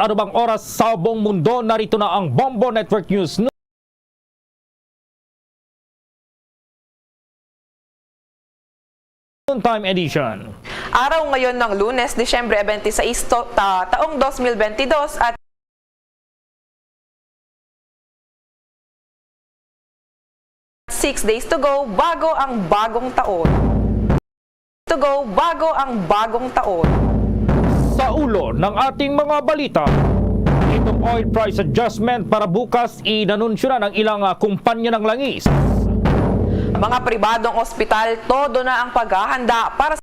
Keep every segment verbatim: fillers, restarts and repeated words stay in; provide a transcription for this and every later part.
Anumang oras sa buong mundo, narito na ang Bombo Network News Noontime Edition. Araw ngayon ng Lunes, Disyembre twenty-six, to-, ta-, taong twenty twenty-two at six days to go bago ang bagong taon. To go bago ang bagong taon. Sa ulo ng ating mga balita, itong oil price adjustment para bukas, inanunsyo na ng ilang, ah, kumpanya ng langis. Mga pribadong ospital, todo na ang paghahanda para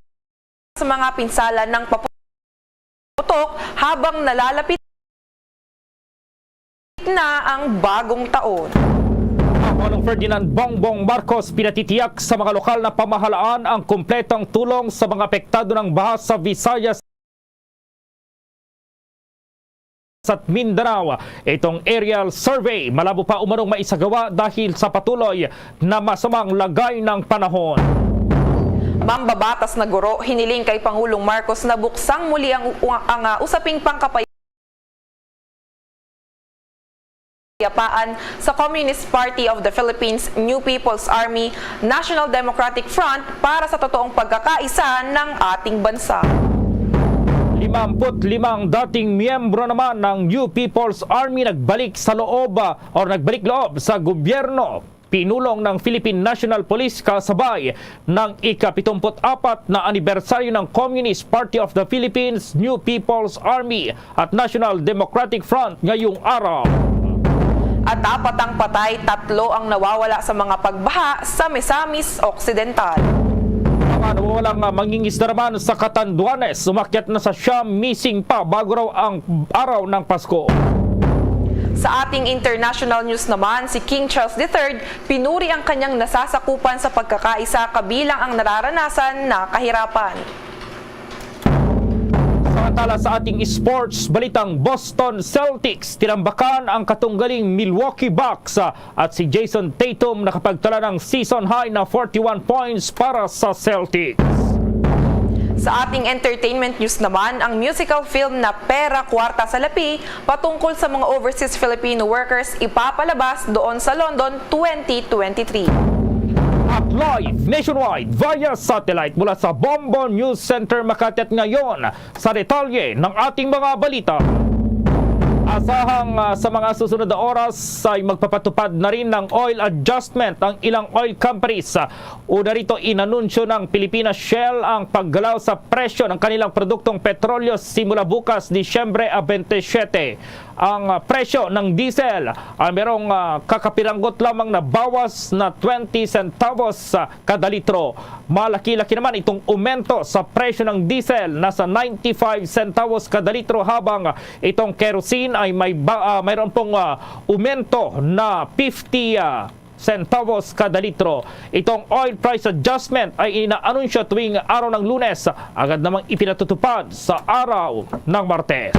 sa mga pinsala ng paputok habang nalalapit na ang bagong taon. Ang Pangulong Ferdinand Bongbong Marcos pinatitiyak sa mga lokal na pamahalaan ang kompletong tulong sa mga apektado ng baha sa Visayas at Mindanao. Itong aerial survey malabo pa umanong maisagawa dahil sa patuloy na masamang lagay ng panahon. Mambabatas na guro, hiniling kay Pangulong Marcos na buksang muli ang, ang, ah, usaping pangkapayapaan sa Communist Party of the Philippines, New People's Army, National Democratic Front para sa totoong pagkakaisa ng ating bansa. Limampu't limang dating miyembro naman ng New People's Army nagbalik sa loob, ah, or nagbalik loob sa gobyerno pinulong ng Philippine National Police kasabay ng ika-pitumpu't apat na anibersaryo ng Communist Party of the Philippines, New People's Army at National Democratic Front ngayong araw. At apat ang patay, tatlo ang nawawala sa mga pagbaha sa Misamis Occidental. Mga nawawalang, ah, mangingisda naman sa Catanduanes, umakyat na sa siyam, missing pa bago raw ang araw ng Pasko. Sa ating international news naman, si King Charles the Third pinuri ang kanyang nasasakupan sa pagkakaisa kabilang ang nararanasan na kahirapan. Samantala, sa ating sports balitang, Boston Celtics tinambakan ang katunggaling Milwaukee Bucks, ah, at si Jayson Tatum nakapagtala ng season high na forty-one points para sa Celtics. Sa ating entertainment news naman, ang musical film na Pera, Kwarta, Salapi patungkol sa mga overseas Filipino workers ipapalabas doon sa London twenty twenty-three. At live nationwide via satellite mula sa Bombo News Center Makati at ngayon, sa detalye ng ating mga balita. Asahang, ah, sa mga susunod na oras ay magpapatupad na rin ng oil adjustment ang ilang oil companies. Una rito, inanunsyo ng Pilipinas Shell ang paggalaw sa presyo ng kanilang produktong petrolyo simula bukas, Disyembre, ah, twenty-seven. Ang, ah, presyo ng diesel ay merong, ah, kakapiranggot lamang na bawas na twenty centavos, ah, kada litro. Malaki-laki naman itong umento sa presyo ng diesel, nasa ninety-five centavos kada litro, habang itong kerosene ay may ba-, ah, mayroon pong, ah, umento na fifty, ah, centavos kada litro. Itong oil price adjustment ay inaanunsyo tuwing araw ng Lunes, agad namang ipinatutupad sa araw ng Martes.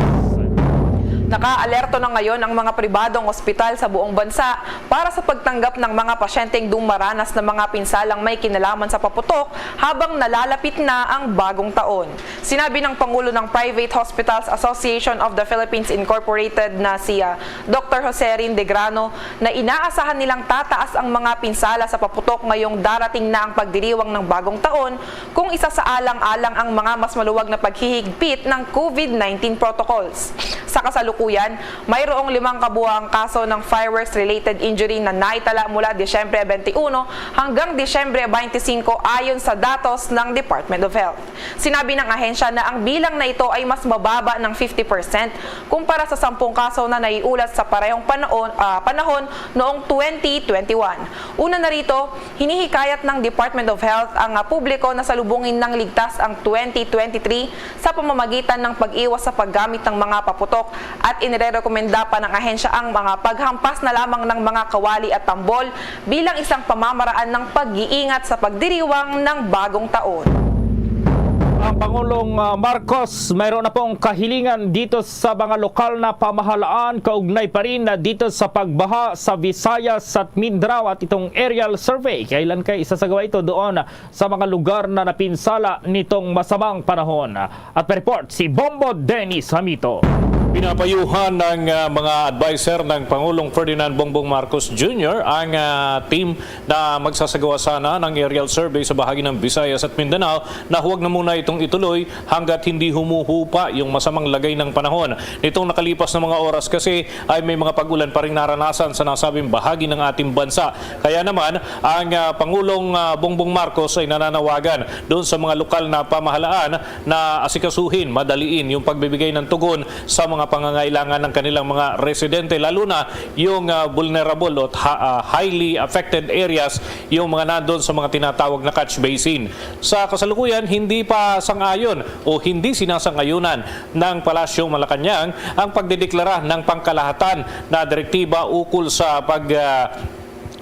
Nakaalerto na ngayon ang mga pribadong ospital sa buong bansa para sa pagtanggap ng mga pasyenteng dumaranas ng mga pinsalang may kinalaman sa paputok habang nalalapit na ang bagong taon. Sinabi ng Pangulo ng Private Hospitals Association of the Philippines Incorporated na si, ah, Doktor Jose Rindegrano na inaasahan nilang tataas ang mga pinsala sa paputok ngayong darating na ang pagdiriwang ng bagong taon kung isasaalang-alang ang mga mas maluwag na paghihigpit ng COVID nineteen protocols. Sa kasalukuyan, mayroong limang kabuang kaso ng fireworks-related injury na naitala mula Disyembre twenty-one hanggang Disyembre twenty-five ayon sa datos ng Department of Health. Sinabi ng ahensya na ang bilang na ito ay mas mababa ng fifty percent kumpara sa sampung kaso na naiulat sa parehong panaon-, ah, panahon noong twenty twenty-one. Una na rito, hinihikayat ng Department of Health ang, ah, publiko na salubungin ng ligtas ang twenty twenty-three sa pamamagitan ng pag-iwas sa paggamit ng mga paputok at inirerekomenda pa ng ahensya ang mga paghampas na lamang ng mga kawali at tambol bilang isang pamamaraan ng pag-iingat sa pagdiriwang ng bagong taon. Ang Pangulong, ah, Marcos mayroon na pong kahilingan dito sa mga lokal na pamahalaan kaugnay pa rin na dito sa pagbaha sa Visayas at Mindanao at itong aerial survey. Kailan kay isasagawa ito doon sa mga lugar na napinsala nitong masamang panahon? At may report si Bombo Dennis Hamito. Pinapayuhan ng, ah, mga adviser ng Pangulong Ferdinand Bongbong Marcos Junior ang, ah, team na magsasagawa sana ng aerial survey sa bahagi ng Visayas at Mindanao na huwag na muna itong ituloy hanggat hindi humuhupa yung masamang lagay ng panahon. Nitong nakalipas na mga oras kasi ay may mga pag-ulan pa rin naranasan sa nasabing bahagi ng ating bansa. Kaya naman, ang, ah, Pangulong, ah, Bongbong Marcos ay nananawagan doon sa mga lokal na pamahalaan na asikasuhin, madaliin yung pagbibigay ng tugon sa mga pangangailangan ng kanilang mga residente, lalo na yung, ah, vulnerable o ha-, ah, highly affected areas, yung mga nandun sa mga tinatawag na catch basin. Sa kasalukuyan, hindi pa sang-ayon o hindi sinasang-ayunan ng Palasyong Malacañang ang pagdedeklara ng pangkalahatan na direktiba ukol sa pag, ah,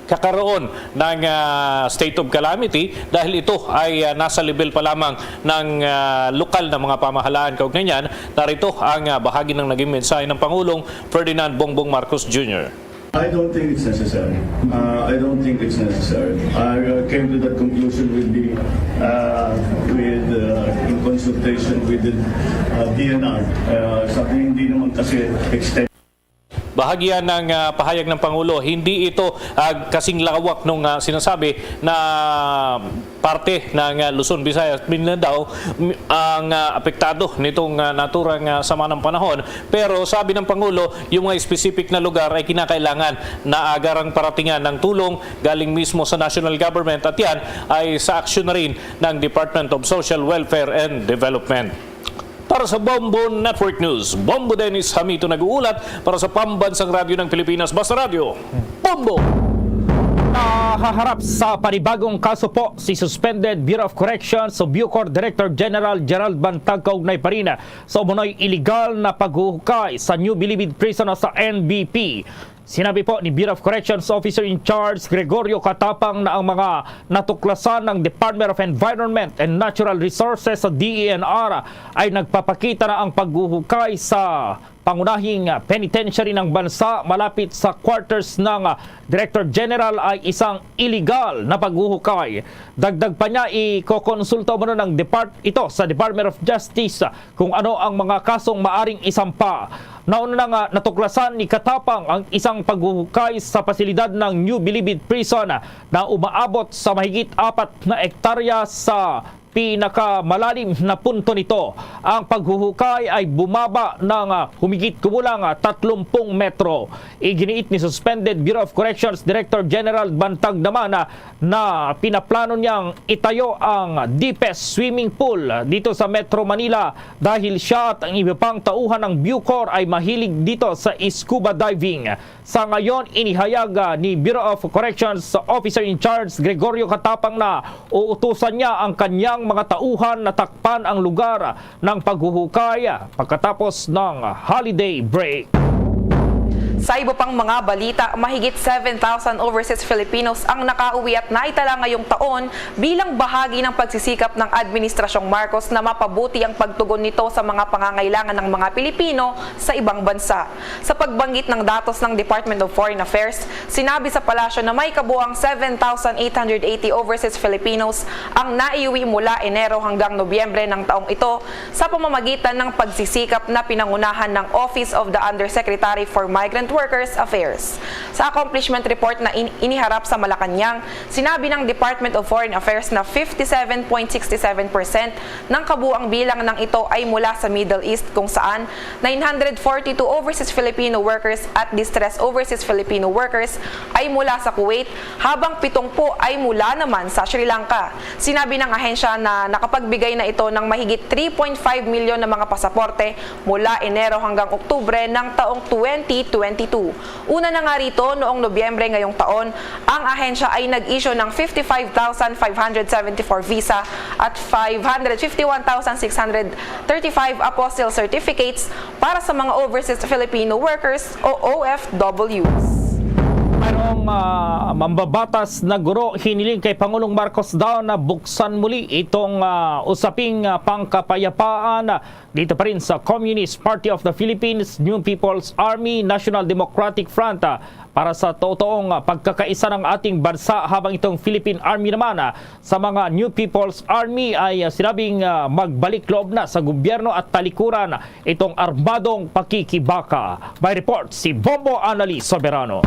kakaroon ng, ah, state of calamity dahil ito ay, ah, nasa level pa lamang ng, ah, lokal na mga pamahalaan. Kaugnay niyan, narito ang, ah, bahagi ng naging mensahe ng Pangulong Ferdinand Bongbong Marcos Junior. I don't think it's necessary. Uh, I don't think it's necessary. I uh, came to that conclusion with the uh, with uh, in consultation with the uh, D N R. Uh, sa hindi naman kasi extend Bahagi yan ng, ah, pahayag ng Pangulo. Hindi ito, ah, kasing lawak nung, ah, sinasabi na parte ng, ah, Luzon, Visayas, Mindanao m- ang, ah, apektado nitong, ah, naturang, ah, sama ng panahon. Pero sabi ng Pangulo, yung mga specific na lugar ay kinakailangan na agarang paratingan ng tulong galing mismo sa national government at yan ay sa aksyon na rin ng Department of Social Welfare and Development. Para sa Bombo Network News, Bombo Dennis Hamito nag-uulat para sa Pambansang Radyo ng Pilipinas, Basta Radyo, Bombo! Nahaharap sa panibagong kaso po si suspended Bureau of Corrections o Bucor Director General Gerald Bantag kaugnay pa rin sa umunoy iligal na paghuhukay sa New Bilibid Prison o sa N B P. Sinabi po ni Bureau of Corrections Officer in Charge Gregorio Catapang na ang mga natuklasan ng Department of Environment and Natural Resources sa D E N R ay nagpapakita na ang paghuhukay sa pangunahing penitentiary ng bansa malapit sa quarters ng Director General ay isang iligal na paghuhukay. Dagdag pa niya, ikokonsulta umano ng depart ito sa Department of Justice kung ano ang mga kasong maaring isampa. Nauna na nga natuklasan ni Katapang ang isang paghuhukay sa pasilidad ng New Bilibid Prison na umaabot sa mahigit apat na ektarya sa pinakamalalim na punto nito. Ang paghuhukay ay bumaba ng, ah, humigit kumulang, ah, tatlumpung metro. Iginiit ni Suspended Bureau of Corrections Director General Bantag naman, ah, na pinaplano niyang itayo ang deepest swimming pool dito sa Metro Manila dahil siya at ang iba pang tauhan ng Bucor ay mahilig dito sa scuba diving. Sa ngayon, inihayag, ah, ni Bureau of Corrections Officer in Charge Gregorio Catapang na uutusan niya ang kanyang mga tauhan na takpan ang lugar ng paghuhukay pagkatapos ng holiday break. Sa iba pang mga balita, mahigit seven thousand overseas Filipinos ang nakauwi at naitala ngayong taon bilang bahagi ng pagsisikap ng Administrasyong Marcos na mapabuti ang pagtugon nito sa mga pangangailangan ng mga Pilipino sa ibang bansa. Sa pagbanggit ng datos ng Department of Foreign Affairs, sinabi sa palasyo na may kabuang seven thousand eight hundred eighty overseas Filipinos ang naiuwi mula Enero hanggang Nobyembre ng taong ito sa pamamagitan ng pagsisikap na pinangunahan ng Office of the Undersecretary for Migrant Workers Affairs. Sa accomplishment report na in- iniharap sa Malacañang, sinabi ng Department of Foreign Affairs na fifty-seven point sixty-seven percent ng kabuang bilang ng ito ay mula sa Middle East, kung saan nine hundred forty-two overseas Filipino workers at distressed overseas Filipino workers ay mula sa Kuwait, habang pitong po ay mula naman sa Sri Lanka. Sinabi ng ahensya na nakapagbigay na ito ng mahigit three point five milyon na mga pasaporte mula Enero hanggang Oktubre ng taong twenty twenty-two. Una na nga rito, noong Nobyembre ngayong taon, ang ahensya ay nag-issue ng fifty-five thousand five hundred seventy-four visa at five hundred fifty-one thousand six hundred thirty-five apostille certificates para sa mga overseas Filipino workers o O F Ws. Mayroong Ah, mambabatas na guro, hiniling kay Pangulong Marcos daw na buksan muli itong, ah, usaping, ah, pangkapayapaan, ah, dito pa rin sa Communist Party of the Philippines, New People's Army, National Democratic Front, ah, para sa totoong, ah, pagkakaisa ng ating bansa, habang itong Philippine Army naman, ah, sa mga New People's Army ay, ah, sinabing, ah, magbalik loob na sa gobyerno at talikuran itong armadong pakikibaka. May report si Bombo Anali Soberano.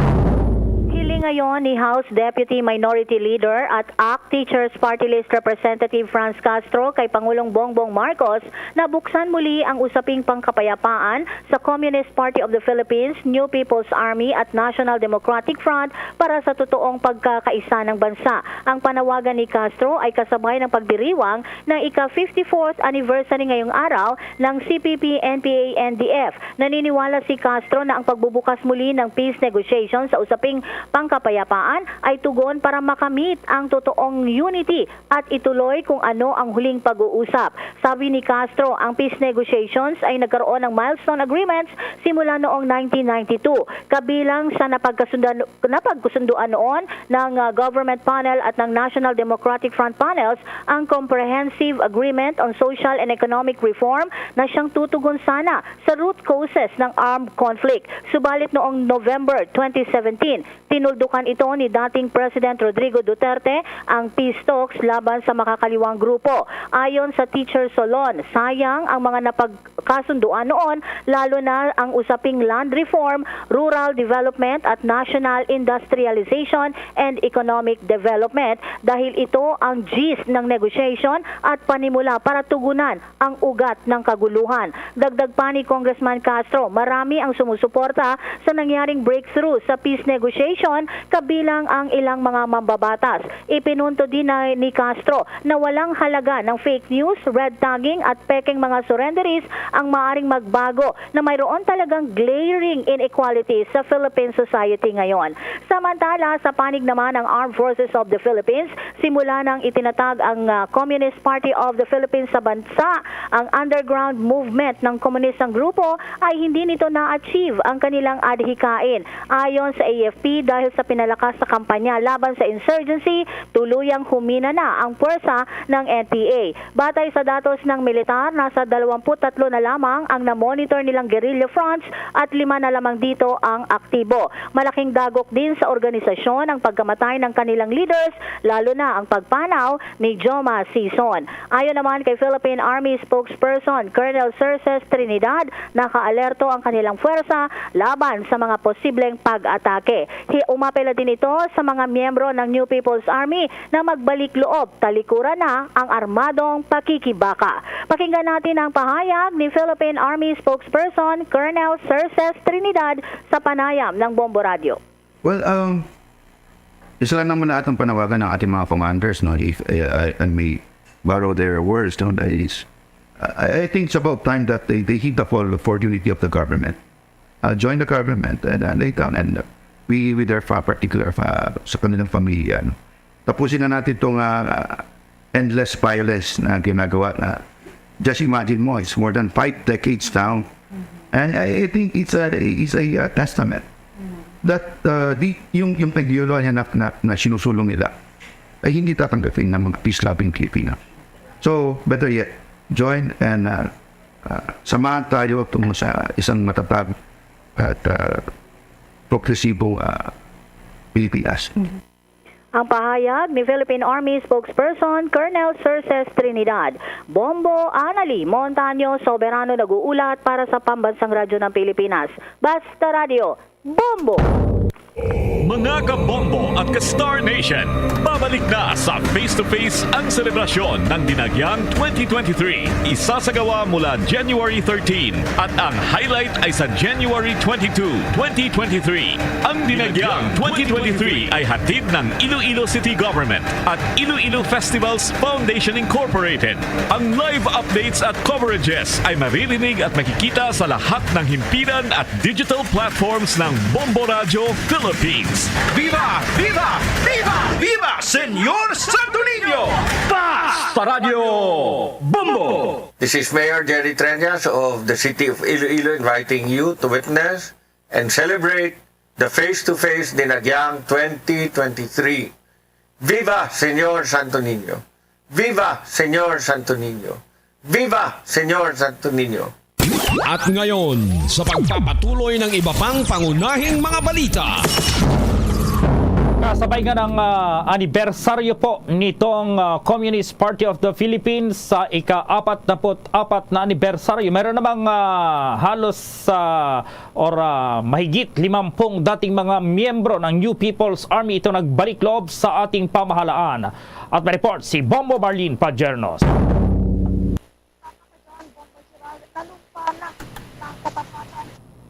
Hiling ngayon ni House Deputy Minority Leader at ACT Teachers Party List Representative Franz Castro kay Pangulong Bongbong Marcos na buksan muli ang usaping pangkapayapaan sa Communist Party of the Philippines, New People's Army at National Democratic Front para sa totoong pagkakaisa ng bansa. Ang panawagan ni Castro ay kasabay ng pagdiriwang ng ika-fifty-fourth anniversary ngayong araw ng C P P N P A N D F. Naniniwala si Castro na ang pagbubukas muli ng peace negotiation sa usaping pangkapayapaan ay tugon para makamit ang totoong unity at ituloy kung ano ang huling pag-uusap. Sabi ni Castro, ang peace negotiations ay nagkaroon ng milestone agreements simula noong nineteen ninety-two, kabilang sa napagkasundan-, napagkasunduan noon ng, ah, Government Panel at ng National Democratic Front Panels ang Comprehensive Agreement on Social and Economic Reform na siyang tutugon sana sa root causes ng armed conflict. Subalit noong November twenty seventeen, tinuldukan ito ni dating President Rodrigo Duterte ang peace talks laban sa makakaliwang grupo. Ayon sa Teacher Solon, sayang ang mga napagkasunduan noon, lalo na ang usaping land reform, rural development at national industrialization and economic development, dahil ito ang gist ng negotiation at panimula para tugunan ang ugat ng kaguluhan. Dagdag pa ni Congressman Castro, marami ang sumusuporta sa nangyaring breakthrough sa peace negotiation, kabilang ang ilang mga mambabatas. Ipinunto din na ni Castro na walang halaga ng fake news, red tagging at pekeng mga surrenderies ang maaring magbago na mayroon talagang glaring inequalities sa Philippine society ngayon. Samantala, sa panig naman ng Armed Forces of the Philippines, simula nang itinatag ang, ah, Communist Party of the Philippines sa bansa, ang underground movement ng komunistang grupo ay hindi nito na-achieve ang kanilang adhikain. Ayon sa A F P, dahil sa pinalakas sa kampanya laban sa insurgency, tuluyang humina na ang puwersa ng N P A. Batay sa datos ng militar, nasa dalawampu't tatlo na lamang ang na-monitor nilang guerrilla fronts at lima na lamang dito ang aktibo. Malaking dagok din sa organisasyon ang pagkamatay ng kanilang leaders, lalo na ang pagpanaw ni Joma Sison. Ayon naman kay Philippine Army spokesperson Colonel Cerces Trinidad, nakaalerto ang kanilang pwersa laban sa mga posibleng pag-atake. Hi-, umapela din ito sa mga miyembro ng New People's Army na magbalik loob, talikuran na ang armadong pakikibaka. Pakinggan natin ang pahayag ni Philippine Army spokesperson Colonel Cerces Trinidad sa panayam ng Bombo Radio. Well, um, isa lang naman na atong panawagan ng ating mga commanders, no? If, uh, I, I may borrow their words, no? That is, I, I think it's about time that they, they heed the call for unity of the government. Uh, join the government and, uh, lay down and, uh, we, with their fa-, particular fa-, sa kanilang pamilya, no? Tapusin na natin itong, uh, endless violence na ginagawa na, just imagine mo, it's more than five decades now. And I, I think it's a, it's a, uh, testament that, uh, di, yung, yung ideolohiya na, na, na sinusulong nila ay hindi tatanggapin ng mga peace-loving Filipino. So, better yet, join and, uh, uh, samahan tayo tungo sa isang matatag at, uh, progresibong, uh, Pilipinas. Ang pahayag ni Philippine Army spokesperson Colonel Cerces Trinidad. Bombo Anali Montaño Soberano nag-uulat para sa Pambansang Radyo ng Pilipinas. Basta Radyo, Bombo! Mga ka-Bombo at ka-Star Nation, babalik na sa Face to Face ang selebrasyon ng Dinagyang twenty twenty-three. Isasagawa mula January thirteen at ang highlight ay sa January twenty-two, twenty twenty-three. Ang Dinagyang twenty twenty-three ay hatid ng Iloilo City Government at Iloilo Festivals Foundation Incorporated. Ang live updates at coverages ay maririnig at makikita sa lahat ng himpilan at digital platforms ng Bombo Radyo Philippines. Viva! Viva! Viva! Viva Señor Santo Niño! Basta Radyo Bombo! This is Mayor Jerry Treñas of the City of Iloilo inviting you to witness and celebrate The Face to Face Dinagyang twenty twenty-three. Viva Señor Santo Niño! Viva Señor Santo Niño! Viva Señor Santo Niño! At ngayon, sa pagpapatuloy ng iba pang pangunahing mga balita. Kasabay nga ng, ah, anibersaryo po nitong, ah, Communist Party of the Philippines sa ika-apat na put-apat na anibersaryo, mayroon namang, ah, halos, ah, or, ah, mahigit limampung dating mga miyembro ng New People's Army ito nagbalik loob sa ating pamahalaan. At may report si Bombo Marlene Pagernos.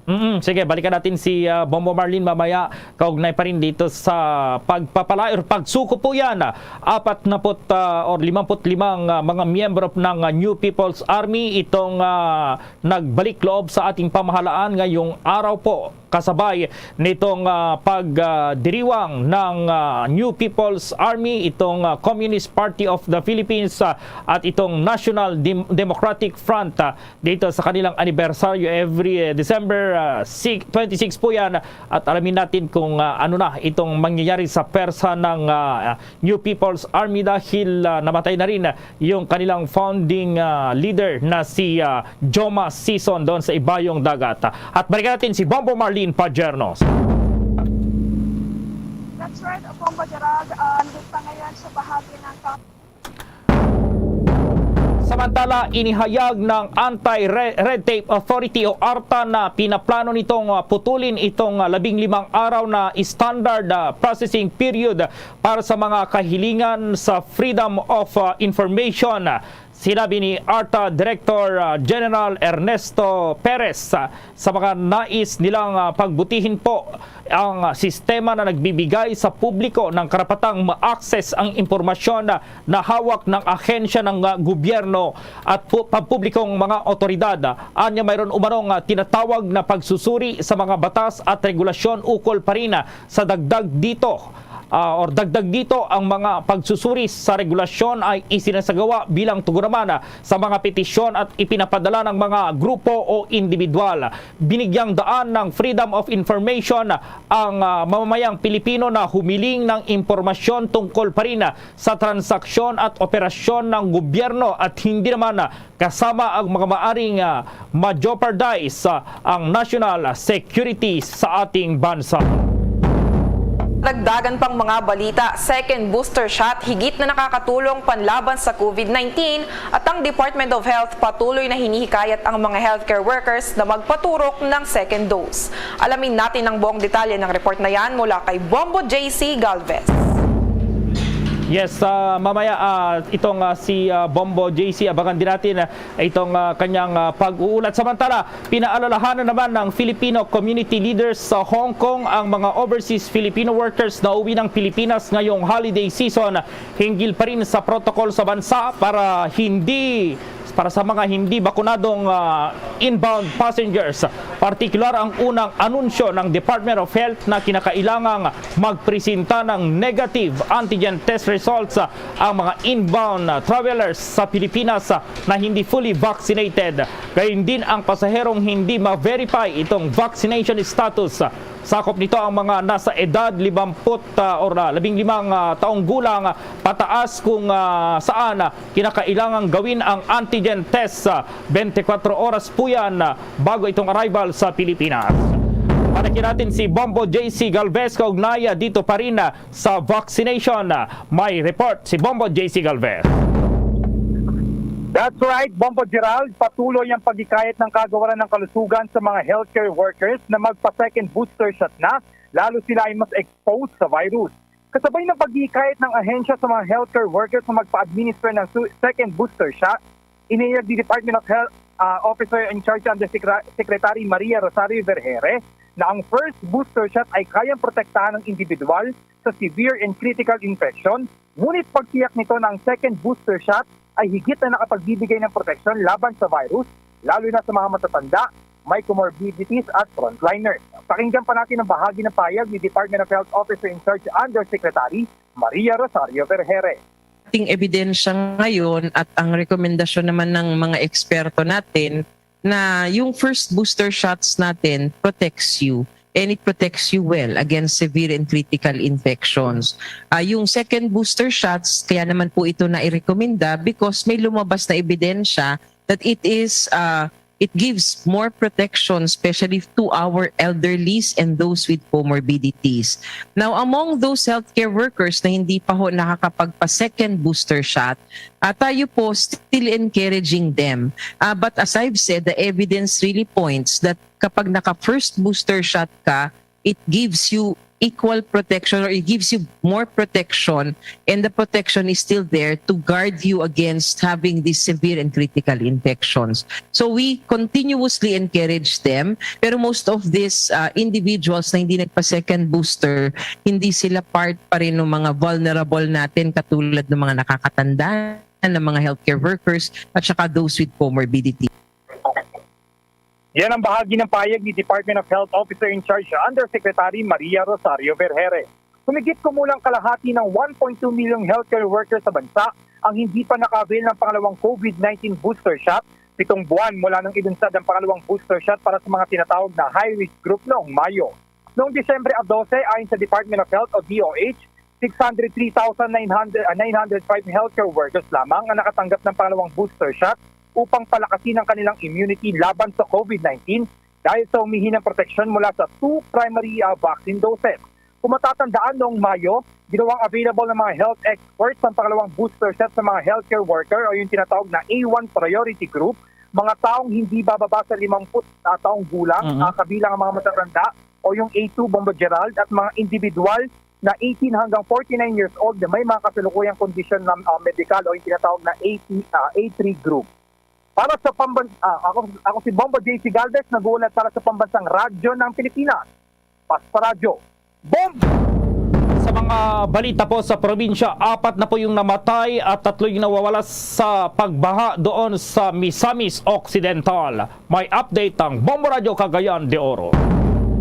Mm, sige, balikan natin si, ah, Bombo Marlene mamaya, kaugnay pa rin dito sa pagpapalay or pagsuko po yan. Apat na put, ah, or limamput limang, ah, mga miyembro ng, ah, New People's Army itong, ah, nagbalik loob sa ating pamahalaan ngayong araw po, kasabay nitong, ah, pag, ah, diriwang ng, ah, New People's Army, itong, ah, Communist Party of the Philippines, ah, at itong National Dem-, Democratic Front, ah, dito sa kanilang anibersaryo every, eh, December, ah, six, twenty-six po yan. At alamin natin kung, ah, ano na itong mangyayari sa persa ng, ah, New People's Army dahil, ah, namatay na rin yung kanilang founding, ah, leader na si, ah, Joma Sison doon sa Ibayong Dagat. At balikan natin si Bombo Marlene Pagernos. That's right, Bombo Gerald. Ah, nandun pa ngayon sa bahagi ng Samantala, inihayag ng Anti-Red Tape Authority o ARTA na pinaplano nitong, ah, putulin itong, ah, labing limang araw na standard, ah, processing period para sa mga kahilingan sa Freedom of, ah, Information. Sinabi ni ARTA Director, ah, General Ernesto Perez, ah, sa mga nais nilang, ah, pagbutihin po ang, ah, sistema na nagbibigay sa publiko ng karapatang ma-access ang impormasyon, ah, na hawak ng ahensya ng, ah, gobyerno at pu-, pampublikong mga awtoridad. Anya, mayroon umanong, ah, tinatawag na pagsusuri sa mga batas at regulasyon ukol pa rin, ah, sa dagdag dito, ah, or dagdag dito ang mga pagsusuri sa regulasyon ay isinasagawa bilang tugon naman, ah, sa mga petisyon at ipinapadala ng mga grupo o individual. Binigyang daan ng Freedom of Information ang, ah, mamamayang Pilipino na humiling ng impormasyon tungkol pa rin, ah, sa transaksyon at operasyon ng gobyerno at hindi naman, ah, kasama ang mga maaring, ah, ma-jeopardize, ah, ang national security sa ating bansa. Dagdagan pang mga balita, second booster shot, higit na nakakatulong panlaban sa COVID nineteen, at ang Department of Health patuloy na hinihikayat ang mga healthcare workers na magpaturok ng second dose. Alamin natin ang buong detalye ng report na yan mula kay Bombo J C Galvez. Yes, ah, mamaya, ah, itong, ah, si, ah, Bombo J C, abangan din natin, ah, itong, ah, kanyang, ah, pag-uulat. Samantala, pinaalalahanan naman ng Filipino community leaders sa Hong Kong ang mga overseas Filipino workers na uwi ng Pilipinas ngayong holiday season. Hinggil pa rin sa protocol sa bansa para hindi, para sa mga hindi bakunadong, ah, inbound passengers. Partikular ang unang anunsyo ng Department of Health na kinakailangang magpresenta ng negative antigen test results, ah, ang mga inbound, ah, travelers sa Pilipinas, ah, na hindi fully vaccinated. Gayon din ang pasaherong hindi ma-verify itong vaccination status. Sakop nito ang mga nasa edad limamput, ah, or, ah, labing limang, ah, taong gulang, ah, pataas kung, ah, saan, ah, kinakailangang gawin ang antigen test, ah, twenty-four oras po yan, ah, bago itong arrival sa Pilipinas. Balikin natin si Bombo J C Galvez kaugnay, ah, dito pa rin, ah, sa vaccination. May report si Bombo J C Galvez. That's right, Bombo Gerald. Patuloy ang paghikayat ng Kagawaran ng Kalusugan sa mga healthcare workers na magpa-second booster shot na, lalo sila ay mas exposed sa virus. Kasabay ng paghihikayat ng ahensya sa mga healthcare workers na magpa-administer ng su-, second booster shot, inihayag ni Department of Health, ah, Officer in Charge Undersecra-, Secretary Maria Rosario Vergere na ang first booster shot ay kayang protektahan ng individual sa severe and critical infection, ngunit pagtiyak nito na ang second booster shot ay higit na nakapagbibigay ng proteksyon laban sa virus, lalo na sa mga matatanda, may comorbidities at frontliners. Pakinggan pa natin ang bahagi ng pahayag ni Department of Health Officer in Charge Undersecretary Maria Rosario Vergere. Ating ebidensya ngayon at ang rekomendasyon naman ng mga eksperto natin na yung first booster shots natin protects you. and it protects you well against severe and critical infections. Ah, yung second booster shots, kaya naman po ito na irekomenda because may lumabas na ebidensya that it is uh, it gives more protection, especially to our elderlies and those with comorbidities. Now, among those healthcare workers na hindi pa ho nakakapagpa-second booster shot, uh, tayo po still encouraging them. Uh, but as I've said, the evidence really points that kapag naka-first booster shot ka, it gives you equal protection, or it gives you more protection, and the protection is still there to guard you against having these severe and critical infections. So we continuously encourage them, pero most of these uh, individuals na hindi nagpa-second booster, hindi sila part pa rin ng mga vulnerable natin, katulad ng mga nakakatanda, ng mga healthcare workers, at saka those with comorbidity. Yan ang bahagi ng pahayag ni Department of Health Officer in Charge Undersecretary Maria Rosario Vergeire. Humigit kumulang kalahati ng one point two million healthcare workers sa bansa ang hindi pa naka-avail ng pangalawang COVID nineteen booster shot, pitong buwan mula nang ilunsad ang pangalawang booster shot para sa mga tinatawag na high-risk group noong Mayo. Noong Disyembre dose, ayon sa Department of Health o D O H, six hundred three thousand nine hundred, ah, nine hundred five healthcare workers lamang ang nakatanggap ng pangalawang booster shot upang palakasin ang kanilang immunity laban sa COVID nineteen dahil sa humihinang proteksyon mula sa two primary, ah, vaccine doses. Kung matatandaan, noong Mayo, ginawang available ng mga health experts ang pangalawang booster shot sa mga healthcare worker o yung tinatawag na A one priority group, mga taong hindi bababa sa limampu't, ah, taong gulang, Mhm. ah, kabilang ang mga matatanda o yung A two Bombo Gerald at mga individual na eighteen hanggang forty-nine years old na may mga kasalukuyang kondisyon na, ah, medikal o yung tinatawag na A T, ah, A three group. Para sa pamban-, ah, ako, ako si Bombo J C Galvez, nag-uulat para sa Pambansang Radyo ng Pilipinas. Pasta Radyo. Bombo! Sa mga balita po sa probinsya, apat na po yung namatay at tatlo yung nawawala sa pagbaha doon sa Misamis Occidental. May update ang Bombo Radyo Cagayan de Oro.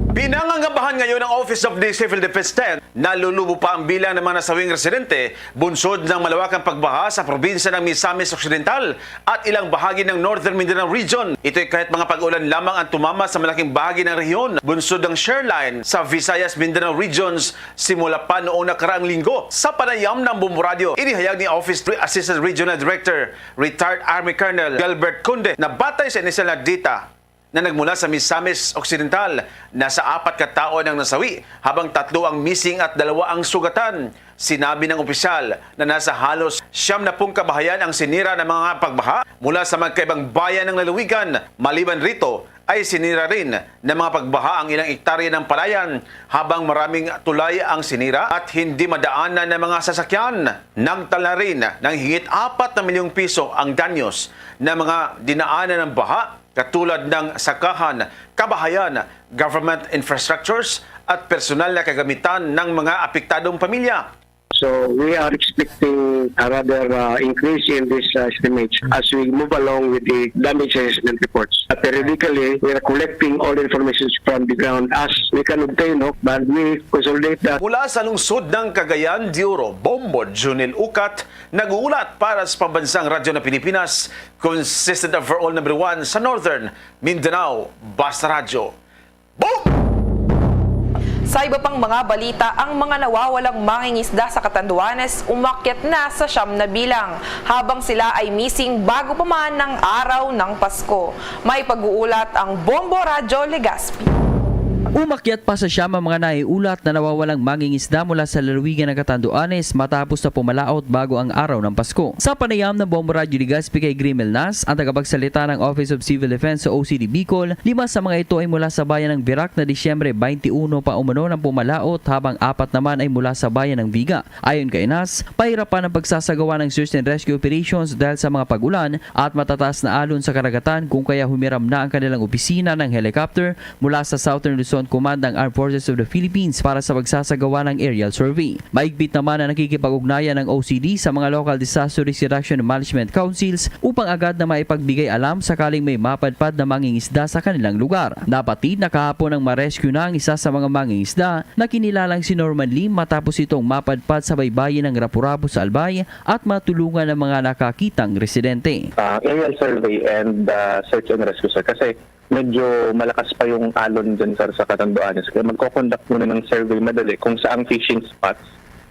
Pinangangabahan ngayon ng Office of the Civil Defense ten na lulubo pa ang bilang ng mga nasawing residente bunsod ng malawakang pagbaha sa probinsya ng Misamis Occidental at ilang bahagi ng Northern Mindanao Region. Ito'y kahit mga pag-ulan lamang ang tumama sa malaking bahagi ng rehiyon, bunsod ng Share Line sa Visayas Mindanao Regions simula pa noong nakaraang linggo. Sa panayam ng Bombo Radyo, inihayag ni Office Assistant Regional Director, Retired Army Colonel Gilbert Conde, na batay sa inisyal na data na nagmula sa Misamis Occidental, nasa apat ka tawo ang nasawi, habang tatlo ang missing at dalawa ang sugatan. Sinabi ng opisyal na nasa halos siyam na pung kabahayan ang sinira ng mga pagbaha mula sa magkaibang bayan ng lalawigan. Maliban rito, ay sinira rin ng mga pagbaha ang ilang ektarya ng palayan, habang maraming tulay ang sinira at hindi madaanan ng mga sasakyan. Nagtala rin ng higit apat na milyong piso ang danyos ng mga dinaanan ng baha, katulad ng sakahan, kabahayan, government infrastructures, at personal na kagamitan ng mga apektadong pamilya. So we are expecting a rather uh, increase in this uh, estimates as we move along with the damage assessment reports. But periodically, we are collecting all information from the ground as we can obtain, no? But we consolidate that. Mula sa lungsod ng Cagayan de Oro, Bombo Junil Ukat, nag-uulat para sa Pambansang Radyo ng Pilipinas, consistent overall number one sa Northern Mindanao, Basta Radyo. Boom! Sa iba pang mga balita, ang mga nawawalang mangingisda sa Catanduanes umakyat na sa siyam na bilang, habang sila ay missing bago pa man ang araw ng Pasko. May pag-uulat ang Bombo Radyo Legazpi. Umakyat pa sa siyam ang mga naiulat na nawawalang mangingisda mula sa lalawigan ng Catanduanes matapos na pumalaot bago ang araw ng Pasko. Sa panayam ng Bombo Radyo Legazpi kay Grimel Nas, ang tagapagsalita ng Office of Civil Defense sa O C D Bicol, lima sa mga ito ay mula sa bayan ng Virac na Disyembre twenty-one pa umano ng pumalaot, habang apat naman ay mula sa bayan ng Viga. Ayon kay Nas, pahirapan ang pagsasagawa ng search and rescue operations dahil sa mga pag-ulan at matataas na alon sa karagatan, kung kaya humiram na ang kanilang opisina ng helicopter mula sa Southern Luzon Command ng Armed Forces of the Philippines para sa pagsasagawa ng aerial survey. Mahigpit naman ang nakikipag-ugnayan ng O C D sa mga local disaster risk reduction management councils upang agad na maipagbigay alam sakaling may mapadpad na mangingisda sa kanilang lugar. Nabatid na kahapon ang ma-rescue na ang isa sa mga mangingisda na kinilalang si Norman Lim matapos itong mapadpad sa baybayin ng Rapu-Rapu sa Albay at matulungan ang mga nakakitang residente. uh, aerial survey and uh, search and rescue, sir. Kasi medyo malakas pa yung alon dyan, sir, sa Catanduanes. Kaya magko-conduct muna ng survey madali kung saang fishing spots.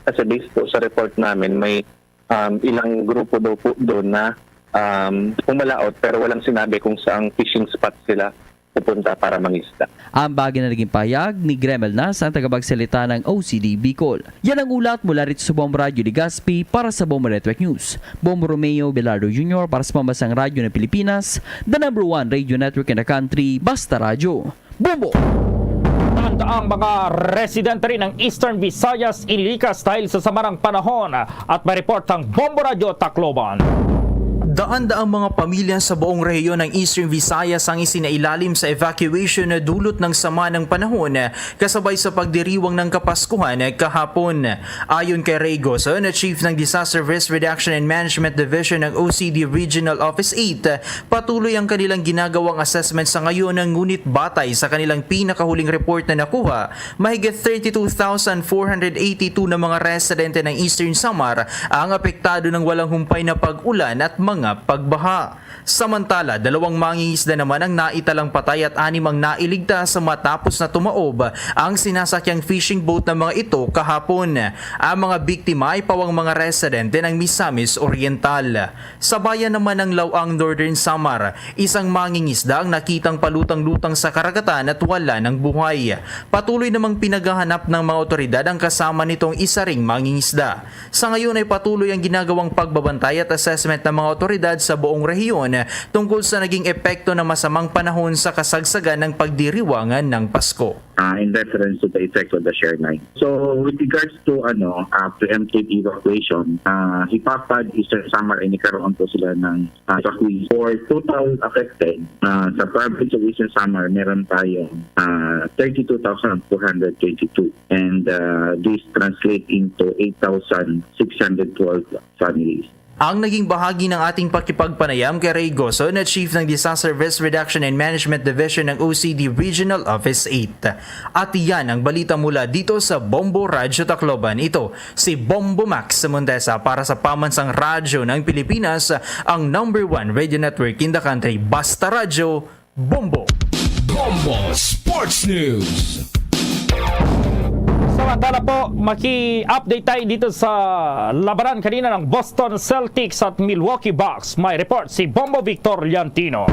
Kasi based po sa report namin, may, um, ilang grupo daw po doon na, um, pumalaot pero walang sinabi kung saang fishing spot sila pupunta para mangisda. Ang bahagi na naging pahayag ni Gremel Nas, ang tagapagsalita ng O C D Bicol. Yan ang ulat mula rito sa Bombo Radyo Legazpi para sa Bombo Network News. Bombo Romeo Velardo Junior para sa Pambansang Radyo ng Pilipinas, the number one radio network in the country, Basta Radyo. Bombo! Tanda ang mga residente rin ng Eastern Visayas inilikas dahil sa samarang panahon at may report ang Bombo Radyo Tacloban. Daan-daang mga pamilya sa buong rehiyon ng Eastern Visayas ang isinailalim sa evacuation na dulot ng sama ng panahon kasabay sa pagdiriwang ng Kapaskuhan kahapon. Ayon kay Ray Goson, Chief ng Disaster Risk Reduction and Management Division ng O C D Regional Office eight, patuloy ang kanilang ginagawang assessment sa ngayon, ngunit batay sa kanilang pinakahuling report na nakuha, mahigit thirty-two thousand four hundred eighty-two na mga residente ng Eastern Samar ang apektado ng walang humpay na pag-ulan at mga pagbaha. Samantala, dalawang mangingisda naman ang naitalang patay at anim ang nailigtas matapos na tumaob ang sinasakyang fishing boat ng mga ito kahapon. Ang mga biktima ay pawang mga residente ng Misamis Oriental. Sa bayan naman ng Laoang, Northern Samar, isang mangingisda ang nakitang palutang-lutang sa karagatan at wala ng buhay. Patuloy namang pinaghahanap ng mga otoridad ang kasama nitong isa ring mangingisda. Sa ngayon ay patuloy ang ginagawang pagbabantay at assessment ng mga otoridad sa buong rehiyon tungkol sa naging epekto ng masamang panahon sa kasagsagan ng pagdiriwangan ng Pasko. Ah, in reference to the effect of the shear line. So, with regards to, ano, ah, preemptive evacuation, ah, Hipapad, Eastern Samar, ay nagkaroon po sila ng, ah, evacuation. For total affected, ah, sa province of Eastern Samar, meron tayong, ah, thirty-two thousand four hundred twenty-two. And, ah, this translate into eight thousand six hundred twelve families. Ang naging bahagi ng ating pakipagpanayam kay Ray Goso na Chief ng Disaster Risk Reduction and Management Division ng O C D Regional Office eight. At iyan ang balita mula dito sa Bombo Radyo Tacloban. Ito si Bombo Max Montesa para sa Pamansang Radyo ng Pilipinas, ang number one radio network in the country. Basta Radyo, Bombo. Bombo Sports News. Samantala po, maki-update tayo dito sa labanan kanina ng Boston Celtics at Milwaukee Bucks. May report si Bombo Victor Liantino.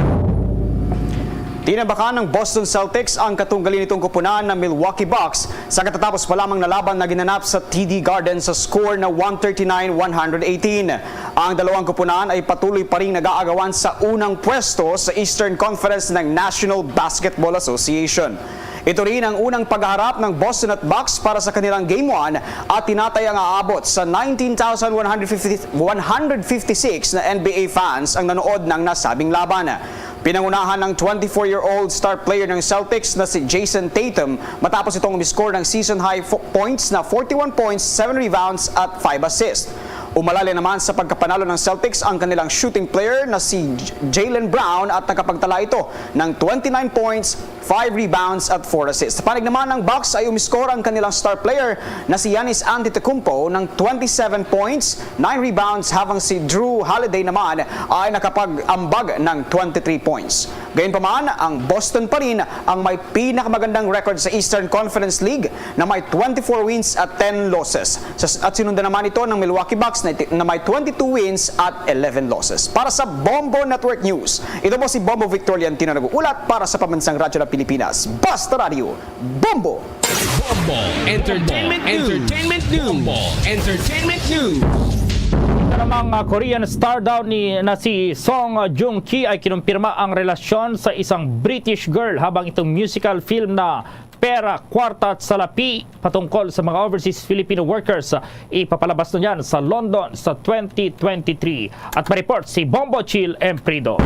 Tinabakan ng Boston Celtics ang katunggali nitong kupunan ng Milwaukee Bucks sa katatapos pa lamang na laban na ginanap sa T D Garden sa score na one thirty-nine one hundred eighteen. Ang dalawang kupunan ay patuloy pa ring nag-aagawan sa unang pwesto sa Eastern Conference ng National Basketball Association. Ito rin ang unang pagharap ng Boston at Bucks para sa kanilang Game one at tinatayang aabot sa nineteen thousand one hundred fifty, one hundred fifty-six na N B A fans ang nanood ng nasabing laban. Pinangunahan ng twenty-four-year-old star player ng Celtics na si Jayson Tatum matapos itong umiscore ng season-high fo-, points na forty-one points, seven rebounds at five assists. Umalalay naman sa pagkapanalo ng Celtics ang kanilang shooting player na si J-, Jaylen Brown at nakapagtala ito ng twenty-nine points, five rebounds at four assists. Sa panig naman ng Bucks ay umiscore ang kanilang star player na si Giannis Antetokounmpo ng twenty-seven points, nine rebounds, habang si Jrue Holiday naman ay nakapag-ambag ng twenty-three points. Gayunpaman, ang Boston pa rin ang may pinakamagandang record sa Eastern Conference League na may twenty-four wins at ten losses. Sa, at sinundan naman ito ng Milwaukee Bucks na, na may twenty-two wins at eleven losses. Para sa Bombo Network News, ito po si Bombo Victor Liantino nag-uulat para sa Pambansang Radyo ng Pilipinas. Basta Radyo, Bombo! Bombo Entertainment News. Entertainment News. Bombo Entertainment News. Isa namang, ah, Korean star daw ni, na si Song Joong Ki ay kinumpirma ang relasyon sa isang British girl, habang itong musical film na Pera, Kwarta at Salapi patungkol sa mga overseas Filipino workers, ah, ipapalabas na niyan sa London sa twenty twenty-three. At may report si Bombo Chill Emprido.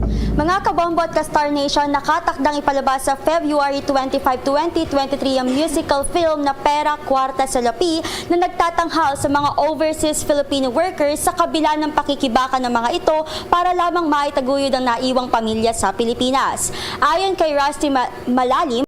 Mga kabombo at ka-Star Nation, nakatakdang ipalabas sa February twenty-five, twenty twenty-three ang musical film na Pera, Kwarta, Salapi na nagtatanghal sa mga overseas Filipino workers sa kabila ng pakikibaka ng mga ito para lamang maitaguyod ang naiwang pamilya sa Pilipinas. Ayon kay Rusty Ma-, Malalim,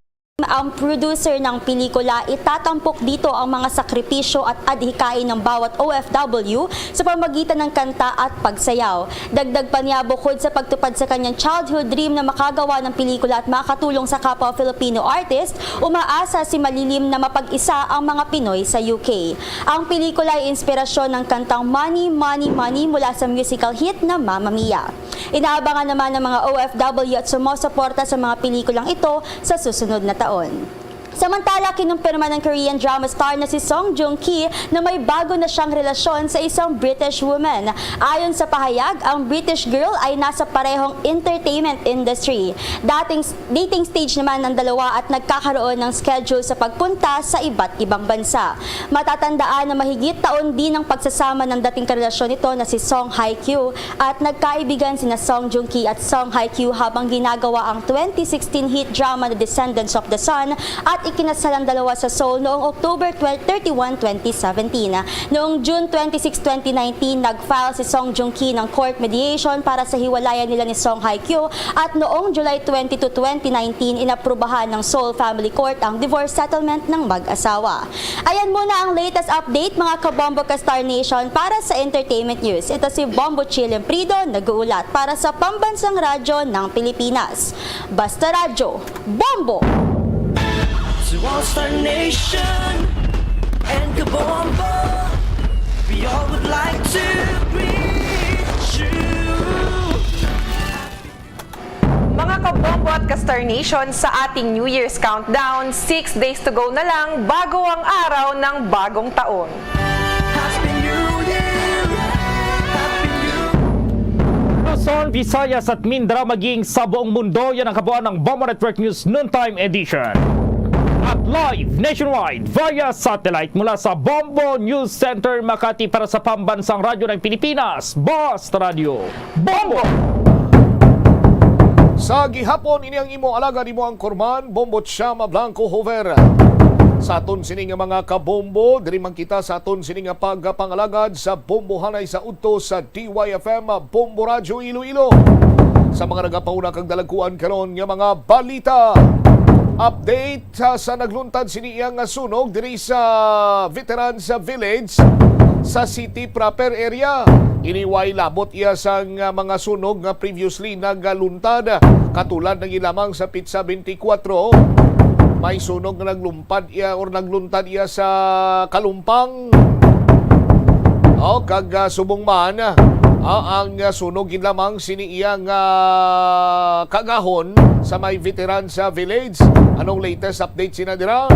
Ang producer ng pelikula, itatampok dito ang mga sakripisyo at adhikain ng bawat O F W sa pamagitan ng kanta at pagsayaw. Dagdag pa niya, bukod sa pagtupad sa kanyang childhood dream na makagawa ng pelikula at makatulong sa kapwa Filipino artist, umaasa si Malilim na mapag-isa ang mga Pinoy sa U K. Ang pelikula ay inspirasyon ng kantang Money, Money, Money mula sa musical hit na Mamma Mia. Inaabangan naman ng mga O F W at sumusuporta sa mga pelikulang ito sa susunod na taon. Samantala, kinumpirma ng Korean drama star na si Song Joong Ki na may bago na siyang relasyon sa isang British woman. Ayon sa pahayag, ang British girl ay nasa parehong entertainment industry. Dating dating stage naman ang dalawa at nagkakaroon ng schedule sa pagpunta sa iba't ibang bansa. Matatandaan na mahigit taon din ang pagsasama ng dating karelasyon nito na si Song Hye Kyo at nagkaibigan sina Song Joong Ki at Song Hye Kyo habang ginagawa ang twenty sixteen hit drama The Descendants of the Sun at ikinasal ang dalawa sa Seoul noong October thirty-one, twenty seventeen. Noong June twenty-six, twenty nineteen, nag-file si Song Joong Ki ng court mediation para sa hiwalayan nila ni Song Hye Kyo at noong July twenty-two, twenty nineteen, inaprubahan ng Seoul Family Court ang divorce settlement ng mag-asawa. Ayan muna ang latest update, mga Kabombo Ka Star Nation, para sa Entertainment News. Ito si Bombo Chill Emprido, nag-uulat para sa Pambansang Radyo ng Pilipinas. Basta Radyo, Bombo! To all Star Nation and Kabombo, we all would like to greet you. Mga Kabombo at Ka-Star Nation, sa ating New Year's countdown, six days to go na lang bago ang araw ng bagong taon. Happy New Year! Happy New Luzon, Visayas at Mindanao, maging sa buong mundo, yan ang kabuuan ng Bombo Network News Noontime Edition. At live nationwide via satellite mula sa Bombo News Center, Makati, para sa Pambansang Radyo ng Pilipinas, Basta Radyo, Bombo! Sa gihapon, ini ang imo alagad, imo ang korman, Bombo Chama Blanco Hover. Sa aton sini nga mga kabombo, diri man kita sa aton sini nga pagpangalagad sa bombohanay sa udto sa D Y F M, Bombo Radyo Iloilo. Sa mga nagapauna kag dalagkuan karon nga mga balita, update sa, sa nagluntad sini iya nga sunog diri sa Veterans Village sa city proper area. Ini way labot iya sang, ah, mga sunog nga previously nagaluntad, katulad na gid lamang sa pitsa twenty-four, may sunog nga naglumpad iya or nagluntad iya sa Kalumpang. O, kag, ah, subong man, ah, ang, ah, sunog gid lamang sini iya nga, ah, kaagahon sa may Veterans Village. Anong latest update sina dira?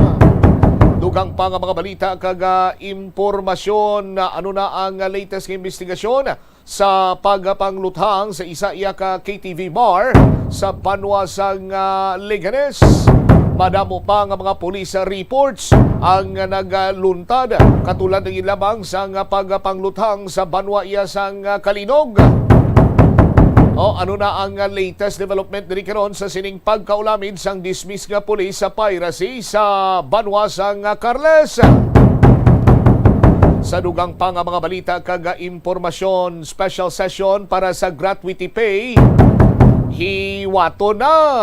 Dugang pa nga mga balita kag, ah, impormasyon. Ano na ang, ah, latest nga investigasyon sa pagpangluthang sa isa iya ka K T V bar sa banwa sang, ah, Leganes? Madamo pa nga mga police reports ang nagaluntad, katulad na gid lamang sang pagpangluthang sa banwa iya sang, ah, Calinog. O, ano na ang, ah, latest development diri karon sa sining pagkaulamid sang dismiss nga police sa piracy sa banwa sang, ah, Carles? Sa dugang pa nga mga balita kag, ah, impormasyon, special session para sa gratuity pay hiwaton na.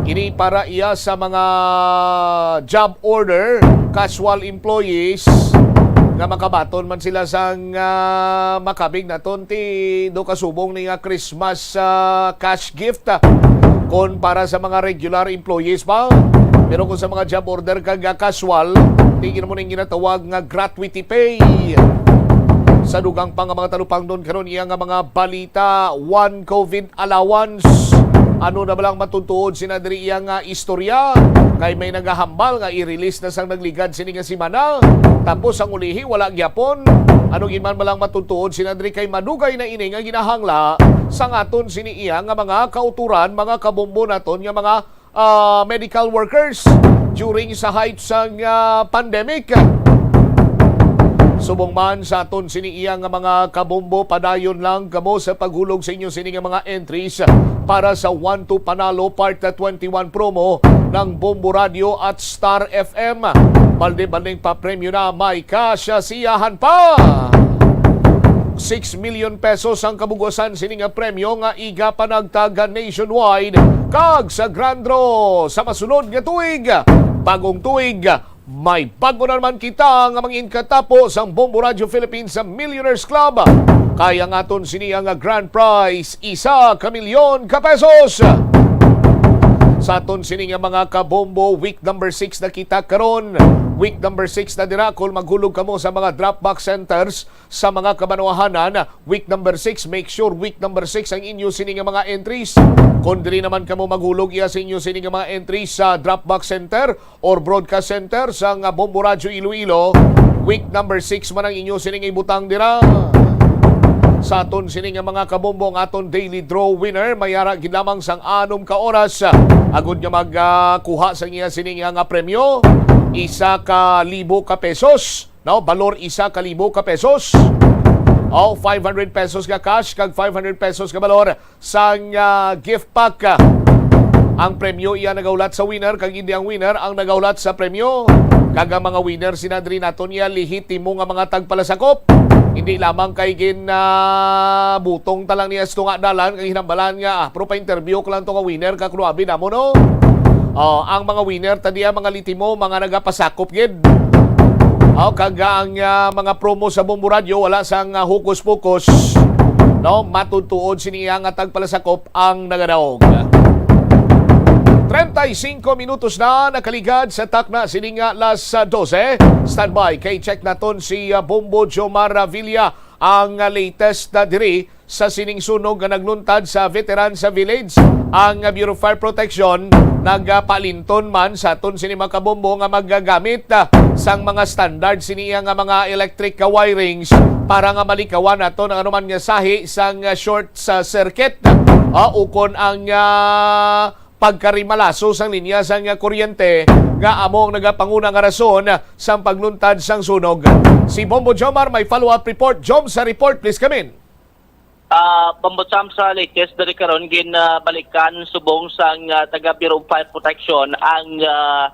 Ini para iya sa mga job order, casual employees nga makabaton man sila sang, ah, makabig naton ti do kasubong ni nga Christmas, ah, cash gift, ah, kon para sa mga regular employees pa. Pero kung sa mga job order kag, ah, casual, tigin mo ning ginatawag nga gratuity pay. Sa dugang pa nga mga talupangnon karon, iya nga mga balita, one COVID allowance. Ano na ba lang matutuod sina diri iya nga istorya? Kay may nagahambal nga i-release na sang nagligad sini nga semana. Tapos ang ulihi, wala gyapon. Ano gid man ba lang matutuod sina diri kay madugay na ini nga ginahangla sang aton sini iya nga mga kauturan, mga kabombo naton nga mga, ah, medical workers during sa height sang, ah, pandemic. Subong man sa aton sini iya nga mga kabombo, padayon lang kamo sa paghulog sa inyo sini nga mga entries para sa One to Panalo Part twenty-one promo ng Bombo Radio at Star F M. Balde-baldeng papremyo na, may cash siyahan pa. Six million pesos ang kabugusan sini nga premyo nga igapanagtag nationwide kag sa grand draw sa masunod nga tuig. Bagong tuig, may bago na naman kita nga mangin katapo sang Bombo Radio Philippines sa Millionaires Club. Kaya nga aton sini ang grand prize, isa ka milyon ka pesos. Sa aton sini nga mga kabombo, week number six na kita karon. Week number six na dira. Kung maghulog kamo sa mga drop box centers sa mga kabanwahanan, week number six, make sure week number six ang inyo sini nga mga entries. Kung diri naman kamo maghulog iya sa inyo sini nga mga entries sa drop box center or broadcast center sa nga Bombo Radyo Iloilo, week number six man ang inyo sini nga ibutang dira. Sa aton sini nga mga kabombo, ang aton daily draw winner may ara gid lamang sang anom ka oras, ah, agud nga magkuha sa iya sini nga, nga premyo, isa ka libo ka pesos, no? Balor isa ka libo ka pesos. O, five hundred pesos nga cash kag five hundred pesos nga balor sang, ah, gift pack. Ang premyo iya nagahulat sa winner, kag hindi ang winner ang nagahulat sa premyo. Kag ang mga winner sina diri naton iya lehitimo nga mga tagpalasakop. Hindi lamang kay gin, ah, butong ta lang niya sa tunga dalan kag hinambalan nga, ah, pero pa-interview ko lang to nga winner ka, grabe namo, no? Oh, ang mga winner ta diya, mga lehitimo, mga nagapasakop gid. Oh, kag ang, ah, mga promo sa Bombo Radio, wala sang, ah, hokus-pokus, no? Matutuod sini nga tagpalasakop ang nagadaog. Treinta y cinco minutos na nakaligad sa takna sini nga alas, ah, dose. Standby kay check naton si, ah, Bombo Jomar Villa ang, ah, latest na diri sa sining sunog nga nagluntad sa Veteran sa Village. Ang, ah, Bureau of Fire Protection nagapaalinton man sa aton sini mga kabombo nga magagamit, ah, sang mga standard sini nga mga electric wirings para nga malikawan naton ang anuman nga sahi sang, ah, short sa circuit, ah, ukon ang, ah, pagkarimalaso sang linya sang, ah, kuryente nga amo ang nagapanguna nga rason sang pagluntad sang sunog. Si Bombo Jomar may follow-up report. Jom, sa report, please come in. Ah, Bombo Sam, sa latest diri karon, ginbalikan subong sang, ah, taga Bureau of Fire Protection ang, ah,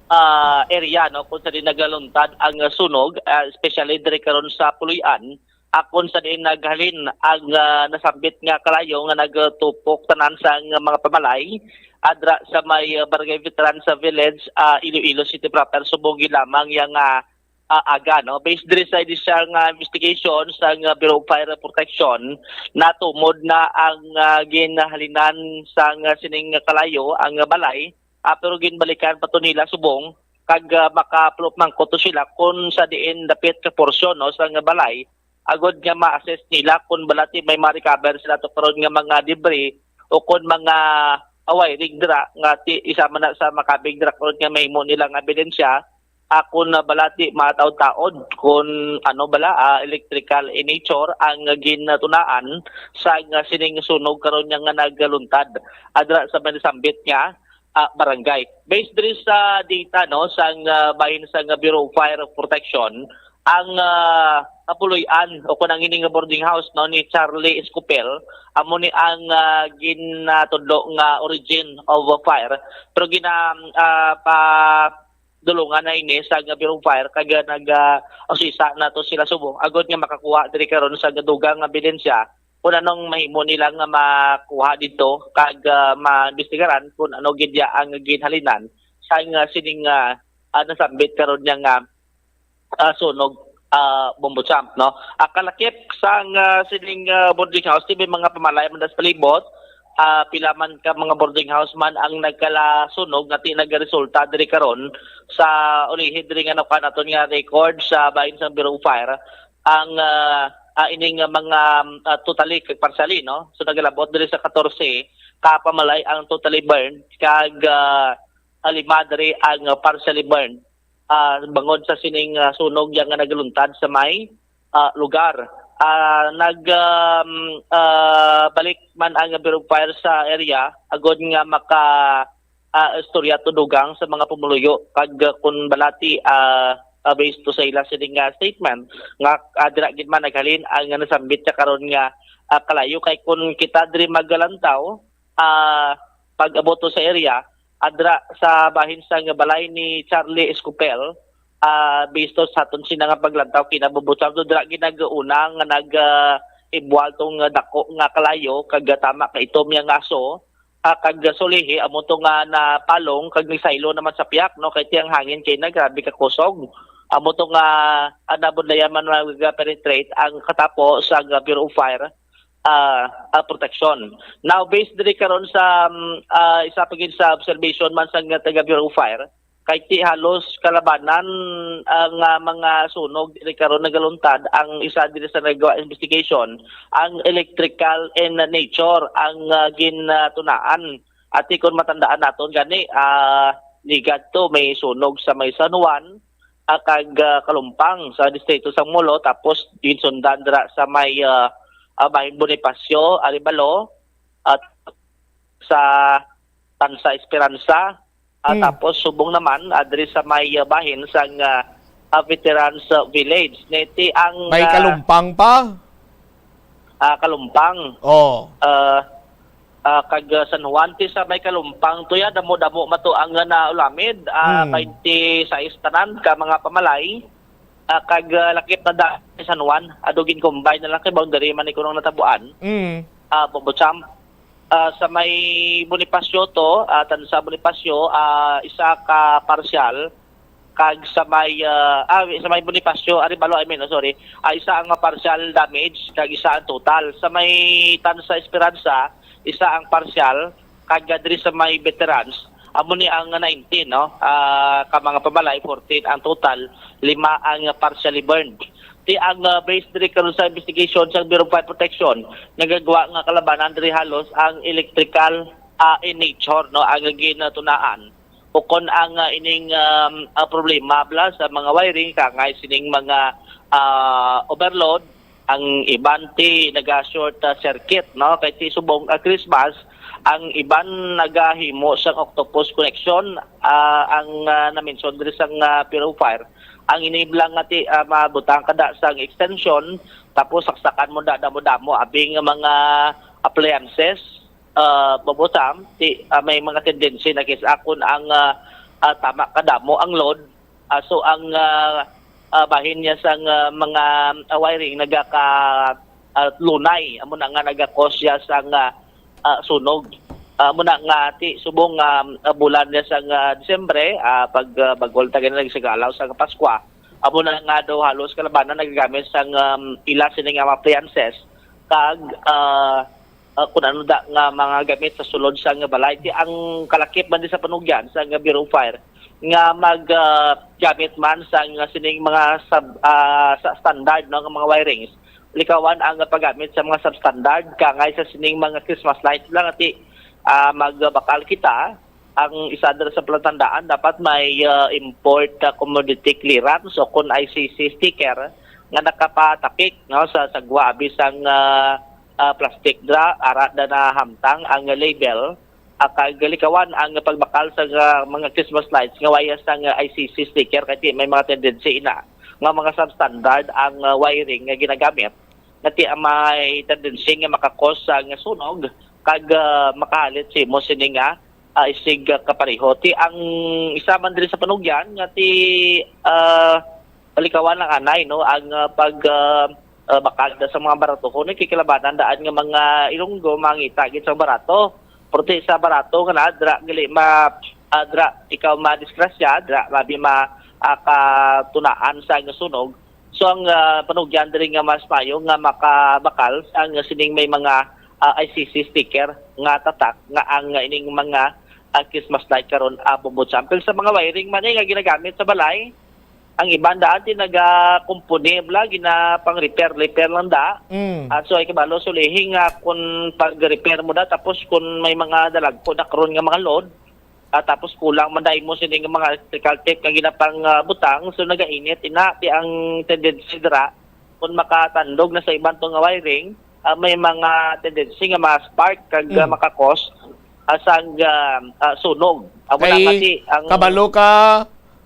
ah, area, no, kung sa di nagaluntad ang, ah, sunog, ah, especially diri karon sa Puloy-an, akon sa diin naghalin ang, ah, nasambit nga kalayo nga nagtupok tanan sang mga pamalay adra sa may, ah, Barangay Veteran sa Village, ah, Iloilo City proper, subong gid lamang yang, ah, ah, aga, no? Based diri sa initial nga investigation sang, ah, Bureau of Fire Protection, natumod na ang, ah, ginhalinan sang, ah, sining kalayo ang, ah, balay, ah, pero ginbalikan pa to nila subong kag, ah, makapulop man kuno sila kung sa diin dapit ka porsyon, no, sang balay, agod nga ma-assess nila kung balati may ma-recover sila to karon nga mga debris o kung mga, ah, wiring dira nga ti-, isa man na sa makabig dira karon nga mahimo nila nga ebidensya, ah, kung, ah, balati mataod-taod kung ano bala, ah, electrical in nature ang gintunaan sa nga sining sunog karon nga nagaluntad adra sa may nasambit nga, ah, barangay. Based diri sa data, no, sang, ah, bahin sang Bureau of Fire Protection, ang, ah, kapuloy-an o kung ang ining boarding house, no, ni Charlie Escopel, amo ni ang, ah, ginatudlo nga origin of fire. Pero gina-, ah, pa dulungan na ini sa Bureau of Fire kag, ah, nag, ah, usisa na to sila subong agod nga makakuha diri karon sa dugang nga ebidensya kung anong mahimo nila nga makuha dito kag, ah, maimbestigaran kung ano gid ya ang ginhalinan sa nga sining, ah, ah, nasambit karon niya nga, ah, sunog, ah, Bombo Champ, no? Ah, kalakip sang, ah, sining, ah, boarding house, may mga pamalay man sa palibot, ah, pila man ka mga boarding house man ang nagkalasunog nga ti nagaresulta diri karon sa ulihid diri nga nakuha naton nga record sa bahin sang Bureau of Fire ang, ah, ah, ining, ah, mga, ah, totally kag partially, no? So, nagalabot diri sa katorse ka pamalay ang totally burned kag, ah, ah, lima diri ang, ah, partially burned, ah, bangod sa sining, ah, sunog yang nga nagaluntad sa may, ah, lugar. Ah, nag, um, ah, balik man ang Bureau of Fire sa area agod nga maka, ah, istorya to dugang sa mga pumuluyo kag, ah, kun balati, ah, ah, based to sa ila sining nga statement nga, ah, dira gid man naghalin ang nasambit sa karon nga, ah, kalayo. Kay kun kita diri magalantaw, ah, pag-abot to sa area, adra sa bahin sang balay ni Charlie Escopel, Ah, based to sa aton sina nga paglantaw, kinabubutan to dira ginagauna nga nag, ah, ibwal tong, ah, dako nga kalayo, kag, ah, tama ka itom yang aso, ah, kag, ah, sulihi, amo to nga napalong kag nisaylo naman sa piyak, no? Kay ti ang hangin kay na grabe ka kusog. Amo to nga, ah, nabudlayan man mag-penetrate ang katapo sa, ah, Bureau of Fire, ah, ah, Protection. Now, based diri karon sa, um, ah, isa pa gid sa observation man sa, ah, taga Bureau of Fire, kay ti halos kalabanan, ah, nga mga sunog diri karon nagaluntad. Ang isa diri sa nagawa investigation, ang electrical in nature ang, ah, gintunaan. Ati, kung matandaan naton gani, ah, ligad to may sunog sa may San Juan, ah, kag, ah, Kalumpang sa distrito sang Molo, tapos ginsundan dira sa may, ah, ah, Bahin Bonifacio, Arevalo, at sa Tansa Esperanza, ah, Mm. tapos subong naman, ah, diri sa may, ah, bahin sang, ah, ah, Veterans, ah, Village. Niti ang, May ah, Kalumpang pa? ah, Kalumpang. Oh. Ah, ah, kag, ah, San Juan, ti sa may Kalumpang, tuya, damo-damo mato ang, ah, naulamid, ah, Mm. twenty-six tanan ka mga pamalay, ah, kag, ah, lakip na da sa San Juan, ado gin-combine na lang kay boundary man ni kunong natabuan. Mm. Ah, Bobo Champ, ah, sa may Bonifacio to, ah, Tansa Bonifacio, ah, isa ka partial, kag sa may, ah, ah, sa may Bonifacio, Arevalo, I mean, oh, sorry, ah, isa ang partial damage, kag isa ang total. Sa may Tansa Esperanza, isa ang partial, kag diri sa may Veterans, amo ni ang nineteen, no? Ah, ka mga pabalay, fourteen ang total, lima ang partially burned. Ti ang, ah, based diri karon sa investigation sa Bureau of Fire Protection, nagagwa nga kalabanan diri halos ang electrical, ah, in nature, no, ang ginatunaan. Ukon ang, ah, ining, um, ah, problema bala sa mga wiring, kangay sining mga, ah, overload, ang iban ti naga-short, ah, circuit, no? Kay ti subong, ah, Christmas, ang iban nagahimo sang octopus connection, ah, ang, ah, na-mention diri sang, ah, Bureau of Fire. Ang iniblang nga ti, ah, mabutang kada sang extension, tapos saksakan mo da damo-damo abi nga mga appliances, ah, Bobo Sam, ti, ah, may mga tendency na kis-a kun ang, ah, ah, tama kadamo ang load, ah, so ang, ah, ah, bahin niya sang, ah, mga, ah, wiring nagaka, ah, lunay, amo na nga naga-cause siya sang, ah, ah, sunog. Ah, amo na nga ti subong, ah, ah, bulan niya sang, ah, Disyembre, ah, pag, ah, bagol ta gani nagsagalaw sang Paskwa, amo na nga daw halos kalabanan nagagamit sang, um, ila sini nga mga appliances kag, ah, ah, kun ano da nga mga gamit sa sulod sa nga balay. Ti ang kalakip man di sa panugyan sa nga Bureau of Fire nga mag, ah, gamit man sa nga sining mga sub, ah, sa standard, no, nga mga wirings. Likawan ang paggamit sa mga substandard kangay sa sining mga Christmas lights lang. Ti, ah, magbakal kita ang isa dira sa palatandaan, dapat may, ah, import, ah, commodity clearance o kon I C C sticker nga nakapatapik, no, sa sagwa abi sang, ah, ah, plastic dra, ara da nahamtang ang label, ah, kag likawan ang pagbakal sa, ah, mga Christmas lights nga waya sang, ah, I C C sticker kay ti may mga tendency ina nga mga substandard ang, ah, wiring nga ginagamit, nga ti may tendency nga makakos sa nga sunog kag, ah, makahalit sa imo sini nga, ah, isig, ah, kapareho. Ti ang isa man diri sa panugyan nga ti, ah, palikawan lang anay, no, ang, ah, pag, ah, ah, bakal da sa mga barato. Kung nakikilabanan daan nga mga Ilonggo, mangita gid sa barato. Pero ti sa barato nga na, dra, gali ma, ah, dra, ikaw madisgrasya, dra, labi ma, ah, katunaan sa nga sunog. So, ang, ah, panugyan diri nga mas mayo nga makabakal ang sining may mga, ah, I C C sticker nga tatak nga ang, ah, ining mga, ah, Christmas light karon, ah, Bobo Champ. Pero sa mga wiring man, eh, nga ginagamit sa balay, ang iban daan ti nagakumpuni bala, ginapang-repair, repair lang da. Mm. Ah, so, ay kabalo, sulihi nga kung pag-repair mo da, tapos kung may mga dalagko na karon nga mga load, ah, tapos kulang man dahil mo sini nga mga electrical tape nga ginapang, ah, butang, so nagainit ina ti ang tendency dira kung makatandog na sa iban to nga wiring, ah, may mga tendency nga ma-spark kag, ah, Mm. makakos, ah, sang, ah, ah, sunog. Amo na Kay nga ti ang kabalo ka,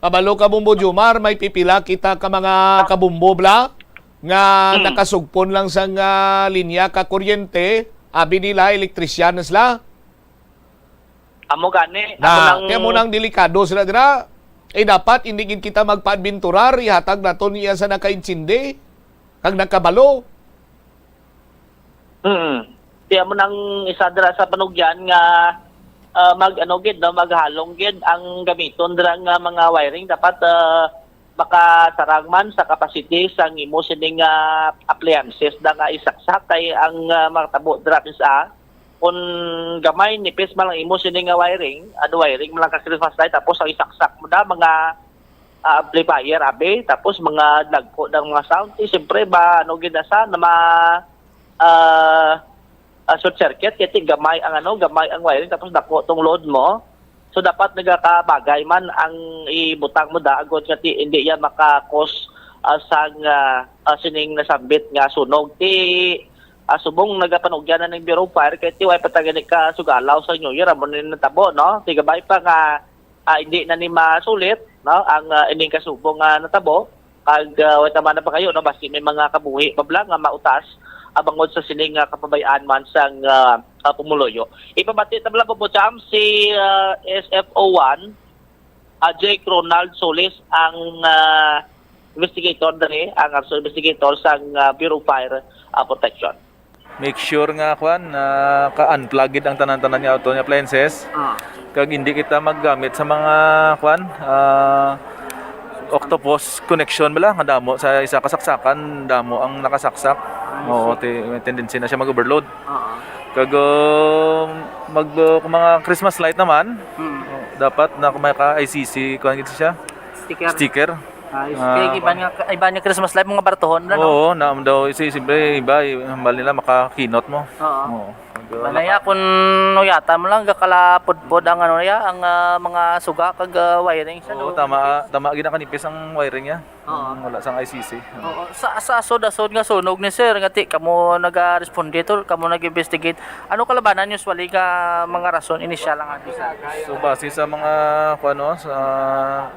kabalo ka, Bombo Jomar, may pipila kita ka mga kabombo bala nga Mm. nakasugpon lang sang, ah, linya ka kuryente, abi nila elektrisyan na sila. Amo gani, amo Na, nang kaya mo nang delikado sila dira. Eh, dapat hindi gid kita magpaadventurar, ihatag naton iya sa nakaintindi kag nakabalo. Mm. Kaya mo nang isa dira sa panugyan nga ah, mag ano gid, no, maghalong gid ang gamiton dira nga mga wiring. Dapat ah, makasarang man sa capacity sang imo sining ah, appliances na nga isaksak, kay ang ah, makatabo dira is ah, kung gamay, nipis man ang imo sini nga wiring, ano, wiring man lang ka Christmas light, tapos ang isaksak mo na mga ah, amplifier, abi, tapos mga dagko ng mga sound, eh, siyempre ba, ano gid na sa na ma ah, ah, short circuit, kaya ti gamay ang ano, gamay ang wiring, tapos dako tong load mo. So dapat nagakabagay man ang ibutang mo da, agod nga ti hindi iya maka-cause ah, sang ah, ah, sining nasambit nga sunog. Ti ah, subong nagapanugyan na ning Bureau of Fire, kay ti way pa ta gani ka sugalaw sa New Year, amo ni natabo, no? Ti gamay pa nga ah, hindi na ni masulit, no, ang ah, ining kasubong nga natabo, kag ah, way tama na pa kayo, no, maski may mga kabuhi pa bala nga mautas, ah, bangod sa sining nga kapabay-an man sang ah, ah, pumuluyo. Ipabati ta bala, Bobo Cham, si ah, S F O one, ah, Jake Ronald Solis, ang ah, investigator diri, ang arson investigator sang ah, Bureau of Fire ah, Protection. Make sure nga, kwan, na ka-unplug gid ang tanan-tanan nga auto nga appliances. Ah. Kag hindi kita maggamit sa mga, kwan, ah, octopus connection bala nga damo sa isa kasaksakan, damo ang nakasaksak. Oo, ti- may tendency na siya mag-overload. Oo. Kag um, mag uh, kung mga Christmas light naman, Hmm. dapat na kung may ka I C C, kuan gid siya, Sticker. Sticker. Ah, Ah, kay iban nga iban nga Christmas light, mga bartuhon na, no? Oo, na daw si siyempre iba, eh, hambal nila makakinot mo. Oo. Oo. Manaya kung no yata mo lang gakalapudpod ang ano ya, ang ah, mga suga kag ah, wiring sa Oo, loob. tama, tama gid na kanipis ang wiring niya. Oo. Wala sang I C C. Oo, sa sa asod-asod nga sunog ni sir, nga ti kamo nagaresponde to, kamo nag-investigate. Ano kalabanan usually nga mga rason inisyal ang ato, sir? So base sa mga kuno sa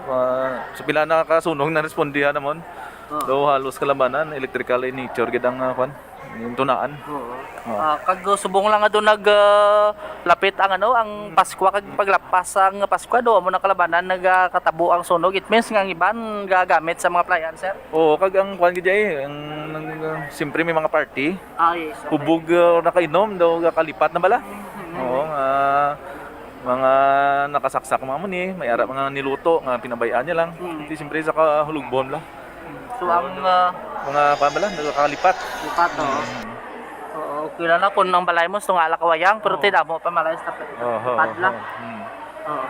ah, sa pila na ka sunog na respondihan namon. Oo. Daw halos kalabanan electrical in nature gid ang ah, kwan, yung tunaan. Oo. Oo. Ah, kag subong lang nga doon nag ah, lapit ang ano, ang Paskwa kag paglapas ang Paskwa, do amo na kalabanan nagakatabo ang sunog. It means nga ang iban gagamit sa mga appliance, sir. Oo, kag ang kwan gid ay, ang nang, siyempre may mga party, Ah, yes. hubog uh, nakainom daw gakalipat na bala. Oo, nga mga nakasaksak mga muni, may ara mga niluto nga pinabayaan niya lang. Mm. Di siyempre sa kahulugbohon la. So ang ah, Mga kwan bala, nakakalipat. lipat, oh. Mm. Oo, okay lang na kung ang balay mo sa nga kawayang, pero Oo. ti damo pa malay sa Oho, padla. oho. Hmm. Oo.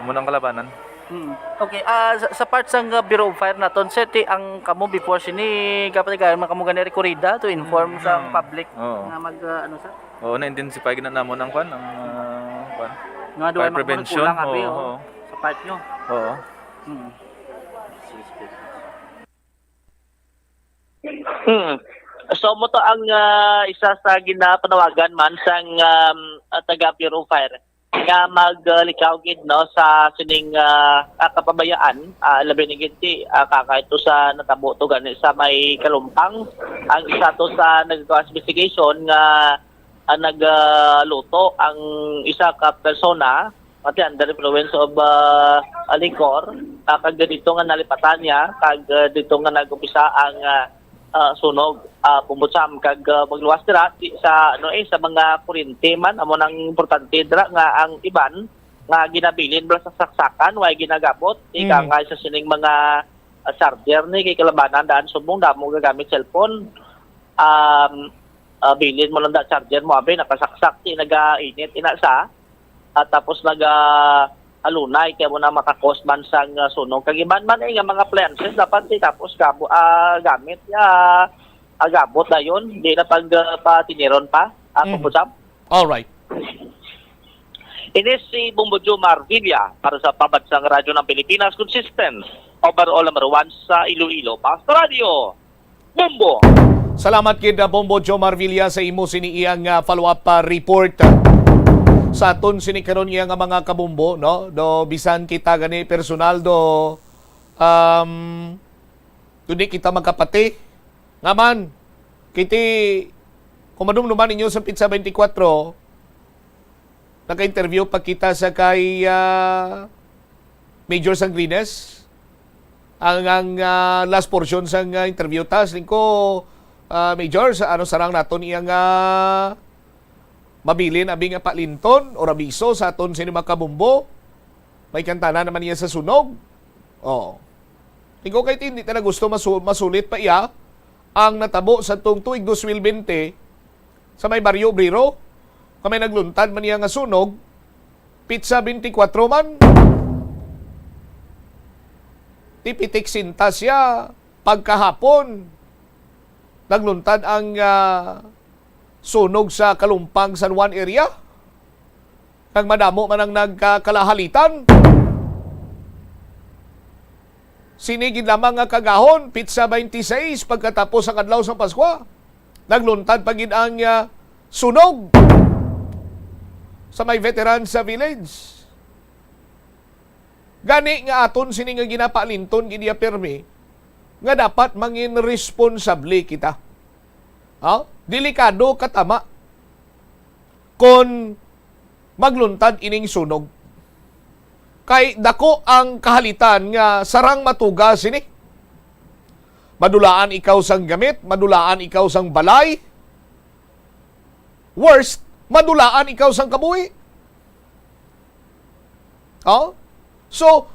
Amo nang kalabanan. Hmm. Okay, ah, sa, sa part sang uh, Bureau of Fire naton, sir, ti ang kamo before sini, kapatigayon man kamo gani rekurida to inform Mm, sa mm. Public Oo. nga mag, uh, ano, sir? Oo, na-intensify gid na namo ang kwan, ang ah, kwan. Nga duha Fire man kamo prevention, nagkulang, abi, oo, oh, oo. sa part nyo. Oo. Hmm. Hmm. So mo to ang ah, isa sa ginapanawagan man sang um, ah, taga Bureau of Fire nga maglikaw gid, no, sa sining ah, ah, kapabayaan, ah, labi na gid ti ah, kaka ito sa natabo to gani sa may Kalumpang. Ang isa to sa nagagawa investigation nga ah, nagluto ang isa ka persona, pati under influence of ah, liquor, ah, kag dito nga nalipatan niya, kag ah, dito nga nag-umpisa ang ah, ah, sunog, ah, pumbutsam, kag ah, magluwas dira di- sa ano eh, sa mga kuryente man, amo nang importante dira nga ang iban nga ginabilin bala sa saksakan, way ginagabot, Mm. ika nga sa sining mga ah, charger ni kay kalabanan daan subong damo gagamit cellphone. Um, ah, bilin mo lang da charger mo, abi, nakasaksak ti nagainit ina sa, at tapos naga alunay kaya mo na makakos man sang ah, sunog. Kag iban man eh, nga mga appliances dapat ti tapos gabo ah, gamit ya agabot dayon, di na pag ah, patiniron pa. Ako Mhm. po, Sam. All right. Ini si Bombo Jomar Villa para sa Pambansang Radyo ng Pilipinas, consistent, overall number one sa Iloilo. Basta Radyo, Bombo! Salamat gid na Bombo Jomar Villa sa imo sini iyang ah, follow-up ah, report. Sa aton sini karon iya nga mga kabombo, no? Do bisan kita gani personal do um, dili kita magkapati. Nga man, kiti kung madumduman ninyo sa Pizza twenty-four, naka-interview pa kita sa kay ah, Major Sangrines, ang, ang, ah, last portion sang, ah, interview ta. Siling ko, ah, Major, sa ano sarang naton iyang, ah, mabilin abi nga palinton or abiso sa aton sini mga kabumbo. May kantana naman niya sa sunog. Oo. Siling ko kay hindi ta na gusto masu-, masulit pa iya ang natabo sa tong tuig dos mil bente sa may Barrio Obrero, nga may nagluntad man niya nga sunog, pitsa twenty-four man. Ti pitik sinta siya, pagkahapon, nagluntad ang, ah, sunog sa Kalumpang, San Juan area. Kag madamo man ang nagkakalahalitan. Sini gid lamang nga kagahon, pitsa twenty-six, pagkatapos sang adlaw sang Paskwa, nagluntad pa gid ang, ah, sunog sa may veteran sa village. Gani nga aton sini nga ginapalinton gid iya pirmi nga dapat mangin responsable kita. Ha? Delikado katama kon magluntad ining sunog. Kay dako ang kahalitan nga sarang matuga sini. Madulaan ikaw sang gamit, madulaan ikaw sang balay. Worst, madulaan ikaw sang kabuhi. Oh? So,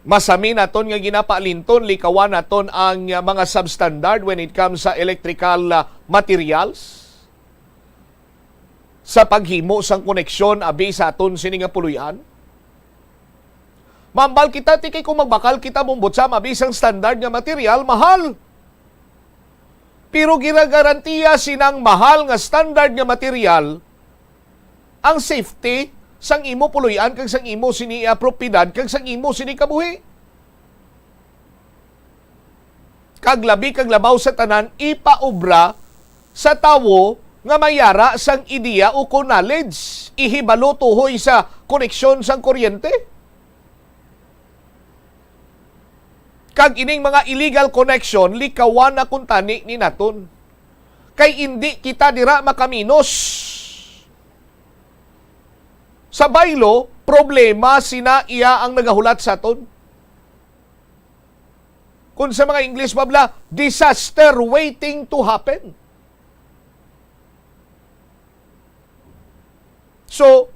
masami naton nga ginapalinton, likawan naton ang, uh, mga substandard when it comes sa electrical, uh, materials sa paghimo sang koneksyon abi sa aton sini nga puloy-an. Mambal kita, ti kay kung magbakal kita, bumbot sa mabisang standard nga material, mahal. Pero ginagarantiya sinang mahal nga standard nga material ang safety sang imo puloy-an kag sang imo sini, ah, propiedad kag sang imo sini kabuhi. Kag labi kag labaw sa tanan, ipaobra sa tawo nga may yara sang ideya o kon knowledge, ihibalo tuhoy sa koneksyon sang kuryente. Kag ining mga illegal connection, likawan na kuntani ni naton. Kay indi kita dira makaminos. Sa baylo, problema sina iya ang nagahulat sa aton. Kung sa mga English, babla, disaster waiting to happen. So,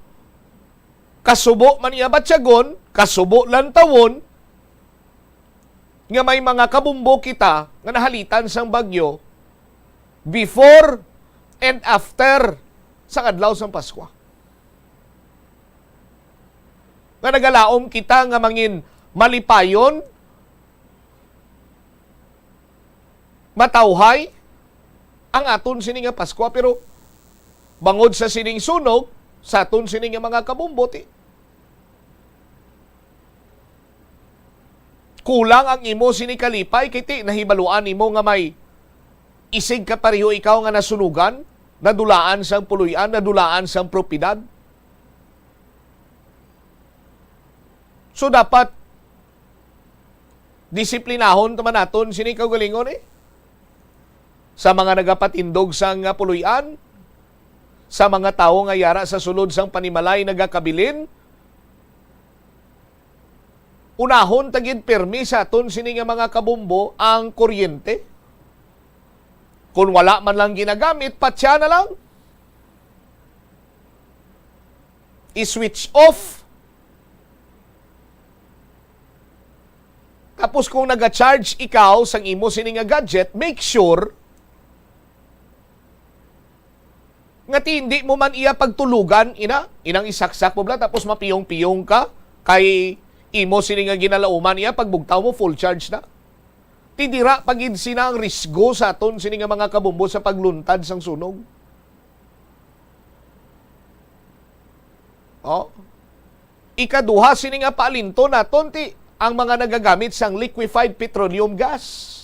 kasubo man iya batyagon, kasubo lantawon, nga may mga kabumbo kita nga nahalitan sang bagyo before and after sa adlaw sang Paskwa. Nga nagalaom kita nga mangin malipayon, matawhay ang aton sini nga Paskwa, pero bangod sa sining sunog sa aton sini nga mga kabumbo, ti kulang ang imo sini kalipay, kay ti nahibaluan nimo nga may isig ka pareho ikaw nga nasunugan, nadulaan sang puloy-an, nadulaan sang propiedad. So, dapat disiplinahon ta man naton sini kaugalingon, eh. Sa mga nagapatindog sang, ah, puloy-an, sa mga tawo nga yara sa sulod sang panimalay nagakabilin, unahon ta gid pirmi sa aton sini nga mga kabumbo ang kuryente. Kung wala man lang ginagamit, patya na lang. I-switch off. Tapos kung naga-charge ikaw sang imo sini nga gadget, make sure nga ti hindi mo man iya pagtulugan, ina, inang isaksak mo bala, tapos mapiyong-piyong ka, kay imo sini nga ginalauman iya, pagbugtaw mo, full charge na. Ti dira pa gid sina ang risgo sa aton sini nga mga kabumbo sa pagluntad sang sunog. Oh. Ikaduha sini nga paalinton naton ti ang mga nagagamit sang liquefied petroleum gas.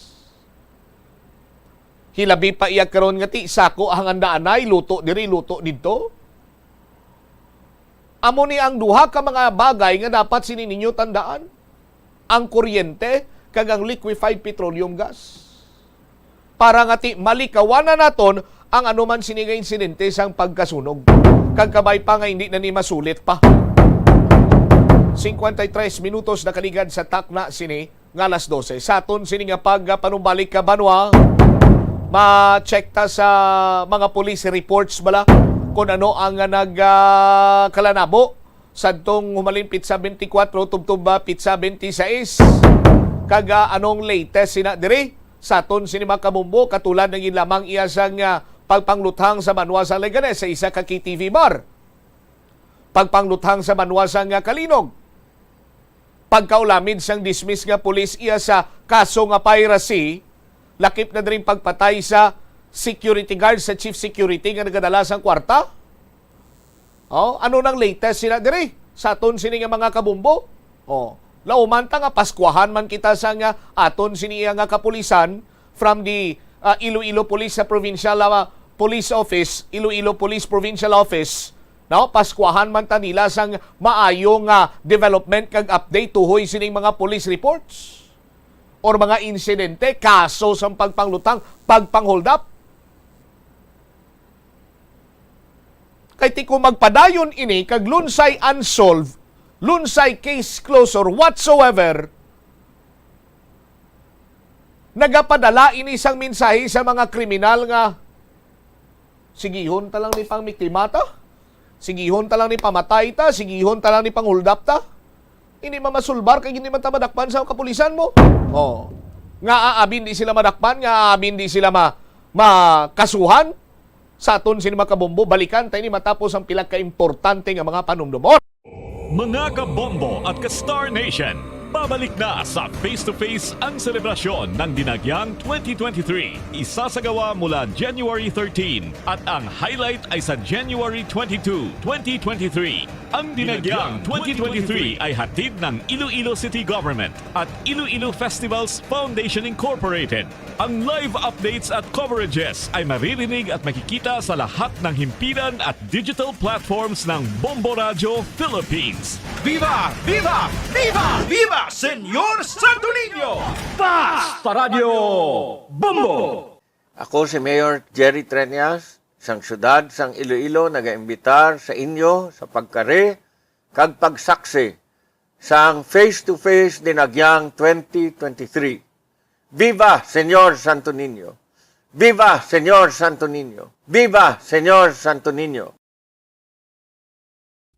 Hilabi pa iya karon nga ti sako ang andaanay, luto diri, luto didto. Amo ni ang duha ka mga bagay nga dapat sini ninyo tandaan, ang kuryente kag ang liquefied petroleum gas, para nga ti malikawan na naton ang anuman sini nga insidente sang pagkasunog, kag kabay pa nga hindi na ni masulit pa. Cincuenta y tres minutos nakaligad sa takna sini nga alas dose. Sa aton sini nga pagpanumbalik ka banwa, ma-check ta sa mga police reports bala kung ano ang nagkalanabo sadtong humalin pitsa twenty-four tubtob ba pitsa twenty-six. Kag, ah, anong latest sina diri? Sa aton sini mga kabombo, katulad na gid lamang iya sang, ah, pagpangluthang sa banwa sa Leganes sa isa ka K T V bar. Pagpangluthang sa banwa sang, ah, Calinog. Pagkaulamid sang dismiss nga pulis iya sa kaso nga piracy, lakip na diri ang pagpatay sa security guard sa chief security nga nagadala sang kwarta. Oh, ano nang latest sila diri sa aton sini nga mga kabombo? Oh, lauman ta nga paskuahan man kita sa nga aton sini iya nga kapulisan from the, ah, Iloilo Police sa Provincial, ah, Police Office, Iloilo Police Provincial Office. No, paskuahan man ta nila sang maayo nga development kag update tuhoy sining mga police reports or mga insidente, kaso sang pagpanglutang, pagpanghold up. Kay ti kung magpadayon ini kag lunsay unsolved, lunsay case closed or whatsoever, nagapadala ini sang mensahe sa mga kriminal nga, "Sigihon ta lang ni pangmiktima ta, sigihon ta lang ni pamatay ta, sigihon ta lang ni panghold up ta." Hindi man masulbar kay hindi man ta madakpan sa kapulisan mo. Oh. Nga aabin di sila madakpan, nga aabin di sila ma makasuhan. Sa aton sini mga kabombo, balikan ta ini matapos ang pila ka importante nga mga panumdumon. Mga kabombo at ka Star Nation, babalik na sa Face to Face ang selebrasyon ng Dinagyang twenty twenty-three. Isasagawa mula January thirteen at ang highlight ay sa January twenty-two, twenty twenty-three. Ang Dinagyang twenty twenty-three ay hatid ng Iloilo City Government at Iloilo Festivals Foundation Incorporated. Ang live updates at coverages ay maririnig at makikita sa lahat ng himpilan at digital platforms ng Bombo Radyo Philippines. Viva! Viva! Viva! Viva Senyor Santo Niño! Pas Paradyo Bombo! Ako si Mayor Jerry Treñas, sang siyudad sang Iloilo, nagaimbitar sa inyo sa pagkari kag pagsaksi sang Face to Face Dinagyang twenty twenty-three. Viva Señor Santo Niño! Viva Señor Santo Niño! Viva Señor Santo Niño!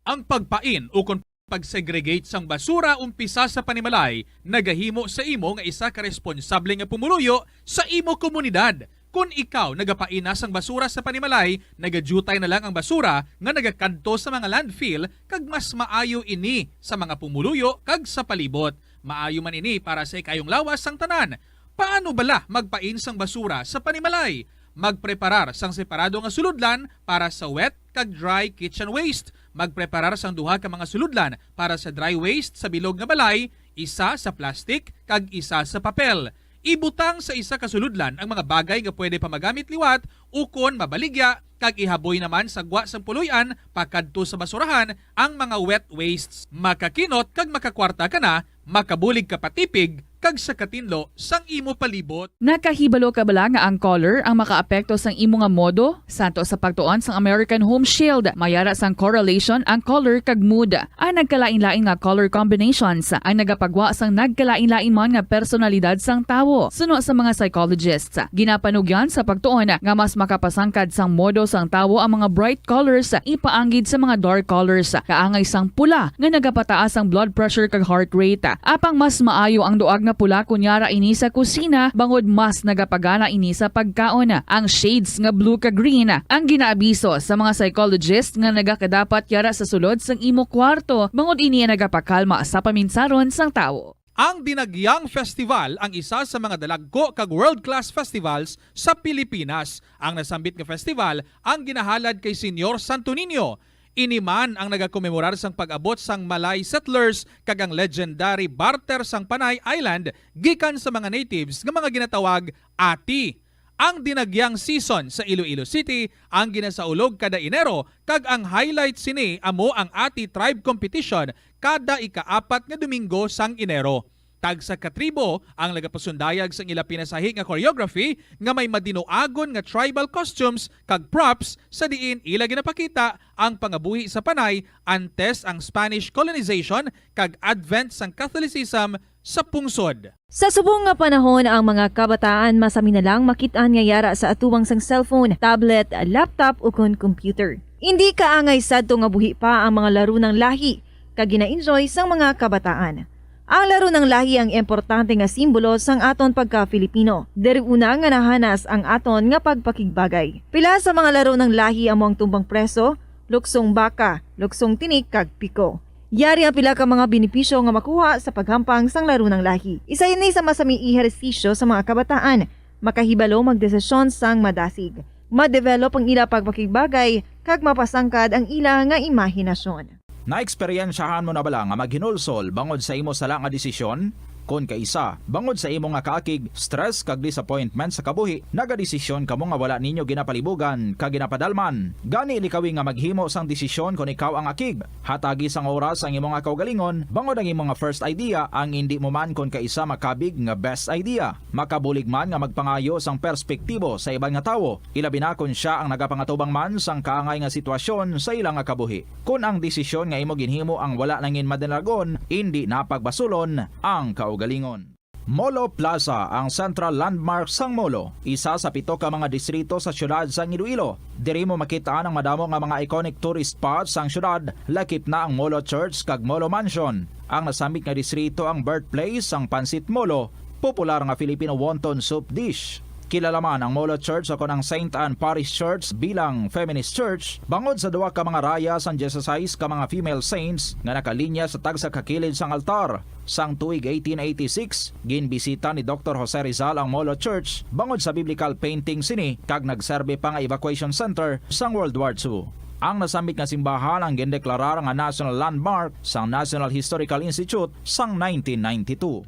Ang pagpain ukon pag-segregate sang basura umpisa sa panimalay nagahimo sa imo nga isa ka responsable nga pumuluyo sa imo komunidad. Kon ikaw nagapain na sang basura sa panimalay, nagadyutay na lang ang basura nga nagakadto sa mga landfill, kag mas maayo ini sa mga pumuluyo kag sa palibot. Maayo man ini para sa ikayong lawas sang tanan. Paano bala magpain sang basura sa panimalay? Magpreparar sang separado nga sulodlan para sa wet kag dry kitchen waste. Magpreparar sang duha ka mga sulodlan para sa dry waste sa bilog nga balay, isa sa plastic kag isa sa papel. Ibutang sa isa ka sulodlan ang mga bagay nga pwede pa magamit liwat ukon mabaligya, kag ihaboy naman sa gwa sang puloy-an pakadto sa basurahan ang mga wet wastes. Makakinot kag makakwarta ka na, makabulig ka pa tipig kag sa katinlo sang imo palibot. Nakahibalo ka bala nga ang color ang makaapekto sang imo nga modo? Santo sa pagtuon sang American Home Shield, may ara sang correlation ang color kag mood. Ang nagkalain-lain nga color combinations ang nagapagwa sang nagkalain-lain man nga personalidad sang tawo. Suno sa mga psychologists, ginapanugyan sa pagtuon nga mas makapasangkad sang modo sang tawo ang mga bright colors ipaanggid sa mga dark colors, kaangay sang pula nga nagapataas ang blood pressure kag heart rate. Apang mas maayo ang duag nga pula kon yara ini sa kusina, bangod mas nagapagana ini sa pagkaon. Ang shades nga blue kag green ang ginaabiso sa mga psychologist nga nagakadapat yara sa sulod sang imo kwarto, bangod ini ang nagapakalma sa paminsaron sang tawo. Ang Dinagyang Festival ang isa sa mga dalagko kag world-class festivals sa Pilipinas. Ang nasambit nga festival ang ginahalad kay Señor Santo Niño. Ini man ang nagakomemorar sang pag-abot sang Malay settlers kag ang legendary barter sang Panay Island gikan sa mga natives nga mga ginatawag ati. Ang Dinagyang season sa Iloilo City ang ginasaulog kada Enero, kag ang highlight sini amo ang Ati Tribe Competition kada ikaapat nga Domingo sang Enero. Tagsa ka tribo ang nagapasundayag sang ila pinasahi nga choreography nga may madinuagon nga tribal costumes kag props, sa diin ila ginapakita ang pangabuhi sa Panay antes ang Spanish colonization kag advent sang Catholicism sa pungsod. Sa subong nga panahon, ang mga kabataan masami na lang makit-an nga yara sa atubang sang cellphone, tablet, laptop, ukon computer. Indi kaangay sadto nga buhi pa ang mga laro ng lahi kag gina-enjoy sang mga kabataan. Ang laro ng lahi ang importante nga simbolo sang aton pagka-Filipino. Diri una nga nahanas ang aton nga pagpakigbagay. Pila sa mga laro ng lahi amo ang tumbang preso, luksong baka, luksong tinik, kag piko. Yari ang pila ka mga benepisyo nga makuha sa paghampang sang laro ng lahi. Isa ini sa masami ehersisyo sa mga kabataan. Makahibalo magdesisyon sang madasig. Ma-develop ang ila pagpakigbagay, kag mapasangkad ang ila nga imahinasyon. Naeksperyensyahan mo na bala nga maghinulsol bangod sa imo sala nga desisyon? Kon kaisa, bangod sa imo nga kaakig, stress, kag disappointment sa kabuhi, nagadesisyon kamo nga wala ninyo ginapalibugan kag ginapadalman. Gani, likawi nga maghimo sang desisyon kon ikaw ang akig. Hatagi sang oras ang imo nga kaugalingon, bangod ang imo nga first idea ang indi mo man kon kaisa makabig nga best idea. Makabulig man nga magpangayo sang perspektibo sa iban nga tawo, ilabi na kon sia ang nagapangatubang man sang kaangay nga sitwasyon sa ila nga kabuhi. Kon ang desisyon nga imo ginhimo ang wala nangin madalagon, indi na pagbasulon ang kaugalingon. Molo Plaza, ang central landmark sang Molo, isa sa pito ka mga distrito sa siyudad sang Iloilo. Diri mo makit-an ang madamo nga mga iconic tourist spots sang siyudad, lakip na ang Molo Church kag Molo Mansion. Ang nasambit nga distrito ang birthplace sang Pancit Molo, popular nga Filipino wonton soup dish. Kilala man ang Molo Church o kon ang Saint Anne Parish Church bilang feminist church bangod sa duha ka mga raya sang dieciséis ka mga female saints nga nakalinya sa tagsa ka kilid sang altar. Sang tuig eighteen eighty-six, ginbisita ni Doktor Jose Rizal ang Molo Church bangod sa biblical painting sini kag nagserbi pa nga evacuation center sang World War Two. Ang nasambit nga simbahan ang gindeklarar nga National Landmark sang National Historical Institute sang nineteen ninety-two.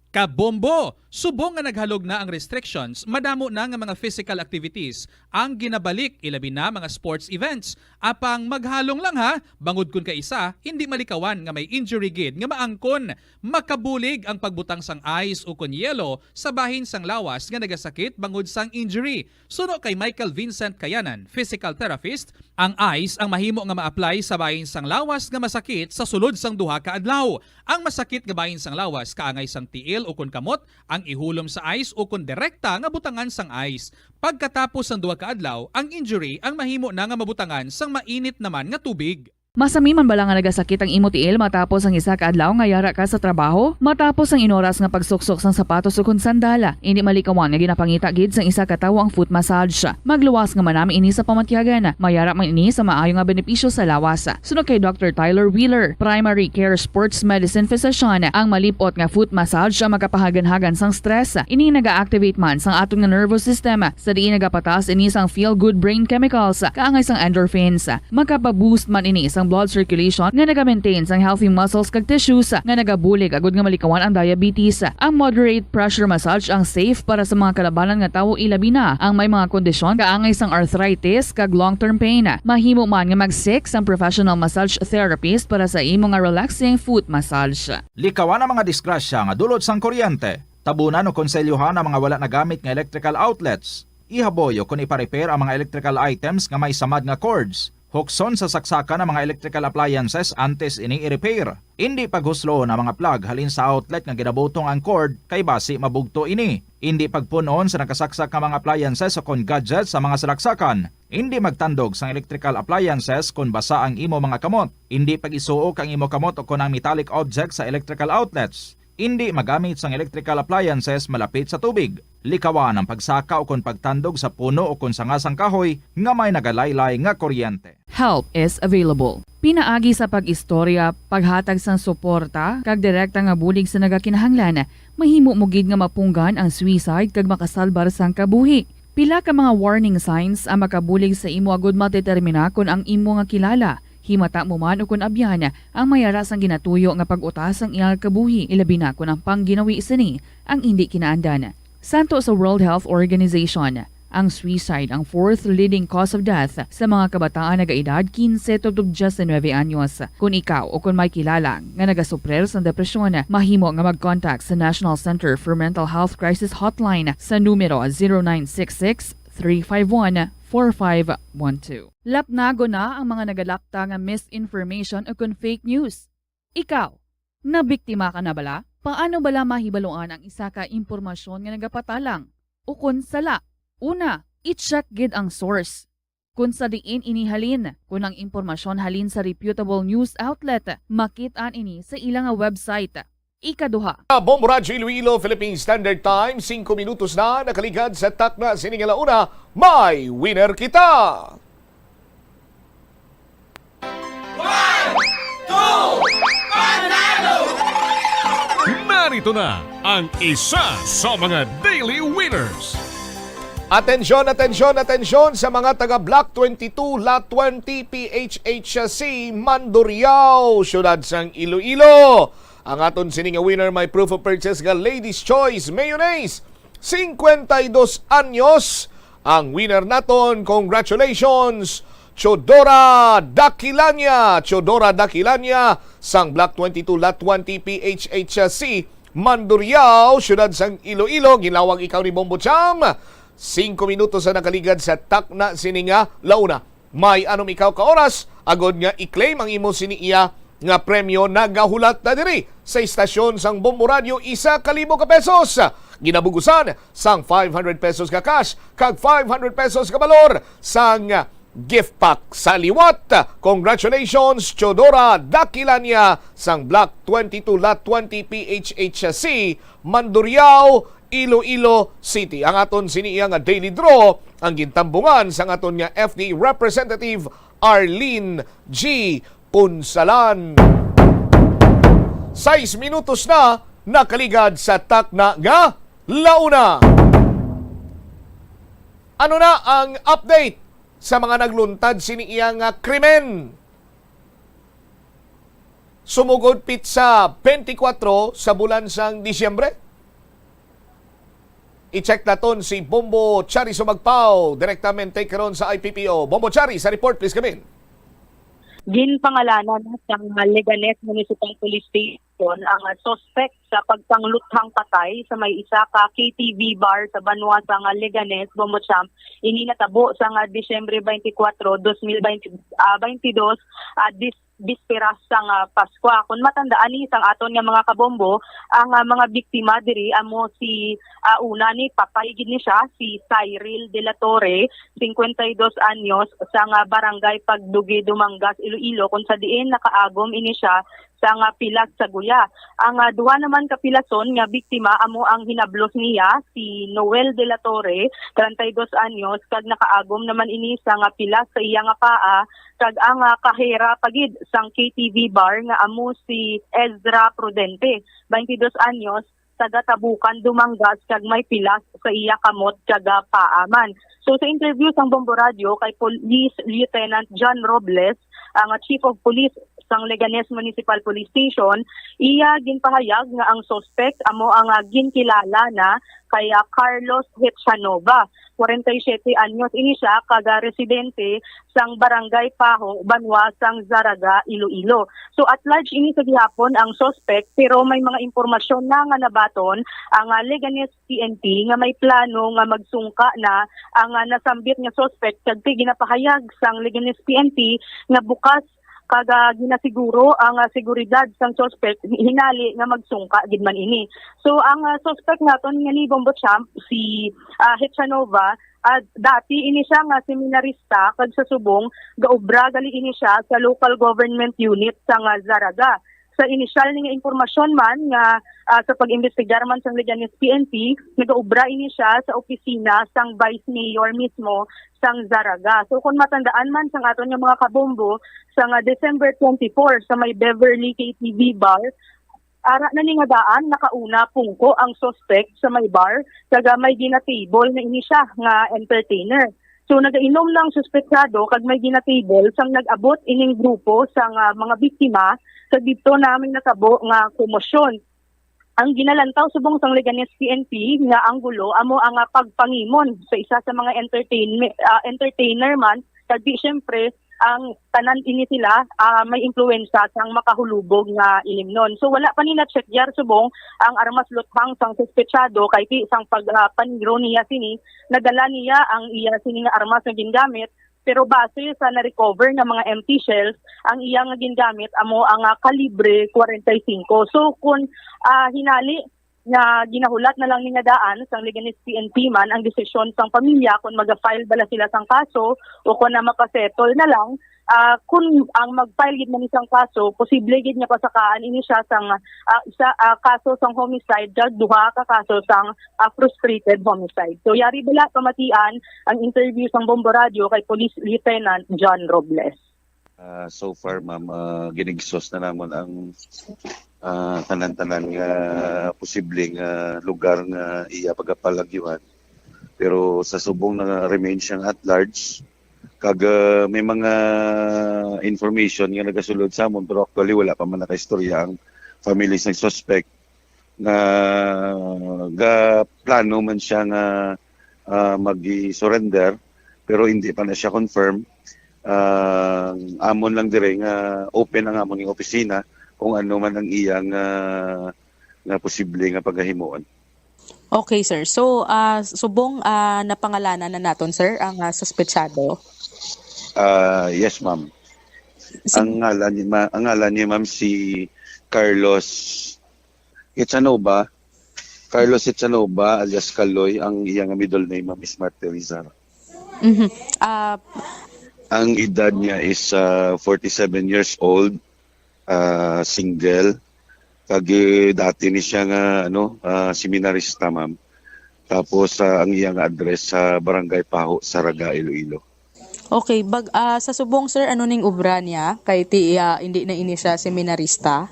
Kabombo! Subong nga naghalog na ang restrictions, madamo na nga mga physical activities ang ginabalik, ilabi na mga sports events. Apang maghalong lang ha, bangod kun kaisa, hindi malikawan nga may injury gid nga maangkon. Makabulig ang pagbutang sang ice ukon yelo sa bahin sang lawas nga nagasakit bangod sang injury. Suno kay Michael Vincent Kayanan, physical therapist, ang ice ang mahimo nga ma-apply sa bahin sang lawas nga masakit sa sulod sang duha ka adlaw. Ang masakit nga bahin sang lawas kaangay sang tiil ukon kamot ang ihulom sa ice ukon direkta nga butangan sang ice. Pagkatapos sang duha ka adlaw, ang injury ang mahimo na nga mabutangan sang mainit naman nga tubig. Masami man bala nga nagasakit ang imo tiil matapos ang isa ka adlaw nga yara ka sa trabaho? Matapos ang inoras nga pagsuksok sang sapatos ukon sandal, indi malikawan nga ginapangita gid sang isa ka tawo ang foot massage. Magluwas nga manami ini sa pamatyagan. Mayara man ini sa maayo nga benepisyo sa lawas. Suno kay Doktor Tyler Wheeler, primary care sports medicine physician, ang malip-ot nga foot massage ang makapahaganhagan sang stress. Ini naga-activate man sang aton nga nervous system, sa diin nagapataas ini sang feel-good brain chemicals, kaangay sang endorphins. Makapa-boost man ini sang blood circulation nga naga-maintain sang healthy muscles kag tissues nga nagabulig agud nga malikawan ang diabetes. Ang moderate pressure massage ang safe para sa mga kalabanan nga tawo, ilabi na ang may mga kondisyon kaangay sang arthritis kag long-term pain. Mahimo man nga mag-seek sang professional massage therapist para sa imo nga relaxing foot massage. Likawan ang mga disgrasya nga dulot sang kuryente. Tabunan o konselyohan ang mga wala nagamit nga electrical outlets. Ihaboy o kon ipa-repair ang mga electrical items nga may samad nga cords. Hukson sa saksakan ang mga electrical appliances antes ini i-repair. Indi paghusloon ang mga plug halin sa outlet nga ginabutong ang cord, kay basi mabugto ini. Indi pagpun-on sa nakasaksak nga mga appliances o kon gadgets sa mga salaksakan. Indi magtandog sang electrical appliances kon basa ang imo mga kamot. Indi pag-isuok ang imo kamot o kon ang metallic object sa electrical outlets. Indi magamit sang electrical appliances malapit sa tubig. Likawan ang pagsaka o kon pagtandog sa puno o kon sanga sang kahoy nga may nagalaylay nga kuryente. Help is available. Pinaagi sa pag-istorya, paghatag sang suporta, kag direkta nga bulig sa nagakinahanglan, mahimo mo gid nga mapunggan ang suicide kag makasalbar sang kabuhi. Pila ka mga warning signs ang makabulig sa imo agud madetermina kon ang imo nga kilala, himata mo man ukon abyan, ang may ara sang ginatuyo nga pag-uta sang iyang kabuhi, ilabi na kon ang pangginawi sini ang indi kinaandan. Santo sa World Health Organization, Ang suicide ang fourth leading cause of death sa mga kabataan nagaedad quince tubtob diecinuebe anyos. Kon ikaw o kon may kilala nga nagasuprir sang depresyon, mahimo nga mag-contact sa National Center for Mental Health Crisis Hotline sa numero zero nine six six, three five one, four five one two. Lapnagon na ang mga nagalakta nga misinformation o kon fake news. Ikaw, nabiktima ka na bala? Paano bala mahibaluan ang isa ka impormasyon nga nagapatalang o kon sala? Una, i-check gid ang source. Kon sa diin ini halin, kon ang impormasyon halin sa reputable news outlet, makit-an ini sa ila nga website. Ikaduha. Bombo Radyo Iloilo, Philippine Standard Time, singko minutos na nakaligad sa takna sini nga launa, may winner kita. One, two, panalo! Narito na ang isa sa mga daily winners. Atensyon, atensyon, atensyon sa mga taga Block twenty-two, Lot twenty, P H H C, Mandurriao, siyudad sang Iloilo. Ang aton sini nga winner may proof of purchase nga Ladies Choice Mayonnaise, cincuenta y dos anyos. Ang winner naton, congratulations, Chodora Daquilania. Chodora Daquilania, sang Block twenty-two, Lot twenty, P H H C, Mandurriao, siyudad sang Iloilo. Ginlawag ikaw ni Bombo Cham. Singko minutos ang nakaligad sa takna sini nga launa. May anom ikaw ka oras agod nga i-claim ang imo sini iya nga premyo. Nagahulat na diri sa istasyon sang Bombo Radio isa ka libo ka pesos. Ginabugusan sang five hundred pesos ka cash kag five hundred pesos ka balor sang gift pack sa liwat. Congratulations, Chodora Daquilania sang Block twenty-two, Lot twenty, P H H C, Mandurriao, Iloilo City. Ang aton sini iya nga daily draw ang gintambungan sang aton nga F D A representative Arlene G Punsalan. Sais minutos na nakaligad sa takna nga launa. Ano na ang update sa mga nagluntad sini iya nga krimen? Sumugod pitsa twenty-four sa bulan sang Disyembre. I-check naton si Bombo Chari Sumagpaw direktamente karon sa I P P O. Bombo Chari, sa report, please come in. Ginpangalanan sa Leganes Municipal Police Station ang suspect sa pagpangluthang patay sa may isa ka K T V bar sa banwa sa nga Leganes, Bombo Cham. Ini natabo sa nga Disyembre twenty-four, dos mil twenty, ah, twenty-two, ah, dis-, bisperas sang, ah, Paskwa. Kung matandaan ni sang aton nga mga kabombo, ang, ah, mga biktima diri amo si, ah, una ni, patay gid ni siya, si Cyril de la Torre, cincuenta y dos anyos, sa nga barangay Pagdugi, Dumangas, Iloilo, kung sa diin nakaagom ini siya sa nga pilas sa guya. Ang, ah, duha naman ka pilason nga biktima amo ang hinablos niya, si Noel de la Torre, treinta y dos anyos, kag nakaagom naman ini sa nga pilas sa iya nga paa, kag ang, ah, kahera pa gid sang K T V bar nga amo si Ezra Prudente, twenty-two anyos, taga Tabukan, Dumangas, kag may pilas sa iya kamot kag, ah, paa man. So, sa interview sang Bombo Radio kay Police Lieutenant John Robles, ang, ah, Chief of Police sang Leganes Municipal Police Station, iya ginpahayag nga ang suspect amo ang, ah, ginkilala na kay, ah, Carlos Hechanova, forty-seven anyos ini siya, kag, ah, residente sang Barangay Paho, banwa sang Zarraga, Iloilo. So, at large ini sa gihapon ang suspect, pero may mga impormasyon na nga nabaton ang, ah, Leganes P N P nga may plano nga magsungka na ang, ah, nasambit nga suspect, kag ginapahayag sang Leganes P N P nga bukas kag, ah, ginasiguro ang, ah, seguridad sang suspect, hinali nga magsungka gid man ini. So, ang, ah, suspect naton nga ni Bombo Champ, si, ah, Hechanova, ah, dati ini siya nga seminarista, kag sa subong gaobra gali ini siya sa local government unit sang, ah, Zarraga. Sa inisyal ni nga impormasyon man nga, ah, sa pag-imbestigar man sang Leganes P N P, nagaobra ini siya sa opisina sang Vice Mayor mismo sang Zarraga. So, kung matandaan man sang aton nga mga kabombo, sa nga December twenty-four sa may Beverly K T V Bar, ara na ni nga daan, nakauna pungko ang suspect sa may bar, kag may ginatable na ini siya nga entertainer. So, nagainom na ang suspetsado kag may ginatable sang nag-abot ining grupo sang, ah, mga biktima, kag didto na may natabo nga komosyon. Ang ginalantaw subong sang Leganes P N P nga anggulo amo ang, ah, pagpangimon sa isa sa mga entertainme-, ah, entertainer man, kag di siyempre ang tanan ini sila, ah, may impluwensya sang makahulubog nga ilimnon. So wala pa ni na-check yar subong ang armas luthang sang suspetsado kay ti sang pag, ah, paniro niya sini, nadala niya ang iya sini nga armas nga gingamit, pero base sa na-recover nga mga empty shells, ang iya nga gingamit amo ang, ah, kalibre forty-five. So kun, ah, hinali nga ginahulat na lang ni nga daan sang Leganes P N P man ang desisyon sang pamilya kung maga-file bala sila sang kaso o kung na mapasettle na lang. Ah, kung ang mag-file gid man ni sang kaso, posible gid nga pasakaan ini siya sang, ah, isa, ah, kaso sang homicide kag duha ka kaso sang, ah, frustrated homicide. So yari bala pamatian ang interview sang Bombo Radio kay Police Lieutenant John Robles. Ah, so far, ma'am, ah, ginigsos na namon ang, ah, tanan-tanan nga posibleng, ah, lugar nga iya pagapalagyuhan. Pero sa subong na remain siyang at large, kag, ah, may mga information nga nagasulod sa amon, pero actually wala pa man nakaistorya ang family sang suspect nga ga plano man siya nga, ah, magi-surrender, pero hindi pa na siya confirm. Ah, amon lang dire nga open ang amon nga opisina kung ano man ang iyang, ah, nga posible nga pagahimuon. Okay, sir. So, ah, subong, ah, napangalanan na naton, sir, ang, ah, suspetsado? Ah, yes, ma'am. Sige. Ang ngalan ni ma-, ang ngalan ni ma'am si Carlos Itsanova. Carlos Itsanova alias Kaloy, ang iyang middle name, ma'am, is Martelizar. Mhm. Ah, Ang edad niya is, ah, forty-seven years old, ah, single. Kag, eh, dati ni siya nga, ano, ah, seminarista, ma'am. Tapos, ah, ang iyang address sa Barangay Paho, Saraga, Iloilo. Okay, bag ah, sa subong, sir, ano ning obra niya? Kay ti ah, hindi na ini siya seminarista.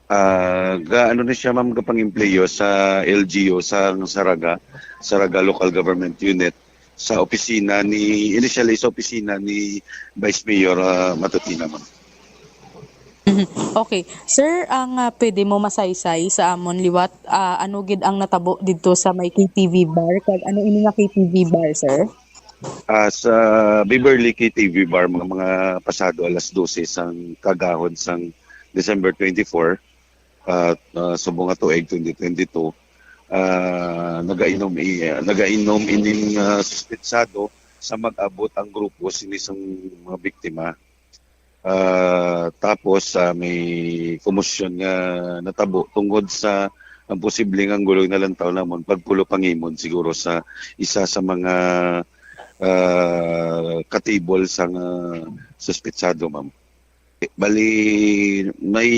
Ah, ga ano ni siya, ma'am, gapang-empleyo sa L G U sa Saraga, Saraga Local Government Unit, sa opisina ni, initially sa opisina ni Vice Mayor, ah, Matutina, ma'am. Mhm. Okay. Sir, ang ah, pwede mo masaysay sa amon liwat, ah, ano gid ang natabo didto sa may K T V bar? Kag ano ini nga K T V bar, sir? Ah, sa Beverly K T V Bar, mga, mga pasado alas dose sang kagahon sang December twenty-four, at, ah, subong nga tuig twenty twenty-two, ah, nagainom i-, nagainom ining, ah, suspetsado sa mag-abot ang grupo sini sang mga biktima. Ah, tapos, ah, may komosyon nga natabo tungod sa ang posibleng anggulo nga nalantaw namon pagpulo pangimon siguro sa isa sa mga, ah, katibol sang suspetsado, ma'am. Bali, may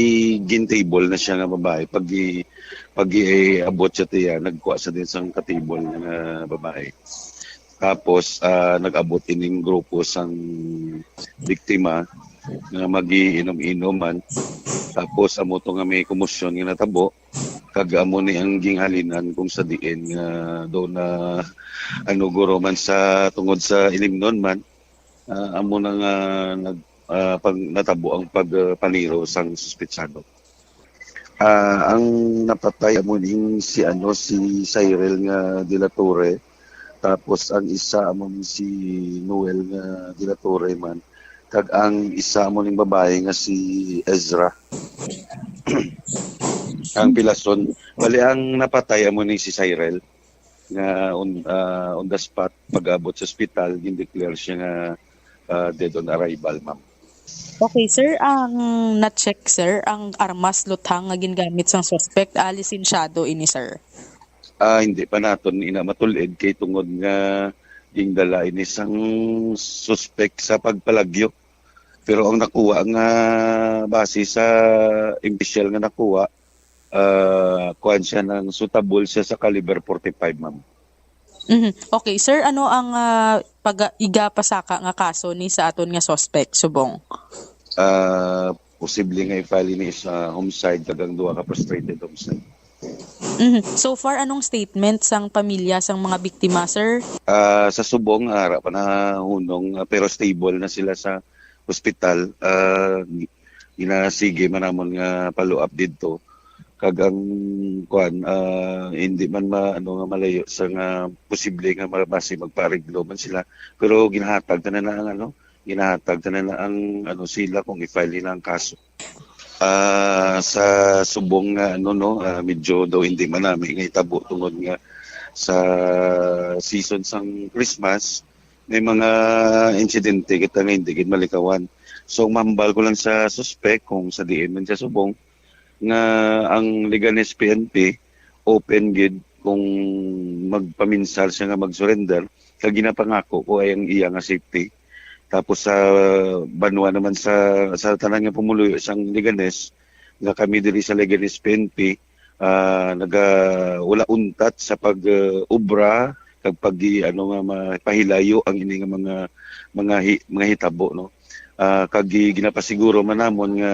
gintable na siya nga babae. Pag i-, pag iabot siya tiya, nagkuha sa din sang katibol nga babae. Tapos, ah, nag-abot ining grupo sang biktima nga magiinom-inom man. Tapos, amo to nga may komosyon nga natabo. Kag amo ni ang ginghalinan kung sa diin nga do na, ano, guro man sa tungod sa ilimnon man, ah, amo na nga nag-, ah, pag natabo ang pagpaniro sang suspetsado. Ah, ang napatay amo ning si, ano, si Cyril nga De La Torre, tapos ang isa amo ni si Noel nga De La Torre man, kag ang isa amo ning babae nga si Ezra. Ang pilason, bali ang napatay amo ni si Cyril nga on, ah, on the spot pag-abot sa ospital, gindeclare siya nga, ah, dead on arrival, ma'am. Okay, sir, ang na-check, sir, ang armas luthang nga gingamit sang suspect, ah, lisensyado ini, sir? Ah, hindi pa naton ina matul-id kay tungod nga gindala ini sang suspect sa pagpalagyo. Pero ang nakuha nga base sa impisyal nga nakuha, ah, kuan siya, nang suitable siya sa caliber forty-five, ma'am. Mhm. Okay, sir, ano ang ah, pag igapasaka nga kaso ni sa aton nga suspect subong? Ah, posible nga i-file ini sa homicide kag ang duha ka frustrated homicide. Mhm. So far, anong statement sang pamilya sang mga biktima, sir? Ah, sa subong, ara pa nahunong, ah, pero stable na sila sa hospital. Ah, gi-, ginasige man namon nga follow up didto. kag ang, kuan, ah, hindi man ma-, ano, nga malayo sa nga posible nga ma-, basi magpaareglo man sila, pero ginahatag tanan na ang, ano, ginahatag tanan na ang, ano, sila kung i-file nila ang kaso. Ah, sa subong nga, ano, no, ah, medyo daw hindi manami nga hitabo tungod nga sa season sang Christmas, may mga insidente kita nga hindi gid malikawan. So, ang mahambal ko lang sa suspek, kung sa diin man siya subong, nga ang Leganes P N P open gid kung magpaminsar siya nga mag-surrender, kag ginapangako ko ay ang iya nga safety. Tapos sa banwa naman sa, sa tanan nga pumuluyo sang Leganes, nga kami diri sa Leganes P N P, ah, naga-, wala untat sa pag, ah, obra kag pag, ano nga, mapahilayo ang ini nga mga, mga hi-, mga hitabo, no? Ah, kag gi-, ginapasiguro man namon nga,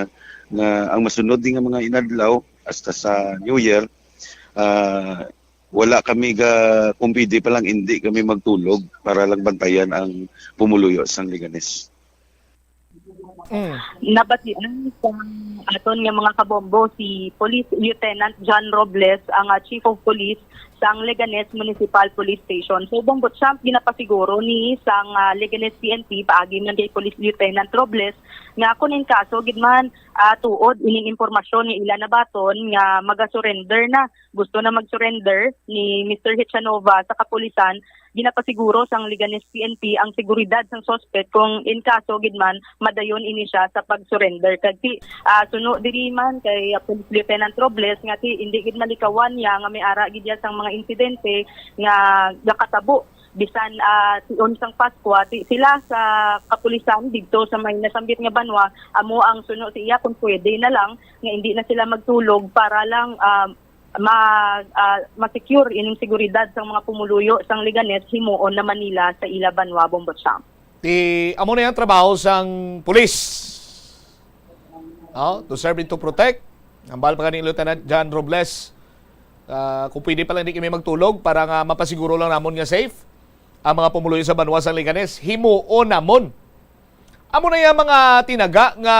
nga ang masunod ni nga mga inadlaw hasta sa New Year, ah, wala kami ga-, kung pwede pa lang, hindi kami magtulog para lang bantayan ang pumuluyo sang Leganes. Mm. Nabatian sa aton nga mga kabombo si Police Lieutenant John Robles, ang, ah, Chief of Police sang Leganes Municipal Police Station. So, Bombo Champ, ginapasiguro ni sang, ah, Leganes P N P, paagi man kay Police Lieutenant Robles, nga kung in kaso gid man, ah, tuod ining impormasyon nga ila nabaton nga maga-surrender na, gusto na mag-surrender ni Mister Hichanova sa kapulisan, ginapasiguro sang Leganes P N P ang seguridad sang suspect kung in kaso gid man madayon ini siya sa pag-surrender. Kag ti, ah, suno diri man kay, ah, Police Lieutenant Robles nga ti, hindi gid malikawan niya nga may ara gid ya sang mga insidente nga gakatabo bisan, ah, si unsang Paskwa, ti, sila sa kapulisan didto sa may nasambit nga banwa, amo ang suno sa iya kung pwede na lang nga hindi na sila magtulog para lang, ah, ma-, ah, ma-secure ining seguridad sang mga pumuluyo sang Leganes himuon na Manila sa ila banwa, Bombo Champ. Ti, amo na yung trabaho sang pulis. Oh, to serve and to protect. Hambal pa gani Lieutenant John Robles, ah, kung pwede pa lang, di kami magtulog para nga mapasiguro lang namon nga safe ang mga pumuluyo sa banwa sang Leganes. Himuon namon. Amo na yung mga tinaga nga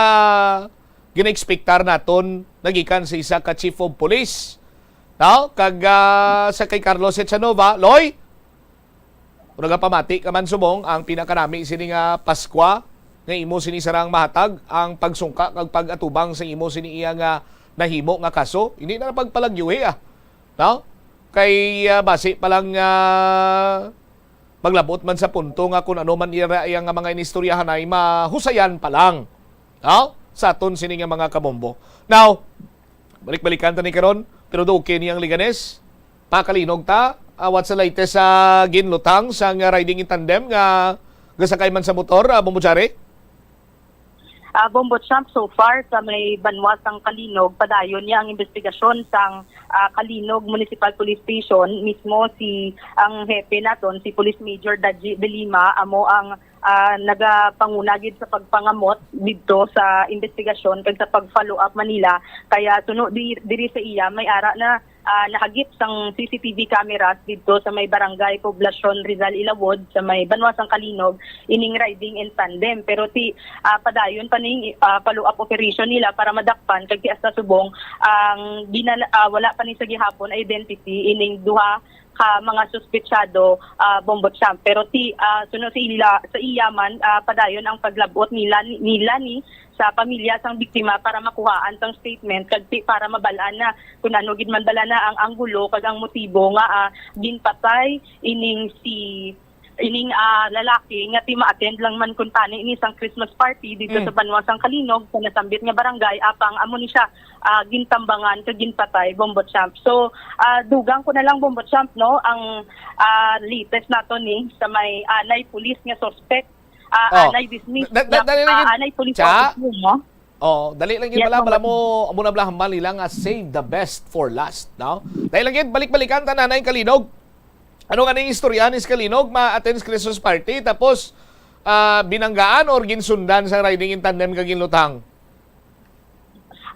gina-expectar naton nagikan sa isa ka chief of police. No? Kag, ah, sa kay Carlos Echanova, Loy, kung nagapamati ka man subong, ang pinakanami sini nga Paskwa, nga imo sini sarang mahatag, ang pagsungka kag pag-atubang sa imo sini iya nga nahimo nga kaso, hindi na pagpalagyuhi, ah. No? Kay, ah, basi pa lang, ah, maglabot man sa punto nga kung ano man ira iya nga mga inistoryahan ay mahusayan pa lang. No? Sa aton sini nga mga kabombo. Now, balik-balikan ta ni karon, pero do okay ni ang Leganes. Pakalinog ta, ah, what's the latest sa ginlutang sa nga riding in tandem nga gasakay man sa motor, ah, Bombo Jare? Ah, Bombo Champ, so far sa may banwa sang Kalinog, padayon niya ang investigasyon sang, ah, Kalinog Municipal Police Station. Mismo si, ang hepe naton, si Police Major Daji De Lima, amo ang, ah, nagapanguna gid sa pagpangamot didto sa investigasyon kag sa pag-follow up Manila. Kaya suno di, diri sa iya, may ara na, ah, nahagip sang C C T V cameras didto sa may barangay Poblacion Rizal Ilawod sa may banwa sang Kalinog ining riding in tandem. Pero ti, ah, padayon pa ning, ah, follow-up operation nila para madakpan kag ti hasta subong ang ginala-, ah, wala pa ni sa gihapon identity ining duha ka mga suspetsado, ah, Bombo Champ. Pero ti, ah, suno sa ila, sa iya man, ah, padayon ang paglabot nila, nila ni sa pamilya sang biktima para makuhaan sang statement kag ti-, para mabal-an na kung ano gid man bala na ang anggulo kag ang motibo nga, ah, ginpatay ining si, ining, ah, lalaki nga ti ma-attend lang man kuntani ini sang Christmas party dito Mm. sa banwa sang Kalinog sa nasambit nga barangay, apang amo ni siya, ah, gintambangan kag ginpatay, Bombo Champ. So, ah, dugang ko na lang, Bombo Champ, no, ang, ah, latest nato ni sa may anay pulis nga suspect, ah, Oh. anay dismiss Da-, da-, nga, dali lang ah, yun. anay police Cha? officer, no? Oh, dali lang yun Yes, bala, bala Bombo. mo, amo na bala hambal nila nga save the best for last, no? Dali lang yun, balik-balikan ta na, Nanay Kalinog. Ano nga ning istorya ni Kalinog? Ma-attend sa Christmas party, tapos, ah, binanggaan or ginsundan sa riding in tandem kag ginlutang?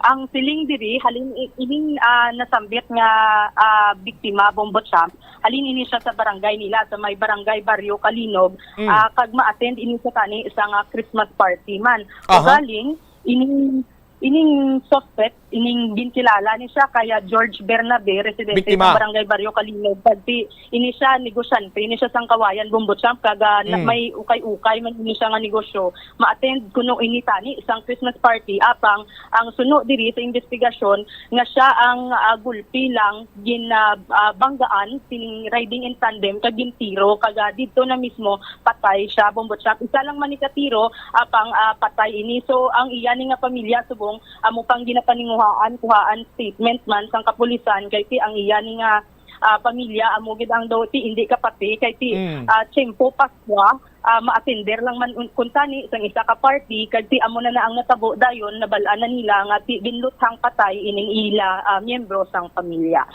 Ang siling diri, halin i-, ining, ah, nasambit nga, ah, biktima, Bombo Champ, halin ini siya sa barangay nila, sa may barangay Barrio Kalinog, Mm. ah, kag ma-attend ini sa tani isang, ah, Christmas party man. Aha. Ugaling, ining, ining suspect, ining ginkilala ni siya kaya George Bernabe, residente Biktima. Sa Barangay Barrio Kalinog. Kag ti, ini siya negosyante, ini siya sang Kawayan, Bombo Champ, kag ah, na, Mm. may ukay-ukay man ini siya nga negosyo. Ma-attend kuno ini tani sang Christmas party. Apang ang suno diri sa investigasyon nga siya ang ah, gulpi lang gin ah, ah, banggaan sining riding in tandem kag gintiro kag ah, didto na mismo patay siya, Bombo Champ. Isa lang man ni katiro, apang ah, patay ini. So ang iya ni nga pamilya subong amo pang ginapaninguhaan, kuhaan statement man sang kapulisan kay ti ang iya ni nga ah, pamilya amo gid ang daw ti hindi kapati kay ti Mm. ah, tiyempo Pascua, ah, ma-attender lang man un- kuntani sang isa ka party kag ti amo na na ang natabo dayon nabal-an na nila nga ti ginluthang patay ining ila ah, miyembro sang pamilya.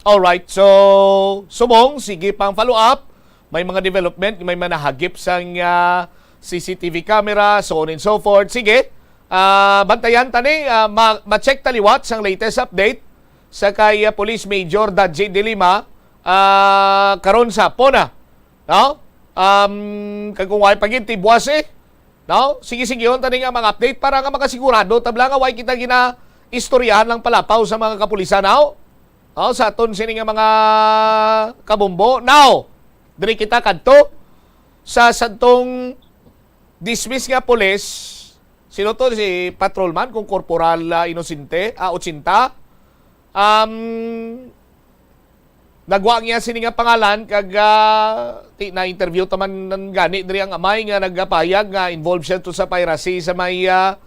Alright, so subong, sige pang follow up. May mga development, may manahagip sang ah, C C T V camera, so on and so forth. Sige, ah, bantayan tani, ah, ma- ma-check ta liwat sang latest update sa kay ah, Police Major Dadji de Lima ah, karon sa hapon na. No? Um, kag kung way pa gid ti buwas eh, no? Sige-sige on tani nga mga update para nga makasigurado tabla nga way kita gina istoryahan lang palapaw sa mga kapulisan, no? Oh, sa aton sini nga mga kabombo. Now, diri kita kadto sa sadtong dismiss nga pulis. Sino to? Si patrolman, kung Corporal ah, Inosente, ah, ochenta. Um, nagwa niya sini nga pangalan kag ah, ti na-interview ta man gani diri ang amay nga nagapayag nga involved siya to sa piracy sa may ah,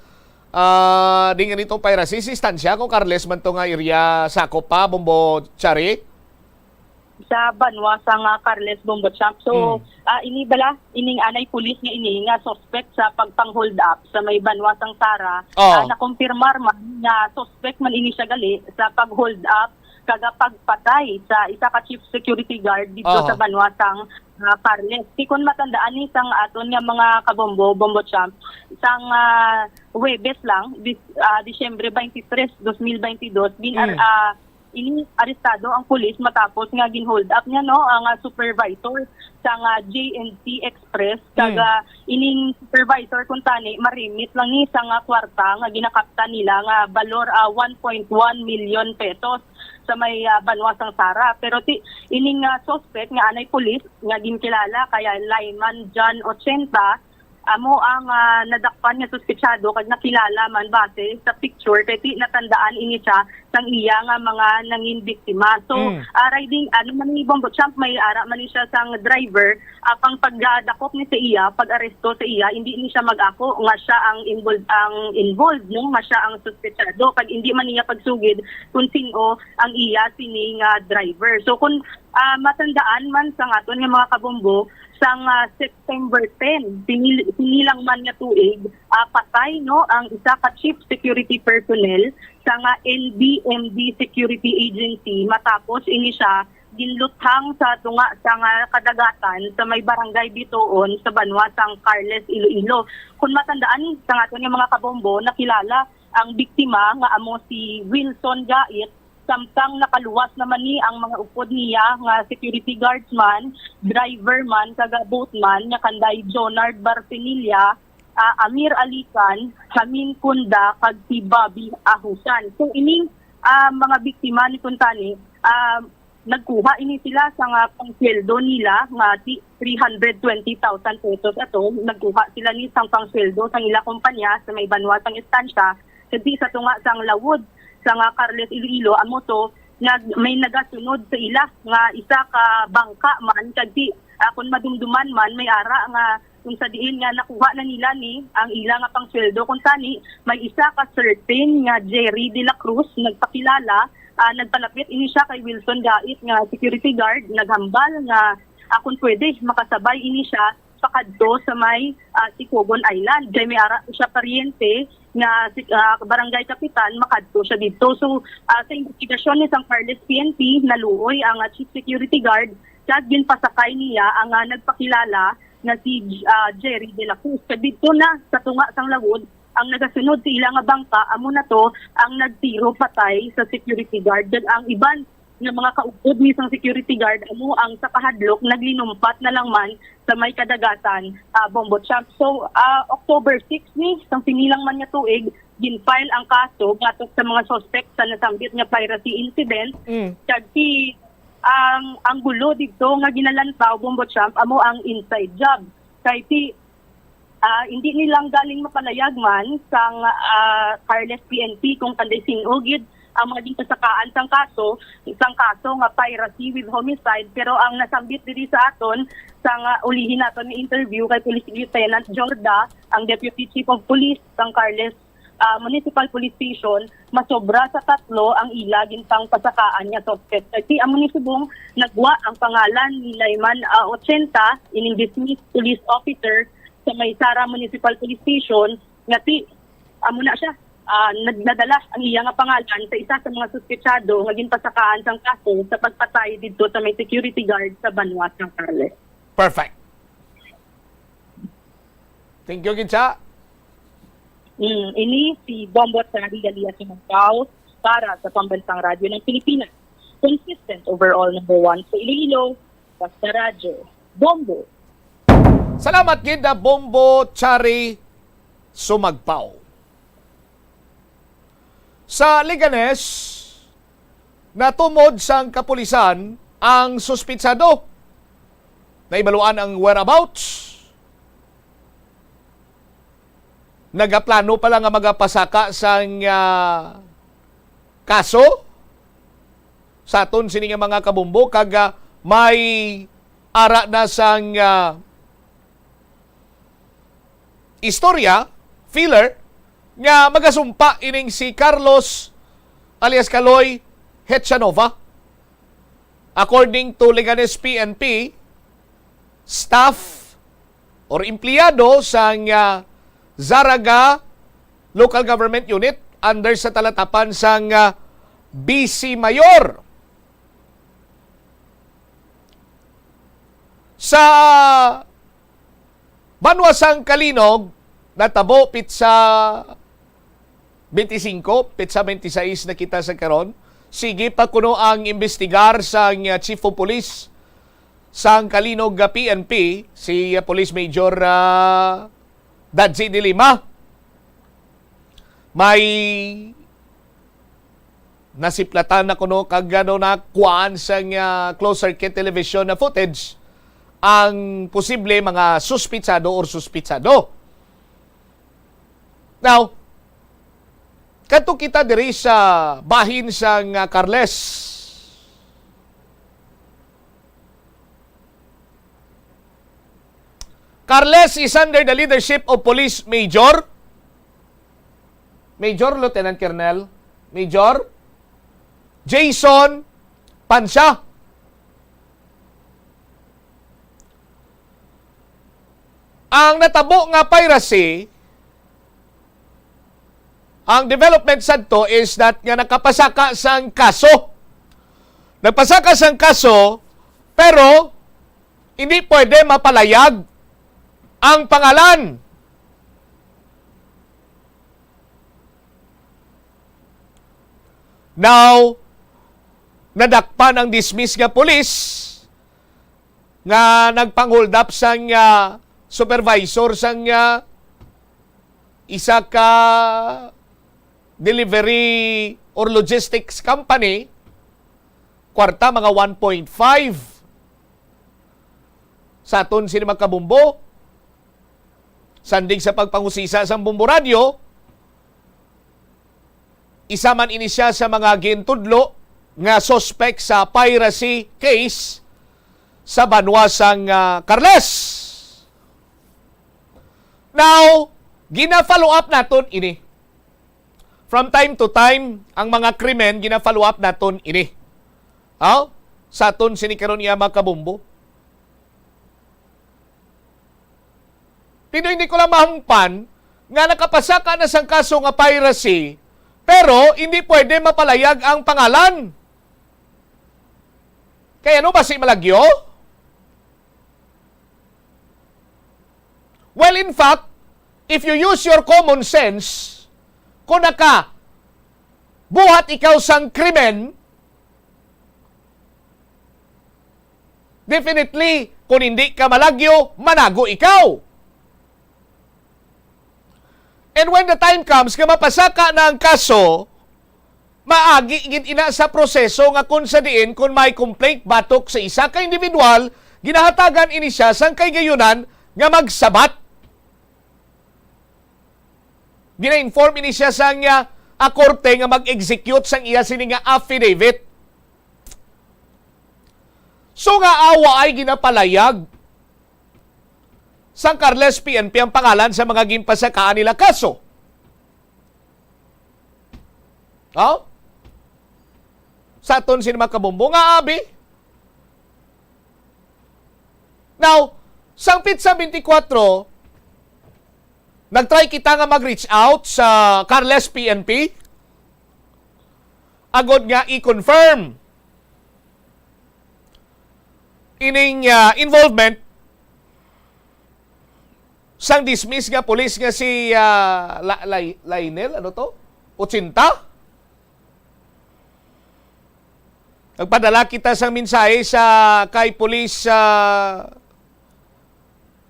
ah, di nga nito piracy si Estancia ko Carles man to nga area sakop pa Bombo Chari. Sa banwa sang ah, Carles Bombo Champ. So, Mm. ah, ini bala, ining anay pulis nga ini nga suspect sa pagpang-hold up sa may banwa sang Sara, Oo. ah, nakumpirmar man nga suspect man ini siya gali sa pag-hold up kag pagpatay sa isa ka chief security guard dito Oo. Sa banwa sang ah, Carles. Ti kun matandaan ni sang aton nga mga kabombo, Bombo Champ, sang ah, Huwebes lang, Dis- ah, Disyembre twenty-three, twenty twenty-two, bin ar- Mm. ah, ini arestado ang pulis matapos nga gin-hold up niya, no, ang ah, supervisor sang ah, J and T Express kag Mm. ah, ining supervisor kuntani marimit lang ni sang ah, kwarta nga ginakaptan nila nga balor ah, one point one million pesos sa may ah, banwa sang Sara. Pero ti ining ah, suspect nga anay pulis nga ginkilala kaya Lyman John Ochenta, amo ang ah, nadakpan nga suspetsado kag nakilala man base sa picture kay ti natandaan ini siya sang iya nga mga nangin biktima. So, Mm. ah, riding, ano man ni Bombo Champ, may ara man ni siya sang driver, apang pagdakop ni sa iya, pag-aresto sa iya, hindi ni siya mag-ako nga siya ang involved, ang involved, no? Nga siya ang suspetsado. Kag hindi man niya pagsugid kung sino ang iya sini nga driver. So, kung ah, matandaan man sa aton nga mga kabombo, sang ah, September ten, sini, sini lang man nga tuig, ah, patay, no, ang isa ka chief security personnel sa nga N B M D Security Agency matapos ini siya ginluthang sa tunga sa nga kadagatan sa may barangay Bitoon sa banwa sang Carles, Iloilo. Kung matandaan sa aton nga mga kabombo, nakilala ang biktima nga amo si Wilson Gait, samtang nakaluwas naman ni ang mga upod niya nga security guards man, driver man, kag boatman nga kanday Jonard Barcinilla, ah, Amir Alican, Hamin Kunda, kag si Bobby Ahusan. So ining ah, mga biktima ni kuntani, ah, nagkuha ini sila sa nga pangsweldo nila nga ti three hundred twenty thousand pesos ato. Nagkuha sila ni sang pangsweldo sang ila kumpanya sa may banwa sang Estancia. Kag ti sa tunga sang lawod sa nga Carles, Iloilo, amo to nag may nagasunod sa ila nga isa ka bangka man kag ti, ah, kun madumduman man may ara nga kung sa diin nga nakuha na nila ni ang ila nga pangsweldo. Kung tani, may isa ka certain nga Jerry de la Cruz nagpakilala, ah, nagpalapit ini siya kay Wilson Gait nga security guard, naghambal nga, ah, kung pwede, makasabay ini siya pakadto sa may, ah, Sicogon Island. Kay may ara siya paryente nga si, ah, barangay kapitan, makadto siya didto. So, ah, sa investigasyon ni sang Carles P N P, naluoy ang, ah, chief security guard kag ginpasakay niya ang, ah, nagpakilala nga si, ah, Jerry de la Cruz. Kag didto na sa tunga sang lawod ang nagasunod sa ila nga bangka, amo na to ang nagtiro patay sa security guard. Kag ang iban nga mga kaupod ni sang security guard, amo ang sa kahadlok naglinumpat na lang man sa may kadagatan, ah, Bombo Champ. So, ah, October six ni, sang sini lang man nga tuig, gin-file ang kaso batok sa mga suspect sa nasambit nga piracy incident. Mm. Kag si, ang, ang gulo dito nga ginalantaw, Bombo Champ, amo ang inside job. Kay si, ah, hindi nilang galing mapalayag man sang, ah, Carles P N P kung kanday sin-o gid ang mga ginpasakaan sang kaso, sang kaso nga piracy with homicide. Pero ang nasambit diri sa aton, sang, ah, ulihi naton nga interview kay Police Lieutenant Jorda, ang Deputy Chief of Police sang Carles, ah, Municipal Police Station, masobra sa tatlo ang ila ginpangpasakaan nga suspect. Kay amo ni subong nagwa ang pangalan ni Layman, ah, ochenta, ining dismissed police officer sa May Sara Municipal Police Station, nga si, amo na siya, ah, nag-, nadala ang iya nga pangalan sa isa sa mga suspetsado nga ginpasakaan sang kaso sa pagpatay didto sa may security guard sa banwa sang Carles. Perfect. Thank you, Kinsa. Mm, ini si Bombo Tari Galia Sumangkaw para sa Pambansang Radyo ng Pilipinas. Consistent overall number one sa Iloilo, basta radyo. Bombo. Salamat gid na Bombo Chari Sumagpaw. Sa Leganes, natumod sang kapulisan ang suspitsado. Naibaluan ang whereabouts. Nagaplano pala nga magapasaka sang, ah, kaso sa aton sini nga mga kabombo, kag, ah, may ara na sang, ah, istorya, filler, nga magasumpa ining si Carlos alias Kaloy Hetchanova. According to Leganes P N P, staff or empleyado sang, ah, Zarraga Local Government Unit under sa talatapan sang, ah, Vice Mayor. Sa banwa sang Calinog, natabo pitsa twenty-five, pitsa twenty-six na kita sa karon. Sige pa kuno ang imbestigar sang, ah, Chief of Police sang Calinog, ah, P N P, si, ah, Police Major, ah, Dadzi de Lima. May nasiplatan na kuno kag ano, nakuhaan sang, ah, closed circuit television na footage ang posible mga suspitsado or suspitsado. Now, kadto kita diri sa bahin sang, ah, Carles. Carles is under the leadership of Police Major, Major, Lieutenant Colonel, Major Jason Pansya. Ang natabo nga piracy, ang development sadto is that nga nakapasaka sang kaso. Nagpasaka sang kaso, pero hindi pwede mapalayag ang pangalan. Now, nadakpan ang dismiss nga pulis nga nagpang-hold up sang, ah, supervisor sang, ah, isa ka delivery or logistics company, kwarta mga one point five. Sa aton sini mga kabombo, sandig sa pagpangusisa sang Bombo Radyo, isa man ini siya sa mga gintudlo nga suspect sa piracy case sa banwa sang, ah, Carles. Now, gina-follow up naton ini. From time to time, ang mga krimen, gina-follow up naton ini. Aw, sa aton sini karon iya mga kabombo. Pero hindi ko lang mahumpan nga nakapasaka na sang kaso nga piracy, pero hindi pwede mapalayag ang pangalan. Kay ano ba si malagyo? Well, in fact, if you use your common sense, kung naka buhat ikaw sang krimen, definitely, kung hindi ka malagyo, manago ikaw. And when the time comes nga mapasaka na ang kaso, maagi gid ina sa proseso nga kung sa diin, kung may complaint batok sa isa ka individual, ginahatagan ini siya sang kahigayonan nga magsabat. Gina-inform ini siya sang, ah, ah, korte nga mag-execute sang iya sini nga affidavit. So nga awa ay ginapalayag sang Carles P N P ang pangalan sa mga ginpasakaan nila kaso. Oh? Sa aton sini mga kabombo nga abi. Now, sang pitsa twenty-four, nag-try kita nga mag-reach out sa Carles P N P agod nga i-confirm ining, ah, involvement sang dismiss nga pulis nga si, ah, La-, Lai-, Lionel, ano to? Ochenta? Nagpadala kita sang mensahe sa kay Police, ah,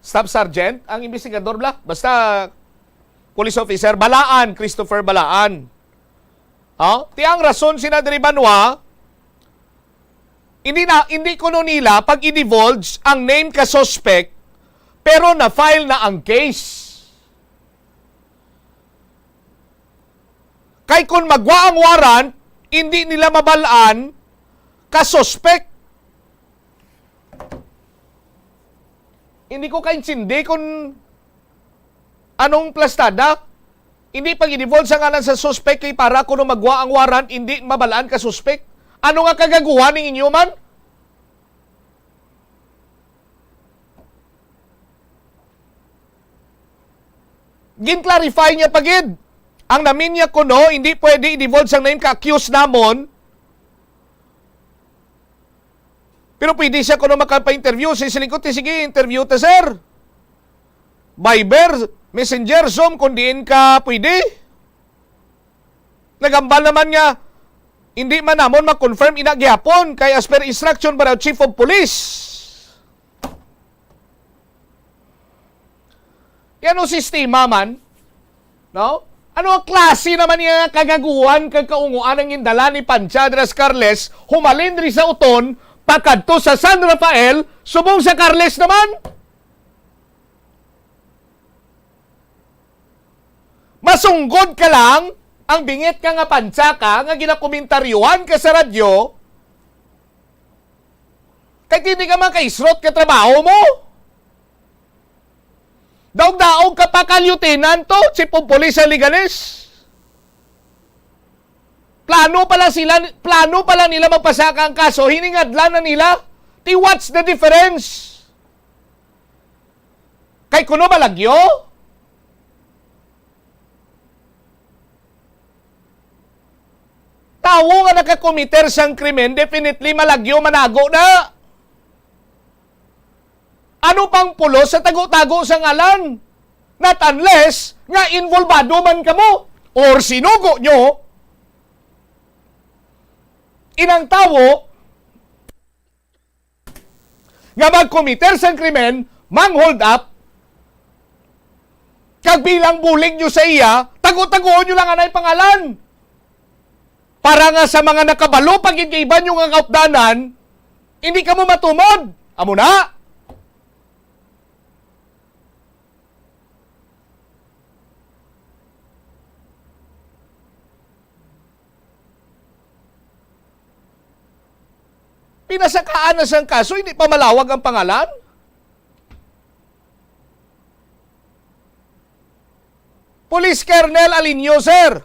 Staff Sergeant, ang investigador bala, basta police officer, Balaan, Christopher Balaan. Oh, ti ang rason sina diri banwa, hindi na, hindi kuno nila pag-i-divulge ang name ka suspect, pero na-file na ang case. Kay kung magwa ang warrant, hindi nila mabalaan ka suspect. Hindi ko kaintindi kung anong plastada. Hindi pag-i-divulge ang ngalan sa suspect kay para kuno magwa ang warrant, hindi mabalaan ka suspect. Ano nga kagaguhan ning inyo man? Gin-clarify niya pa gid. Ang naminya kuno, hindi pwede i-divulge ang name ka accused namon. Pero pwede siya kuno makapa-interview. Si Silingkot, "Sige, interview ta, sir. Viber, Messenger, Zoom, kung diin ka pwede." Nagambal naman nga, "Hindi man namon ma-confirm ina gihapon kay as per instruction by the Chief of Police." Yan ang sistema man, no? Ano ang klase naman nga kagaguhan kag kaunguan ang gindala ni Pancha Andres Carles, humalin diri sa Uton, pakadto sa San Rafael, subong sa Carles naman? Masunggod ka lang, ang bingit ka nga Pancha ka, nga ginakomentaryohan ka sa radyo, kay hindi ka man kaisrot ka trabaho mo. Daog-daog ka pa ka lieutenant to, chief of police sa Leganes. Plano pala sila, plano pala nila magpasaka ang kaso, hiningadlan na nila. Ti, what's the difference? Kay kuno malagyo? Tawo nga nakakomiter sang krimen, definitely malagyo, manago na. Ano pang pulos sa tago-tago sa ngalan? Not unless nga involbado man kamo or sinugo nyo inang tawo nga magkomiter sang krimen, mang-hold up, kag bilang bulig nyo sa iya, tago-tagoon nyo lang anay pangalan. Para nga sa mga nakabalo pa gid nga iban nyo nga kaupdanan, hindi kamo matumod. Amo na. Pinasakaan na sang kaso, hindi pa malawag ang pangalan? Police Colonel Alinio, sir.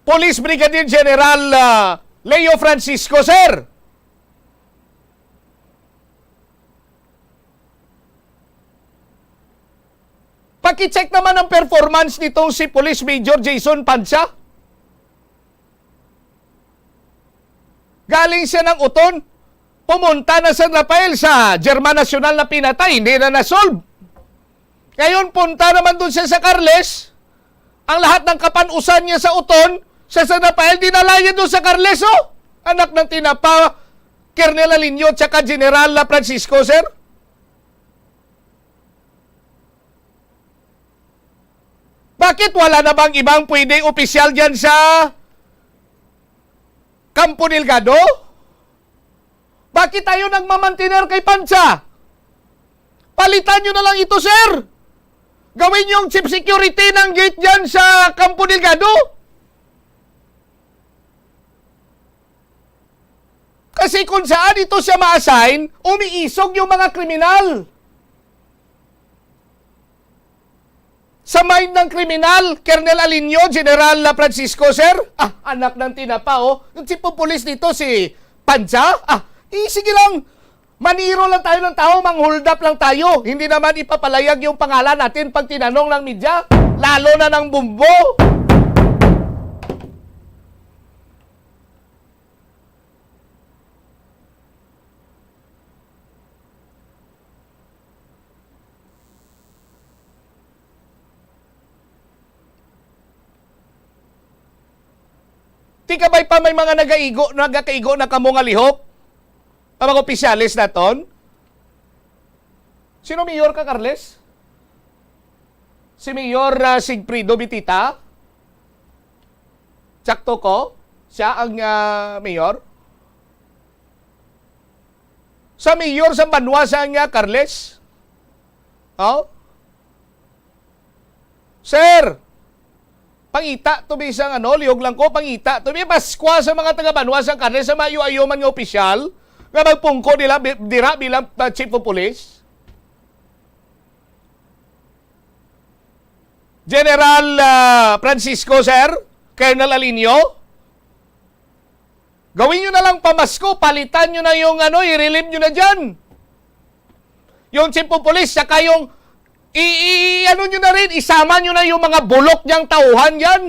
Police Brigadier General, ah, Leo Francisco, sir. Paki-check naman ang performance nitong si Police Major Jason Pancha. Galing siya ng Uton, pumunta na sa San Rafael, sa German National na pinatay, hindi na na-solve. Ngayon, punta naman dun siya sa Carles. Ang lahat ng kapanusan niya sa Uton, sa San Rafael, dinala niya dun sa Carles, oh. Anak ng tinapa, Colonel Alinio, tsaka General Francisco, sir. Bakit wala na bang ibang pwede opisyal dyan sa Campo Delgado? Bakit tayo nagmamantiner kay Pancha? Palitan nyo na lang ito, sir. Gawin yung chief security ng gate dyan sa Campo Delgado. Kasi kung saan ito siya ma-assign, umiisog yung mga kriminal. Sa mind ng kriminal, Colonel Alinio, General Francisco, sir, ah, anak ng tinapa, oh. Yung chief of police dito, si Pancha, ah, eh, sige lang, maniro lang tayo ng tao, mang-hold up lang tayo. Hindi naman ipapalayag yung pangalan natin pag tinanong ng media, lalo na ng bumbo. Di ka bay pa may mga nagaigo, nagakaigo na kamo nga lihok? Ang mga opisyales naton? Sino mayor ka, Carles? Si Mayor, ah, Sigfredo Bitita? Tsakto ko? Siya ang, ah, mayor? Sa mayor sa banwa sa nga, Carles? Oh? Sir, pangita to, bisang ano, lihog lang ko, pangita to. May Paskwa sa mga taga-banwa sa Carles, sa maayo-ayo man nga opisyal nga magpungko nila bi-, dira bilang, uh, chief of police. General, uh, Francisco, sir, Colonel Alinio, gawin nyo na lang pamasko, palitan nyo na yung ano, i-relieve nyo na dyan. Yung chief of police, saka yung i-, i-, ano nyo na rin, isama nyo na yung mga bulok niyang tauhan yan.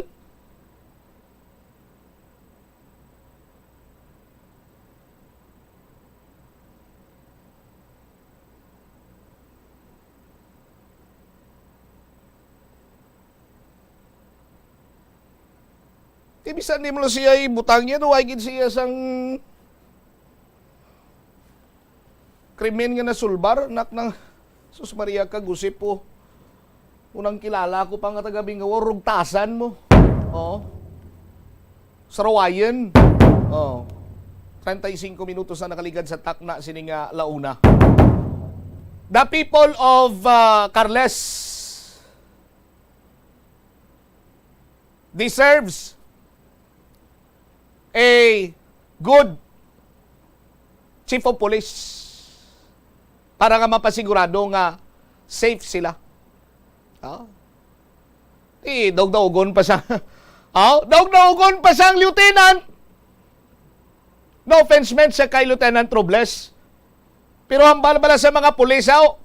Di bisan nimo lang siya ibutang yan, way gid siya sang krimen nga nasulbar, nak nang, sus Maria, kag usip po. Unang kilala ko pa nga taga Bingawa, rugtasan mo. Oh. Sarawayan. Oh. Treinta y cinco minutos na nakaligad sa takna sini nga launa. The people of, uh, Carles deserves a good chief of police para nga mapasigurado nga safe sila. Oh. Eh, daog-daogon pa sa, oh, daog-daogon pa sang lieutenant. No offense meant sa kay Lieutenant Robles. Pero hambal bala sa mga pulis, aw,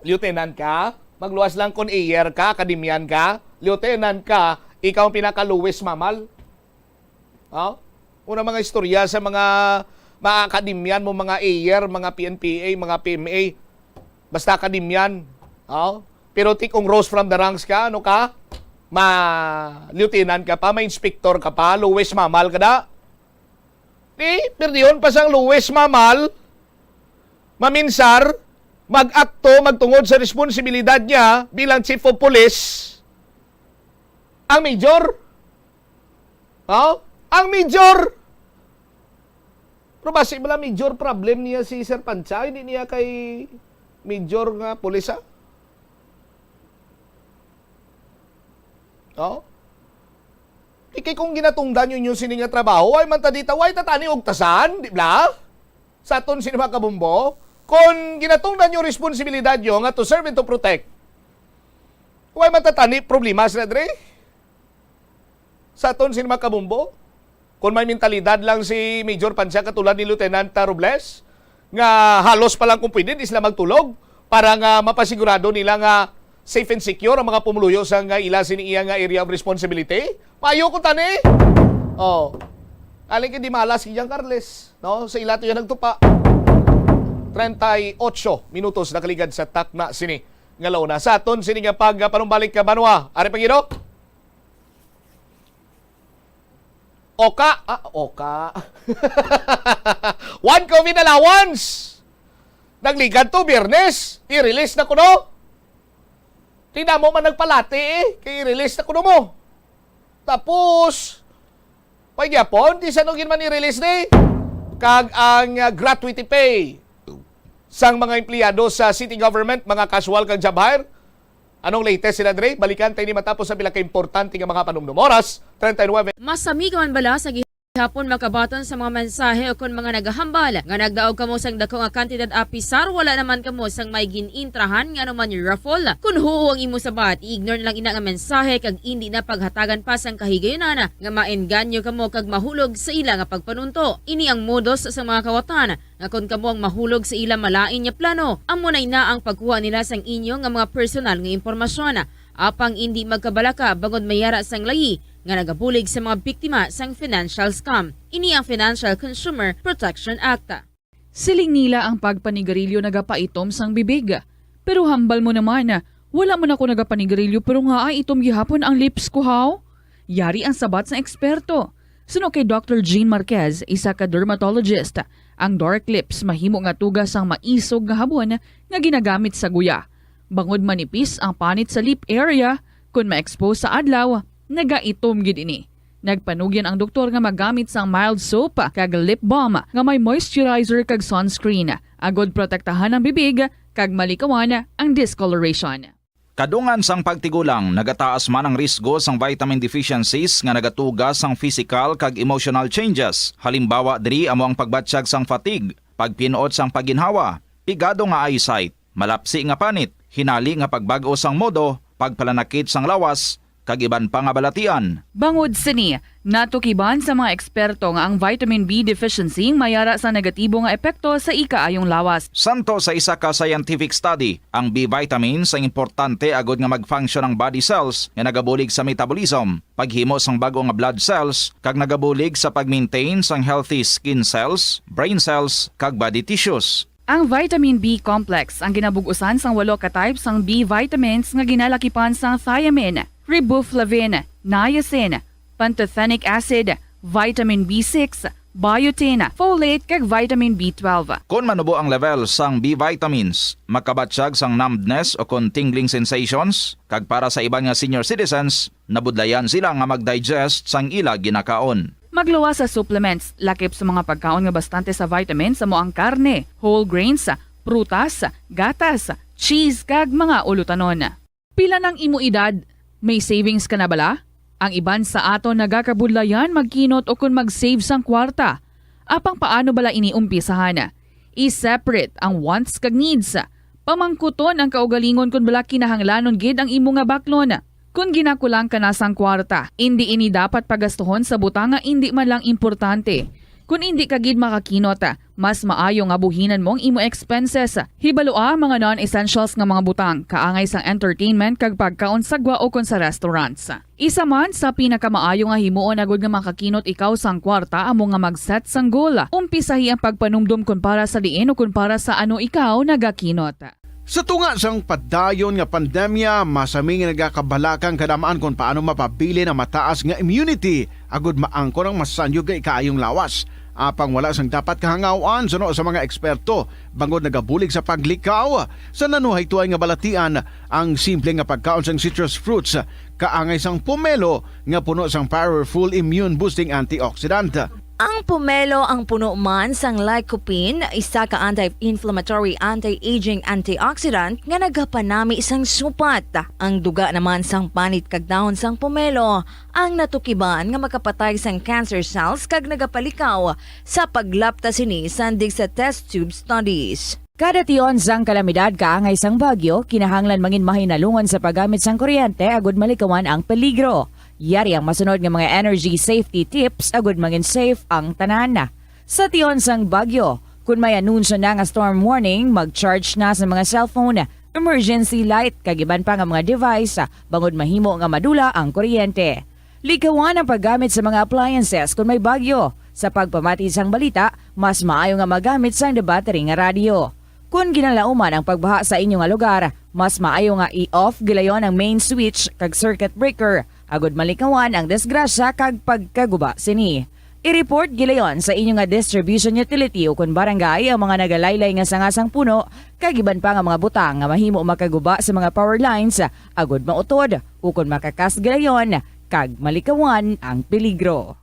lieutenant ka, magluwas lang kung air ka, akademyan ka, lieutenant ka, ikaw ang pinaka-lowest mamal. Oh? Una mga istorya sa mga, mga akademyan mo, mga air, mga P N P A, mga P M A. Basta akademyan. Oh? Pero ti kung rose from the ranks ka, ano ka? Ma-lieutenant ka pa, ma-inspector ka pa, lowest mamal ka da. Di, perdihon pa sang lowest mamal, maminsar, mag-akto, magtungod sa responsibilidad niya bilang chief of police, ang major. Oh? Ang major. Pero basi bala major problem niya si Sir Pancha, hindi niya kay major nga pulis, ah? Oh? Di kay kung ginatungdan ninyo sini nga trabaho, way man ta dita, way ta tani og tasan, di bala? Sa aton sini mga kabumbo, kung ginatungdan yung responsibilidad nyo nga to serve and to protect, way man ta tani problema sila dre? Sa aton sini mga kabumbo, kung may mentalidad lang si Major Pancha katulad ni Lieutenant Robles, nga halos pa lang kung pwede, di sila magtulog para nga mapasigurado nila nga safe and secure ang mga pumuluyo sa nga ila sini iya nga area of responsibility. Maayo ko tani. Oh. Aling kay di malas kay Jan Carles, no? Sa ila to yan nagtupa. Treinta y ocho minutos nakaligad sa takna sini nga launa. Sa aton sini nga pagpanumbalik ka, Banwa. Ari pa gid, oh. Oka, ah, oka. One COVID allowance. Nagligad to, Biyernes. I-release na kuno. Damo man nagpalati, eh, kay i-release na kuno mo. Tapos, pay gyapon, di sa nugin man i-release ni. Kag ang, ah, gratuity pay sang mga empleyado sa city government, mga casual kag job hire. Anong latest sila, Dre? Balikan tayo ni matapos sa pila ka importante nga mga panumdum. Oras, treinta y nueve. Masami ka man bala sa gihapon makabaton sa mga mensahe o kon mga nagahambal nga nagdaog kamo sang dako nga kantidad apisar wala naman kamo sang may gin-intrahan nga anuman raffle? Kon huo ang imo sabat, i-ignore na lang ina nga mensahe kag indi na paghatagan pa sang kahigayunan nga maengganyo kamo kag mahulog sa ila nga pagpanunto. Ini ang modus sa mga kawatan nga kon kamo ang mahulog sa ila malain nga plano, amo na ina ang pagkuha nila sang inyo nga mga personal nga impormasyon. Apang indi magkabalaka bangod may ara sang layi nga nagabulig sa mga biktima sang financial scam. Ini ang Financial Consumer Protection Act. Siling nila ang pagpanigarilyo nagapaitom sang bibig. Pero hambal mo naman, wala man ako nagapanigarilyo pero nga ay itom gihapon ang lips ko, haw? Yari ang sabat sang eksperto. Suno kay Doctor Jean Marquez, isa ka dermatologist, ang dark lips mahimo nga tuga sang maisog nga habon nga ginagamit sa guya. Bangod manipis ang panit sa lip area, kon ma-expose sa adlaw, nagaitom gid ini. Nagpanugyan ang doktor nga magamit sang mild soap kag lip balm nga may moisturizer kag sunscreen, agod protektahan ang bibig kag malikawan ang discoloration. Kadungan sang pagtigulang, nagataas man ang risgo sang vitamin deficiencies nga nagatuga sang physical kag emotional changes. Halimbawa diri amo ang pagbatyag sang fatigue, pagpin-ot sang pagginhawa, pigado nga eyesight, malapsi nga panit, hinali nga pagbag-o sang modo, pagpalanakit sang lawas, kag iban pa nga balatian. Bangod sini, natukiban sa mga eksperto nga ang vitamin B deficiency may ara sa negatibo nga epekto sa ikaayong lawas. Santo sa isa ka scientific study, ang B vitamins ang importante agod nga mag-function ang body cells nga nagabulig sa metabolism, paghimo sang bag-o nga blood cells, kag nagabulig sa pag-maintain sang healthy skin cells, brain cells, kag body tissues. Ang vitamin B complex ang ginabug-usan sang walo ka type sang B vitamins nga ginalakipan sang thiamine, riboflavin, niacin, pantothenic acid, vitamin B six, biotin, folate, kag vitamin B twelve. Kon manubo ang level sang B vitamins, makabatyag sang numbness o kon tingling sensations, kag para sa iban nga senior citizens, nabudlayan sila nga mag-digest sang ila ginakaon. Magluwas sa supplements, lakip sa mga pagkaon nga bastante sa vitamins amo ang karne, whole grains, prutas, gatas, cheese, kag mga ulutanon. Pila nang imo edad? May savings ka na bala? Ang iban sa aton nagakabudlayan magkinot o kon mag-save sang kwarta. Apang paano bala ini umpisahan? I-separate ang wants kag needs. Pamangkuton ang kaugalingon kon bala kinahanglanon gid ang imo nga baklon. Kon ginakulang ka na sang kwarta, indi ini dapat pagastuhon sa butang nga indi man lang importante. Kon indi ka gid makakinot, mas maayo nga buhinan mo ang imo expenses. Hibalua ang mga non-essentials nga mga butang, kaangay sang entertainment kag pagkaon sa gwa o kon sa restaurants. Isa man sa pinakamaayo nga himuon agud nga makakinot ikaw sang kwarta amo nga mag-set sang goal. Umpisahi ang pagpanumdom kon para sa diin o kon para sa ano ikaw nagakinot. Sa tunga sang padayon nga pandemya, masami nga nagakabalaka ang kadam-an kon paano mapabilin ang mataas nga immunity agud maangkon ang masanyog nga ikaayong lawas. Apang wala sang dapat kahangaw-an suno sa mga eksperto, bangod nagabulig sa paglikaw sa nanuhaytoay nga balatian ang simple nga pagkaon sang citrus fruits, kaangay sang pomelo nga puno sang powerful immune-boosting antioxidant. Ang pomelo ang puno man sang lycopene, isa ka anti-inflammatory, anti-aging antioxidant nga nagapanami sang supat. Ang duga naman sang panit kag dahon sang pomelo ang natukiban nga makapatay sang cancer cells kag nagapalikaw sa paglapta sini sandig sa test tube studies. Kada tion sang kalamidad kaangay sang bagyo, kinahanglan mangin mahinalungon sa paggamit sang kuryente agud malikawan ang peligro. Yari ang masunod nga mga energy safety tips agud mangin safe ang tanan. Sa tion sang bagyo, kun may anunsyo na nga storm warning, mag-charge na sa mga cellphone, emergency light, kag iban pa nga mga device, bangod mahimo nga madula ang kuryente. Likawan ang paggamit sa mga appliances kun may bagyo. Sa pagpamati sang balita, mas maayo nga magamit sang debattery nga radyo. Kun ginalauman ang pagbaha sa inyo nga lugar, mas maayo nga i-off gilayon ang main switch kag circuit breaker, agud malikawan ang disgrasya kag pagkaguba sini. I-report gilayon sa inyo nga distribution utility o kon barangay ang mga nagalaylay nga sanga sang puno kag iban pa nga mga butang nga mahimo makaguba sa mga power lines, agud mautod o kon makakas gilayon kag malikawan ang peligro.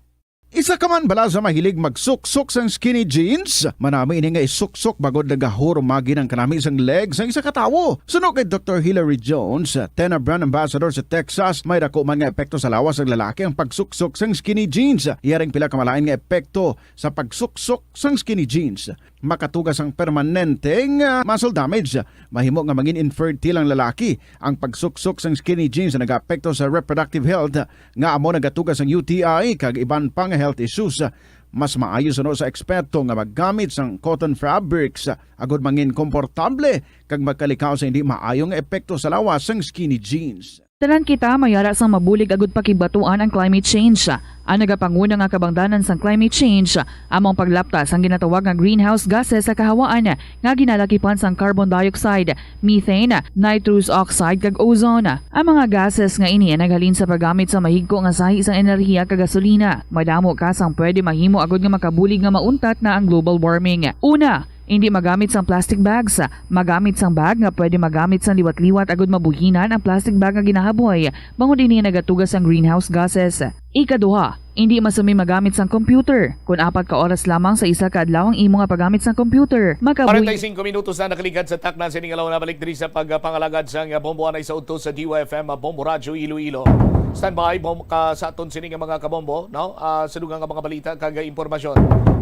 Isa ka man bala sa mahilig magsuksok sang skinny jeans? Manami ini nga isuksok bangod nagahurumagi ang kanami sang leg sang isa ka tawo. Suno kay Doktor Hilary Jones, Tena Brand Ambassador sa Texas, may dako man nga epekto sa lawas sang lalaki ang pagsuksok sang skinny jeans. Iya ring pila ka malain nga epekto sa pagsuksok sang skinny jeans. Makatuga sang permanente nga muscle damage. Mahimo nga mangin infertile ang lalaki. Ang pagsuksok sang skinny jeans nagaapekto sa reproductive health, nga amo nagatuga sang U T I kag iban pa nga health issues. Mas maayo suno sa eksperto nga maggamit sang cotton fabrics agud mangin komportable kag magkalikaw sa hindi maayo nga epekto sa lawas sang skinny jeans. Tanan kita may ara sang mabulig agud pakigbatuan ang climate change. Ang nagapanguna nga kabangdanan sang climate change amo ang paglapta sang ginatawag nga greenhouse gases sa kahawaan nga ginalakipan sang carbon dioxide, methane, nitrous oxide, kag ozone. Ang mga gases nga ini naghalin sa paggamit sa mahigko nga sahi sang enerhiya kag gasolina. Madamo ka sang pwede mahimo agud nga makabulig nga mauntat na ang global warming. Una, hindi magamit sang plastic bags. Magamit sang bag nga pwede magamit sang liwat-liwat agud mabuhinan ang plastic bag nga ginahaboy, bangod ini nagatuga sang greenhouse gases. Ikaduha, hindi masumi magamit sang computer. Kon apat ka oras lamang sa isa ka adlaw ang imo nga paggamit sang computer, makabuhi. Kwarenta y cinco minutos na nakaligad sa takna sini nga aldaw. Nabalik diri sa pagpangalagad sang Bombo anay sa udto sa D Y F M, Bombo Radyo Iloilo. Standby, bom, ka sa aton sini nga mga kabombo, no? Ah, sa dugang nga mga balita kag impormasyon.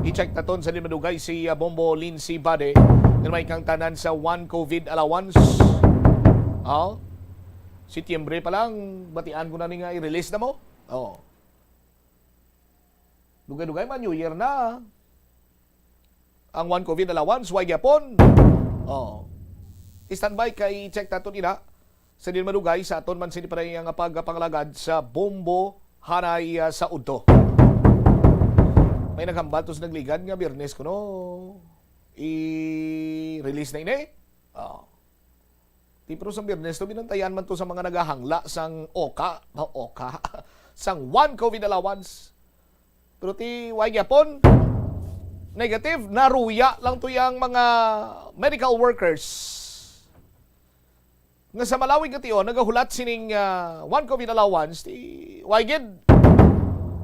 I-check naton sa madugay si, ah, Bombo Lindsay Bade nga may kangtanan sa one COVID allowance. Oh. Setyembre pa lang, batian ko na ni nga i-release na mo. Oh. Dugay-dugay man, New Year na. Ang one COVID allowance, way gyapon. Oh. Standby kay check taton ina. Sa din madugay, sa aton man sini pa nga pagpangalagad sa Bombo Hanay, ah, sa udto. May naghambal to sa nagligad nga Biyernes kuno i-release na ini. Oh. Ti, pero sa Biyernes to, binantayan man to sa mga nagahangla sang oka, ba, oka, sang one COVID allowance. Pero ti, way gyapon, negative, naruya lang to yang mga medical workers. Nga sa malawig nga tion, nagahulat sining, ah, one COVID allowance, ti, way gid.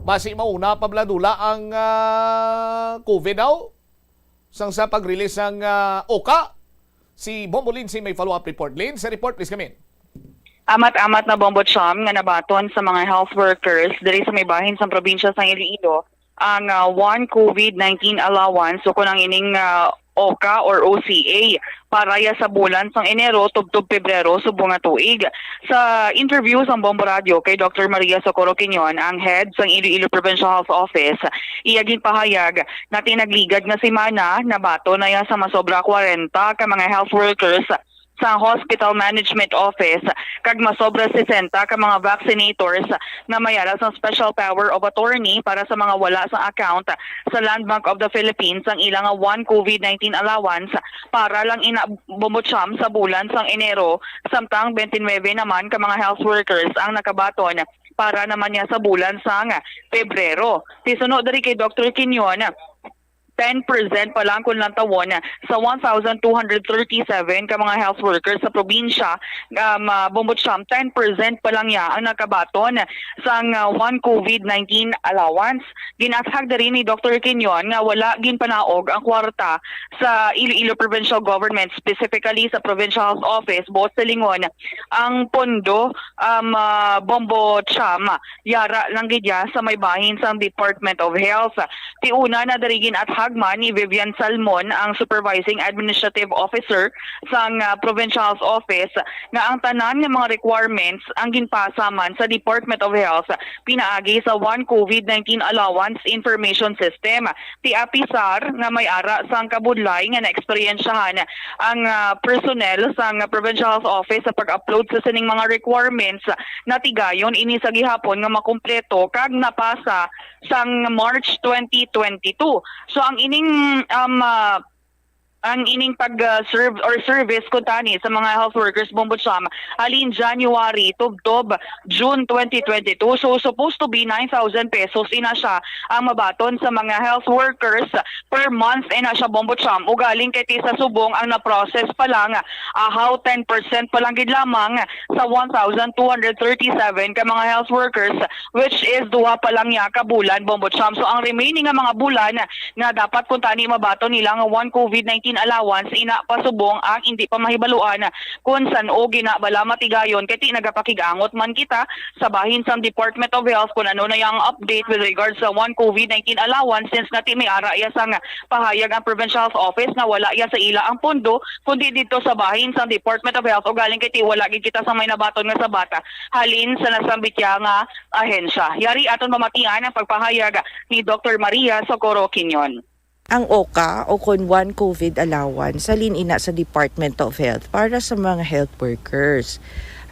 Basi mauna pa bala dula ang, ah, COVID daw. Sang sa pag-release sang, ah, oka, si Bombo Lindsay may follow-up report. Lin, sa report, please come in. Amat-amat na, Bombo Cham, nga nabaton sa mga health workers diri sa may bahin sang probinsya sang Iloilo ang, ah, one COVID nineteen allowance, o kon ang ining, ah, oka or O C A para ya sa bulan sang Enero tubtob Pebrero subong nga tuig. Sa interview sang Bombo Radio kay Doktor Maria Socorro Quinion, ang head sang Iloilo Provincial Health Office, iya ginpahayag nga ti nagligad nga semana nabaton na ya sa masobra kwarenta ka mga health workers sa Hospital Management Office kag masobra sesenta ka mga vaccinators nga may ara sang special power of attorney para sa mga wala sa account sa Land Bank of the Philippines ang ila nga one COVID nineteen allowance para lang ina, Bombo Cham, sa bulan sang Enero, samtang twenty-nine naman ka mga health workers ang nakabaton para naman niya sa bulan sang Pebrero. Ti suno diri kay Doktor Quinion, ten percent pa lang kung lantawon sa one thousand two hundred thirty-seven ka mga health workers sa probinsya, um, ah, Bombo Cham, ten percent pa lang niya ang nakabaton sang, ah, one COVID nineteen allowance. Ginathag diri ni Doktor Quinion nga wala ginpanaog ang kwarta sa Iloilo Provincial Government, specifically sa Provincial Health Office, buot silingon ang pondo, um, ah, Bombo Cham, yara lang gid ya sa may bahin sang Department of Health. Ti una na diri ginathag man ni Vivian Salmon, ang Supervising Administrative Officer sang, ah, Provincial Health Office, nga ang tanan nga mga requirements ang ginpasa man sa Department of Health pinaagi sa one COVID nineteen allowance information system. Ti apisar nga may ara sang kabudlay nga naeksperyensyahan ang, ah, personnel sang Provincial Health Office sa pag-upload sa sining mga requirements, natigayon ini sa gihapon nga makumpleto kag napasa sang March twenty twenty-two. So, ang ining, um, ah, Ang ining pag, ah, serve or service kuntani sa mga health workers, Bombo Cham, halin January tubtob June twenty twenty-two. So, supposed to be nine thousand pesos ina siya ang mabaton sa mga health workers per month ina siya, Bombo Cham. Ugaling kay ti sa subong ang na-process pa lang, ahaw ten percent pa lang gid lamang sa one thousand two hundred thirty-seven ka mga health workers, which is duha pa lang niya ka bulan, Bombo Cham. So, ang remaining nga mga bulan nga dapat kuntani mabaton nila nga one covid nineteen allowance, ina pa subong ang indi pa mahibaluan kun san-o gina bala matigayon, kay ti nagapakig-angot man kita sa bahin sang Department of Health kun ano na yang update with regards sa one covid nineteen allowance, since nga ti may ara iya sang pahayag ang Provincial Health Office nga wala iya sa ila ang pondo, kundi didto sa bahin sang Department of Health, ugaling kay ti wala gid kita sa may nabaton nga sabata halin sa nasambit iya nga ahensya. Yari aton pamatian ang pagpahayag ni Doktor Maria Socorro Quinion. Ang oka o kon one covid allowance halin ina sa Department of Health para sa mga health workers.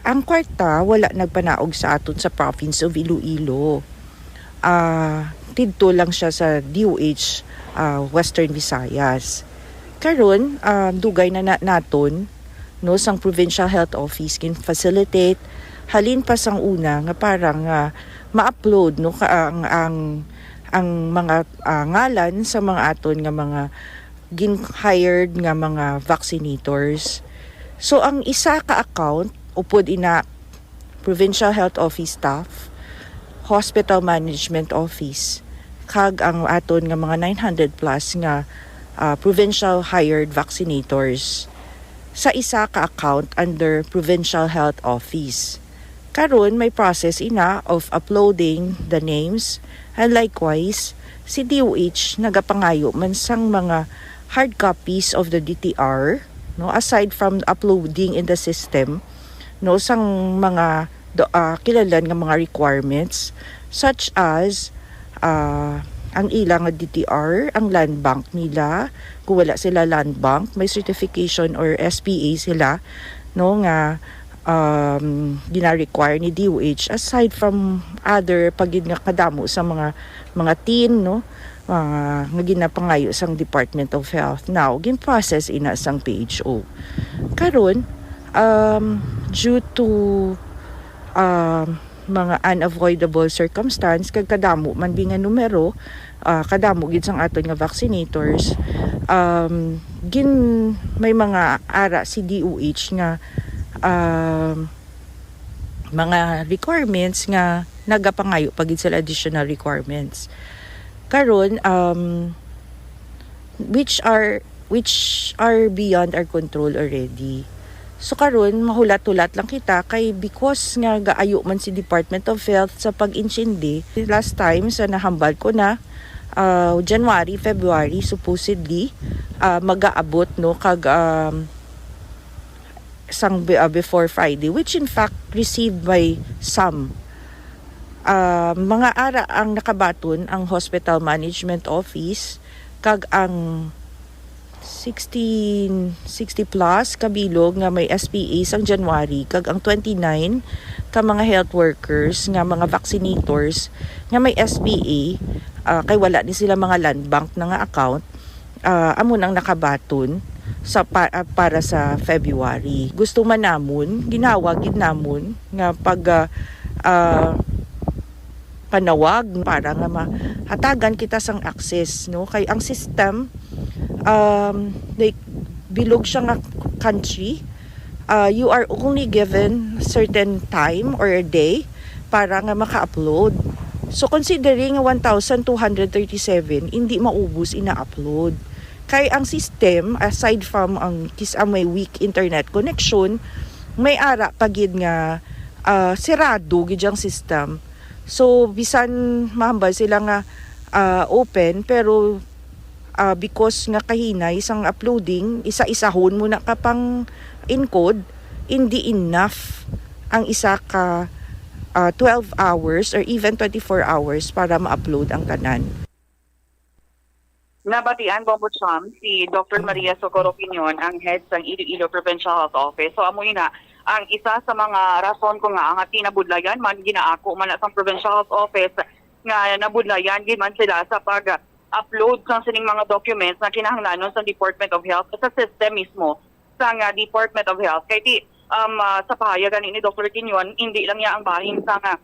Ang kwarta wala nagpanaog sa aton sa Province of Iloilo. Ah, didto lang siya sa D O H, ah, Western Visayas. Karon, ah, dugay na, na naton, no, sang Provincial Health Office gin-facilitate halin pa sang una nga parang, ah, ma-upload, no, ka, ang, ang, ang mga, ah, ngalan sa mga aton nga mga gin-hired nga mga vaccinators. So, ang isa ka account, upod ina Provincial Health Office staff, Hospital Management Office, kag ang aton nga mga nine hundred plus nga, ah, provincial hired vaccinators sa isa ka account under Provincial Health Office. Karon, may process ina of uploading the names, and likewise, si D O H nagapangayo man sang mga hard copies of the D T R, no, aside from uploading in the system, no, sang mga do, ah, kilalan nga mga requirements, such as, ah, ang ila nga D T R, ang land bank nila. Kung wala sila land bank, may certification or S P A sila, no, nga, um, gina-require ni D O H, aside from other pa gid nga kadamo sa mga, mga tin, no, ah, nga ginapangayo sang Department of Health. Now, gin-process ina sang P H O. Karon, um, due to, um, mga unavoidable circumstance, kag kadamo man bi nga numero, ah, kadamo gid sang aton nga vaccinators, um, gin-, may mga ara si D O H nga, um, mga requirements nga nagapangayo pa gid sila additional requirements. Karon, um, which are, which are beyond our control already. So karon, mahulat-hulat lang kita kay because nga gaayo man si Department of Health sa pag-intindi, last time sa nahambal ko na, ah, January, February, supposedly, ah, magaabot, no, kag, um, sang be-, ah, before Friday, which in fact received by some. Ah, mga ara ang nakabaton ang Hospital Management Office kag ang sixteen, sixty plus ka bilog nga may S P A sang January kag ang twenty-nine ka mga health workers nga mga vaccinators nga may S P A, ah, kay wala ni sila mga land bank na nga account, ah, amo nang nakabaton sa pa-, ah, para sa February. Gusto man namon, ginawa gid namon nga pag, ah, ah, panawag para nga mahatagan kita sang access, no? Kay ang system, um, like, bilog siya nga country, ah, you are only given certain time or a day para nga maka-upload. So, considering nga one thousand two hundred thirty-seven, hindi maubos ina-upload. Kay ang system, aside from ang kis-, ang may weak internet connection, may ara pa gid nga, ah, sirado gid ang system. So, bisan mahambal sila nga, ah, open, pero, ah, because nga kahinay sang uploading, isa-isahon mo na ka pang encode, hindi enough ang isa ka, ah, twelve hours or even twenty-four hours para ma-upload ang tanan. Nabatian, Bombo Cham, si Doctor Maria Socorro Piñon, ang head sang Iloilo Provincial Health Office. So, amo ina ang isa sa mga rason kung nga ang ati nabudlayan man, ginaako man na sang Provincial Health Office nga nabudlayan gid man sila sa pag, upload sang sining mga documents nga kinahanglanon sa Department of Health sa system mismo sang, ah, Department of Health. Kay ti, um, ah, sa pahayag gani ni Doktor Quinyon, hindi lang niya ang bahin sang, ah,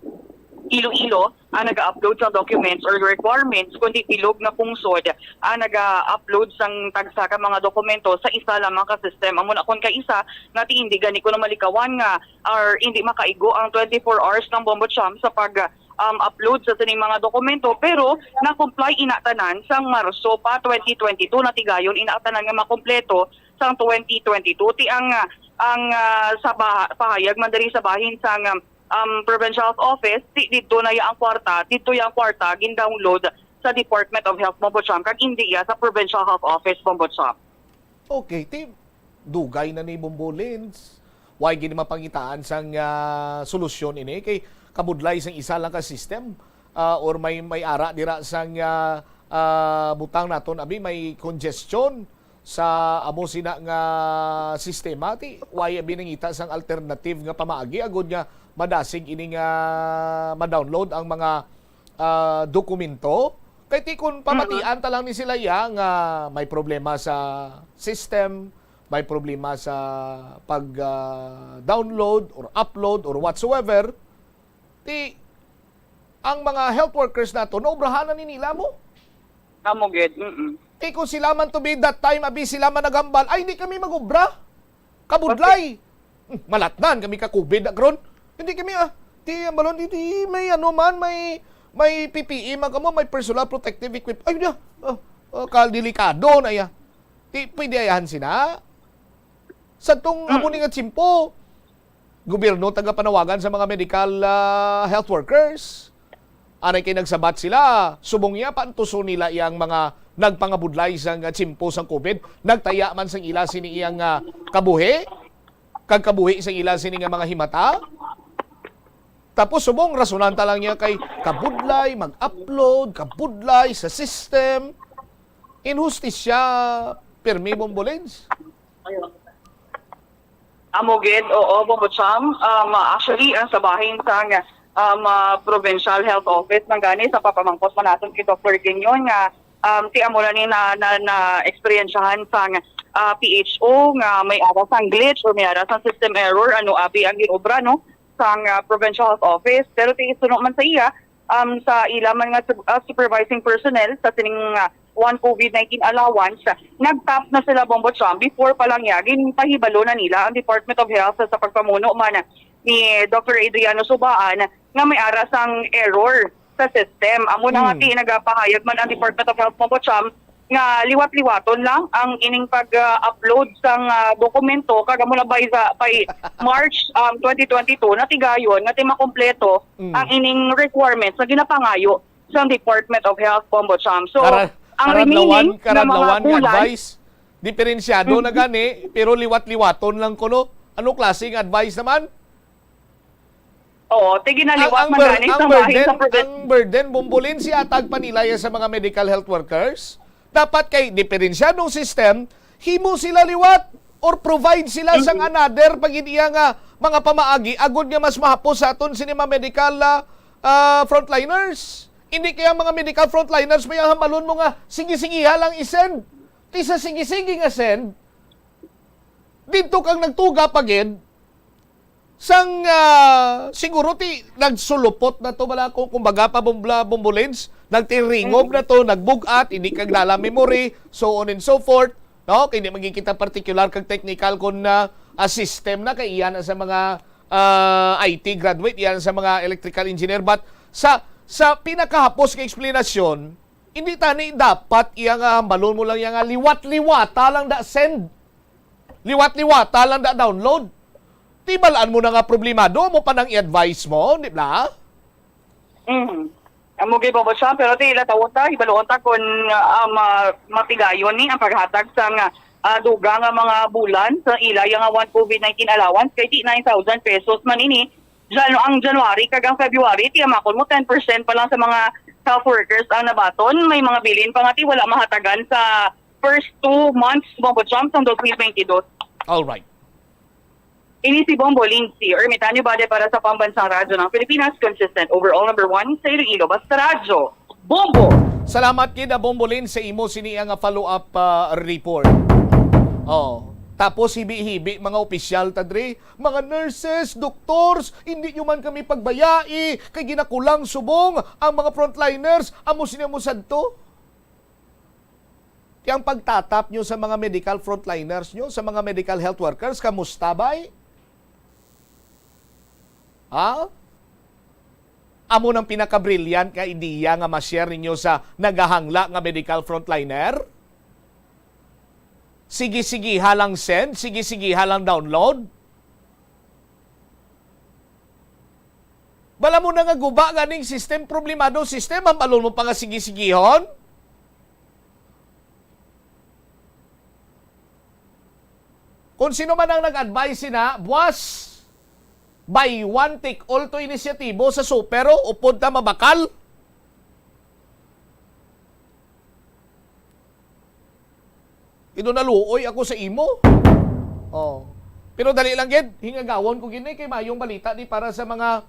Iloilo ang naga-upload sang documents or requirements, kundi bilog nga pungsod ang naga-upload sang tagsa ka mga dokumento sa isa lamang ka system. Amo na kon kaisa nga ti hindi gani kuno malikawan nga or hindi makaigo ang twenty-four hours ng Bombo Cham sa pag, um, upload sa sining mga dokumento, pero na-comply ina tanan sang Marso pa twenty twenty-two, natigayon ina tanan nga makompleto sang twenty twenty-two. Ti ang, ah, ang, ah, sa bah-, pahayag man diri sa bahin sang, um, um, Provincial Health Office, ti didto na ya ang kwarta, didto ya ang kwarta gin-download sa Department of Health, Bombo Cham, kag indi ya sa Provincial Health Office, Bombo Cham. Okay, ti dugay na ni Bombo Lens. Why gid mapangitaan sang, ah, solusyon ini kay kabudlay sang isa lang ka system, ah, or may may ara dira sang, ah, ah, butang naton abi may congestion sa amo sina nga sistema ti why abi nangita sang alternative nga pamaagi agud nga madasig ini nga ma-download ang mga ah, dokumento. Kay ti kun pamatian ta lang ni sila ya nga may problema sa system, may problema sa pag ah, download or upload or whatsoever, ti ang mga health workers nato naobrahan na ni nila mo. Amo gid. Mm. Ti kung sila man to be that time abi sila man nagambal, ay hindi kami magobra. Kabudlay. Hmm, malatnan kami ka covid na karon. Hindi kami ah. Ti ang balon di, di may ano man, may may P P E man kamo, may personal protective equipment. Ay na. Oh, oh, kal delikado na ya. Ti pwede ayahan sina. Sa tong amo ni nga tiyempo, gobyerno tagapanawagan sa mga medical ah, health workers. Anay kay nagsabat sila, subong iya paantuson nila iyang mga nagpangabudlay sang tiyempo sang covid, nagtaya man sang ila sini iyang ah, kabuhi, kag kabuhi sang ila sini nga mga himata. Tapos subong rasunan ta lang niya kay kabudlay, mag-upload, kabudlay sa system. Inhustisya, pirmi bombolins. Amo gid, oo, Bombo Cham. Um, actually, ang sa bahin sang um, ah, Provincial Health Office man gani sa papamangkot man naton kay Doktor Guinyon nga um, ti amo na ni na, na, na eksperyensyahan sang ah, P H O nga may ara sang glitch or may ara sang system error, ano abi ang ginobra, no, sang ah, Provincial Health Office. Pero ti suno man sa iya, um, sa ila man nga sup- ah, supervising personnel sa sining ah, one covid nineteen allowance, nag-tap na sila, Bombo Cham, before pa lang niya ginpahibalo na nila ang Department of Health sa pagpamuno man ni Doktor Adriano Subaan nga may ara sang error sa system. Amo na nga ti nagapahayag man ang Department of Health, Bombo Cham, nga liwat-liwaton lang ang ining pag-upload sang ah, dokumento, kag amo na by sa by March um, twenty twenty-two natigayon nga ti makompleto ang ining requirements nga ginapangayo sang Department of Health, Bombo Cham. So, Kara- ang karadlawan, remaining na mga karadlawan nga bulan, advice, diferensyado na gani, pero liwat-liwaton lang kuno. Ano klase nga advice naman? Oo, ti ginaliwat man gani sa bahin sa probinsya. Ang burden, Bombolin, si atag pa nila yan sa mga medical health workers. Dapat kay diferensyadong system, himo sila liwat or provide sila sang another pag iya nga mga pamaagi agud nga mas mahapos sa aton sini mga medical ah, ah, frontliners. Hindi kaya mga medical frontliners may ang hambalon mo nga sige-sige lang i-send. Ti sa sige-sige nga send, dito kang nagtuga pa gid, sang ah, siguro ti nagsulupot na to bala kung kumbaga pa bumbla bumbulins, nagtiringob na to, nagbug-at, hindi kag dala memory, so on and so forth, no? Kay di magkikita particular kag technical kon na ah, system na kay iyan sa mga ah, I T graduate, iyan sa mga electrical engineer, but sa sa pinakahapos nga eksplanasyon, hindi tani dapat iya nga hambalon mo lang iya nga liwat-liwata lang da send. Liwat-liwata lang da download. Ti bal-an mo na nga problemado mo pa nang i-advise mo, di ba? Mm. Amo gid, Bombo Cham, pero ti ila tawon ta, hibaluon ta kung ah, ma- matigayon ni ang paghatag sa nga ah, dugang nga mga bulan sa ila nga one covid nineteen allowance kay ti nine thousand pesos man ini. Janu ang January kag ang February, ti amakon mo ten percent pa lang sa mga health workers ang nabaton. May mga bilin pa nga ti wala mahatagan sa first two months, Bombo Cham, sang twenty twenty-two. All right. Ini si Bombo Lindsay Ermitanio Bade para sa Pambansang Radyo ng Pilipinas, consistent overall number one sa Iloilo. Basta Radyo. Bombo! Salamat gid, ah, Bombolin, sa imo sini nga follow-up, ah, report. Oh, tapos hibi-hibi mga opisyal ta diri, mga nurses, doctors, hindi nyo man kami pagbayai kay ginakulang subong ang mga frontliners. Amo sini mo sadto. Ti ang pagtatap nyo sa mga medical frontliners nyo, sa mga medical health workers, kamusta bay? Ha? Amo nang pinaka-brilliant nga ideya nga ma-share ninyo sa nagahangla nga medical frontliner? Sige-sige halang send, sige-sige halang download. Bala mo na nga guba ganing system, problemado system, ang balon mo pa nga sige-sigihon? Kung sino man ang nag-advise sina, buwas, buy one take all to inisyatibo sa super, o, upod ta mabakal. Ino naluoy ako sa imo. Oh. Pero dali lang gid, hingagawon ko gini kay mayong balita ni para sa mga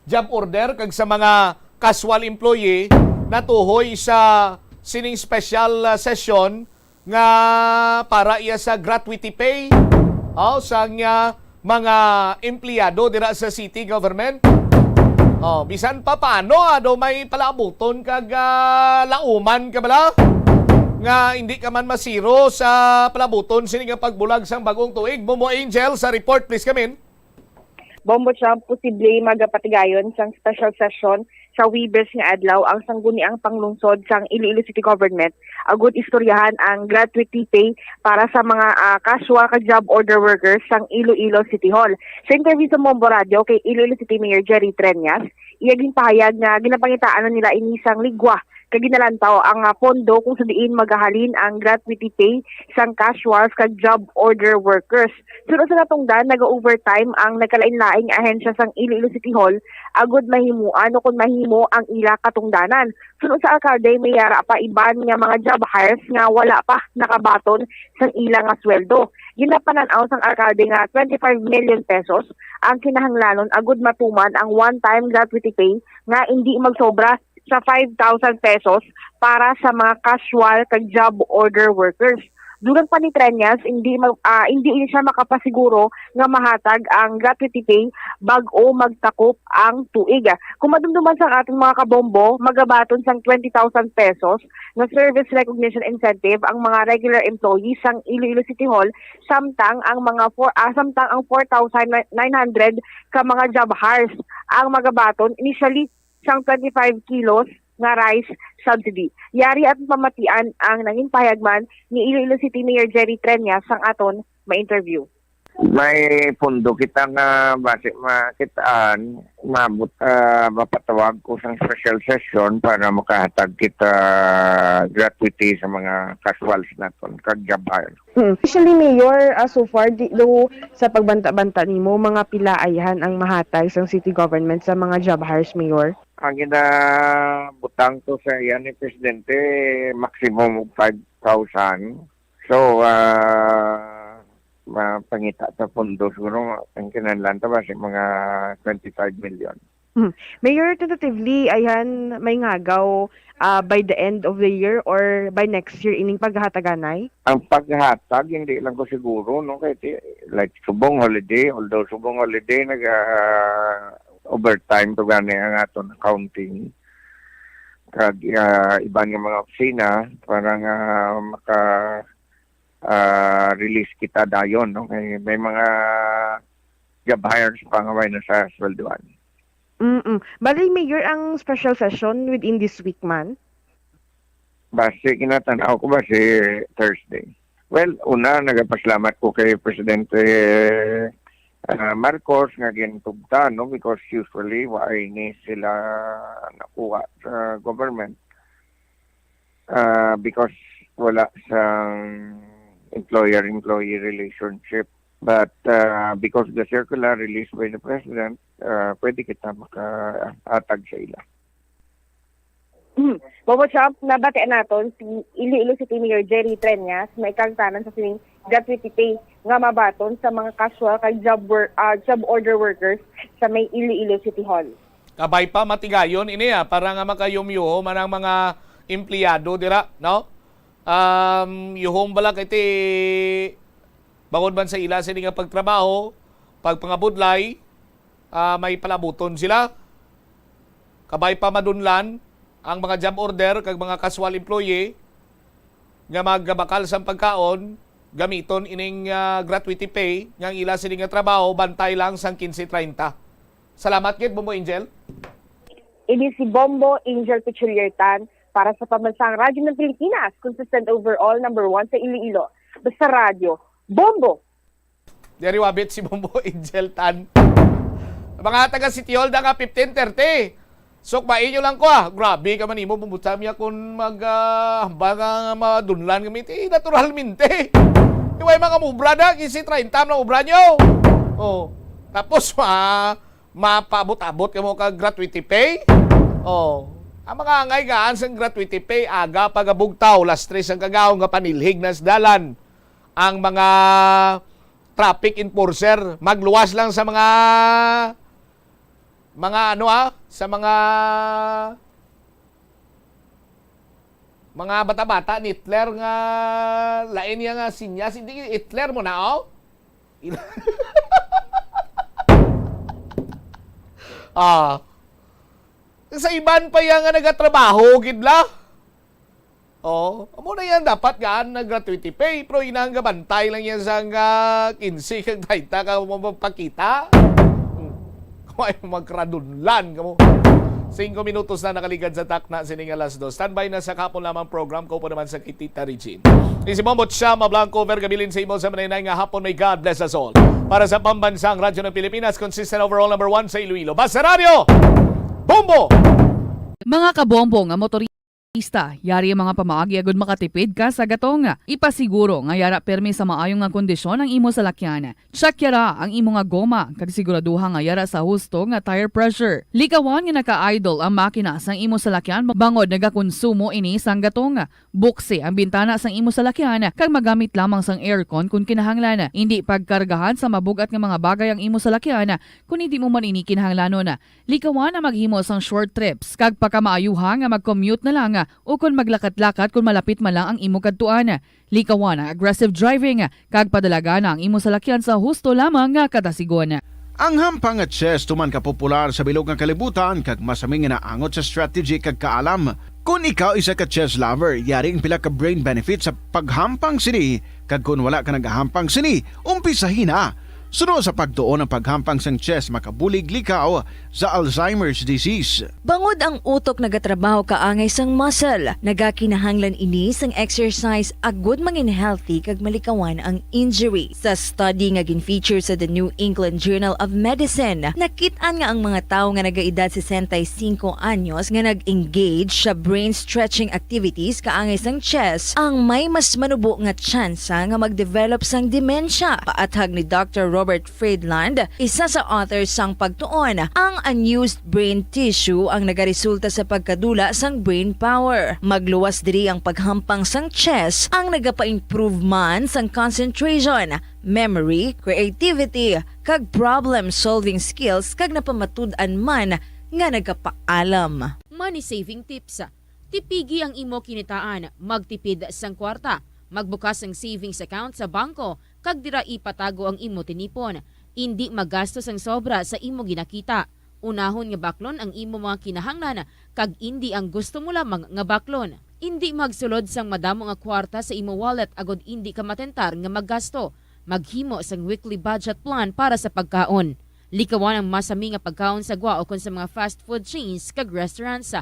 job order kag sa mga casual employee natuhoy sa sining special, ah, session nga para iya sa gratuity pay, oh, sang, ah, mga empleyado dira sa city government. Oh, bisan pa paano, ah, do may palaabuton kag, ah, lauman ka bala nga hindi ka man masiro sa palaabuton sini nga pagbulag sang bagong tuig. Momo Angel sa report, please, kamin. Bombo Champ, posible magapatigayon sang special session sa Huwebes nga adlaw ang sangguniang panglungsod sang Iloilo City Government agud istoryahan ang gratuity pay para sa mga, ah, casual kag job order workers sang Iloilo City Hall. Sa interview sa Bombo Radio kay Iloilo City Mayor Jerry Treñas, iya ginpahayag nga ginapangitaan na nila ini sang ligwa kag ginalantaw ang, ah, pondo kung sa diin magahalin ang gratuity pay sang casuals kag job order workers. Suno sa natungdan, naga-overtime ang nagkalain-laing nga ahensya sang Iloilo City Hall agud mahimuan o kon mahimo ang ila katungdanan. Suno sa alkalde, may yara pa iban nga mga job hires nga wala pa nakabaton sang ila nga sweldo. Ginapanan-aw sang alkalde nga twenty-five million pesos ang kinahanglanon agud matuman ang one-time gratuity pay nga indi magsobra sa five thousand pesos para sa mga casual kag job order workers. Dugang pa ni Treñas, hindi mag, ah, hindi ini siya makapasiguro nga mahatag ang gratuity pay bag-o magtakop ang tuig. Kung madumduman sa aton mga kabombo, magabaton sang twenty thousand pesos nga service recognition incentive ang mga regular employees sang Iloilo City Hall, samtang ang mga four, ah, samtang ang four thousand nine hundred ka mga job hires ang magabaton initially sang twenty-five kilos nga rice subsidy. Yari at pamatian ang nangin pahayagman ni Iloilo City Mayor Jerry Treñas sang aton ma-interview. May pundo kita nga basi makitaan, mabut, ah, mapatawag ko sang special session para makahatag kita gratuity sa mga casuals naton kag job hire. Hmm. Actually, Mayor, ah, so far, di, do, sa pagbanta-banta nimo, mga pila ayhan ang mahatag sang city government sa mga job hires, Mayor? Ang ginabutang ko sa iya ni Presidente, maximum of five thousand. So, ah, mapangita sa pondo, siguro ang kinahanglan ta ba si mga twenty-five million. Hmm. Mayor, tentatively, ayhan may ngagaw, ah, by the end of the year or by next year ining paghataganay? Ang paghatag, hindi lang ko siguro, no? Kay ti-, like, subong holiday, although subong holiday, nag, ah, overtime to gani ang aton accounting. Kag, ah, iban nga mga opisina para nga maka, ah, release kita dayon, no? Kay may mga job hires pa nga way na sa sweldohan. Mm-mm. Bali, Mayor, ang special session within this week man? Basi kinatanaw ko ba si Thursday? Well, una, nagapasalamat ko kay Presidente, ah, Marcos nga gintugtan, no? Because usually, wa ini sila nakuha sa government, ah, because wala sang employer-employee relationship. But, ah, because the circular released by the President, ah, pwede kita makahatag sa ila. Hmm. Bobo Champ, nabatian naton si Iloilo City Mayor Jerry Treñas nga ikangtanan sa sining gratuity pay nga mabaton sa mga casual kag job, wor- ah, job order workers sa may Iloilo City Hall. Abay pa, matigayon ini, ah, para nga makayumyuhom ang mga empleyado dira, no? Um, yuhom bala kay ti, bangod man sa ila sini nga pagtrabaho, pagpangabudlay, ah, may palabuton sila. Kabay pa madunlan ang mga job order kag mga casual employee nga magabakal sang pagkaon, gamiton ining, ah, gratuity pay nga ang ila sini nga trabaho bantay lang sang quince treinta. Salamat gid, Bombo Angel. Ini si Bombo Angel Pichiliertan para sa Pambansang Radyo ng Pilipinas, consistent overall number one sa Iloilo. Basta Radyo, Bombo! Diri wabit si Bombo Angel Tan. Mga taga City Hall, da nga fifteen thirty. Sukmai nyo lang ko, ah. Grabe ka man imo, pumutsa niya kung mag, ah, hambal nga madunlan kami. Ti, naturalmente. Iway mga mubra na, quince treinta ang obra nyo. Oh. Tapos, ma, mapaabot-abot ka mo ka gratuity pay. Oh. Ang mga angay gaan sang gratuity pay, aga pagabugtaw, las tres ang kagaw nga panilhig na sa dalan. Ang mga traffic enforcer, magluwas lang sa mga, mga ano, ah, sa mga, mga bata-bata ni Hitler nga lain niya nga sinyas, hindi Hitler mo na, oh. Ah. Sa iban pa yan nga nagatrabaho, gid la. Oh, amo na yan dapat gaan na gratuity pay, pero inang gabantay lang yan sa nga quince kag treinta ka mo magpakita. Hmm. Kung ay magkradunlan ka mo. Singko minutos na nakaligad sa takna sini nga alas dos. Standby na sa kahapon lamang program ko po naman sa Kitita Regine. Isi mo mo siya, mablang cover, gabilin sa imo sa manay nga hapon. May God bless us all. Para sa Pambansang Radyo ng Pilipinas, consistent overall number one sa Iloilo. Basta Radyo! Bombo! Mga kabombo nga motorista, yari ang mga pamaagi agud makatipid ka sa gatong. Ipasiguro nga yara permi sa maayo nga kondisyon ang imo salakyan. Check yara ang imo nga goma kag siguraduha nga yara sa husto nga tire pressure. Likawan nga naka-idle ang makina sang imo salakyan bangod nagakonsumo ini sang gatong. Buksi ang bintana sang imo salakyan kag magamit lamang sang aircon kon kinahanglan. Indi pagkargahan sa mabug-at nga mga bagay ang imo salakyan kon hindi mo man ini kinahanglanon. Likawan ang maghimo sang short trips, kag pakamaayuha nga mag-commute na lang, o kon maglakat-lakat kon malapit man lang ang imo kadtuan. Likawan ang aggressive driving, kag padalagan ang imo salakyan sa husto lamang nga kadasigon. Ang hampang nga chess tuman ka popular sa bilog nga kalibutan, kag masami nga naangot sa strategy kag kaalam. Kon ikaw isa ka chess lover, yari ang pila ka brain benefits sa paghampang sini, kag kon wala ka nagahampang sini, umpisahi na. Suno sa pagtuon, ang paghampang sang chess makabulig likaw sa Alzheimer's disease. Bangod ang utok nagatrabaho kaangay sang muscle, nagakinahanglan ini sang exercise agud mangin healthy kag malikawan ang injury. Sa study nga gin-feature sa The New England Journal of Medicine, nakit-an nga ang mga tawo nga nagaedad sesenta y cinco anyos nga nag-engage sa brain stretching activities kaangay sang chess ang may mas manubo nga tsansa nga mag-develop sang demensya. Paathag ni Doctor Robert Friedland, isa sa author sang pagtuon, ang unused brain tissue ang nagaresulta sa pagkadula sang brain power. Magluwas diri ang paghampang sang chess ang nagapa-improve man sang concentration, memory, creativity, kag problem-solving skills, kag napamatud-an man nga nagapaalam. Money saving tips. Tipigi ang imo kinitaan, magtipid sang kwarta, magbukas sang savings account sa bangko, kag dira ipatago ang imo tinipon. Indi magasto sang sobra sa imo ginakita. Unahon nga baklon ang imo mga kinahanglan, kag indi ang gusto mo lamang nga baklon. Indi magsulod sang madamo nga kwarta sa imo wallet agod indi ka matentar nga maggasto. Maghimo sang weekly budget plan para sa pagkaon. Likawan ang masami nga pagkaon sa gwa ukon sa mga fast food chains kag restaurants.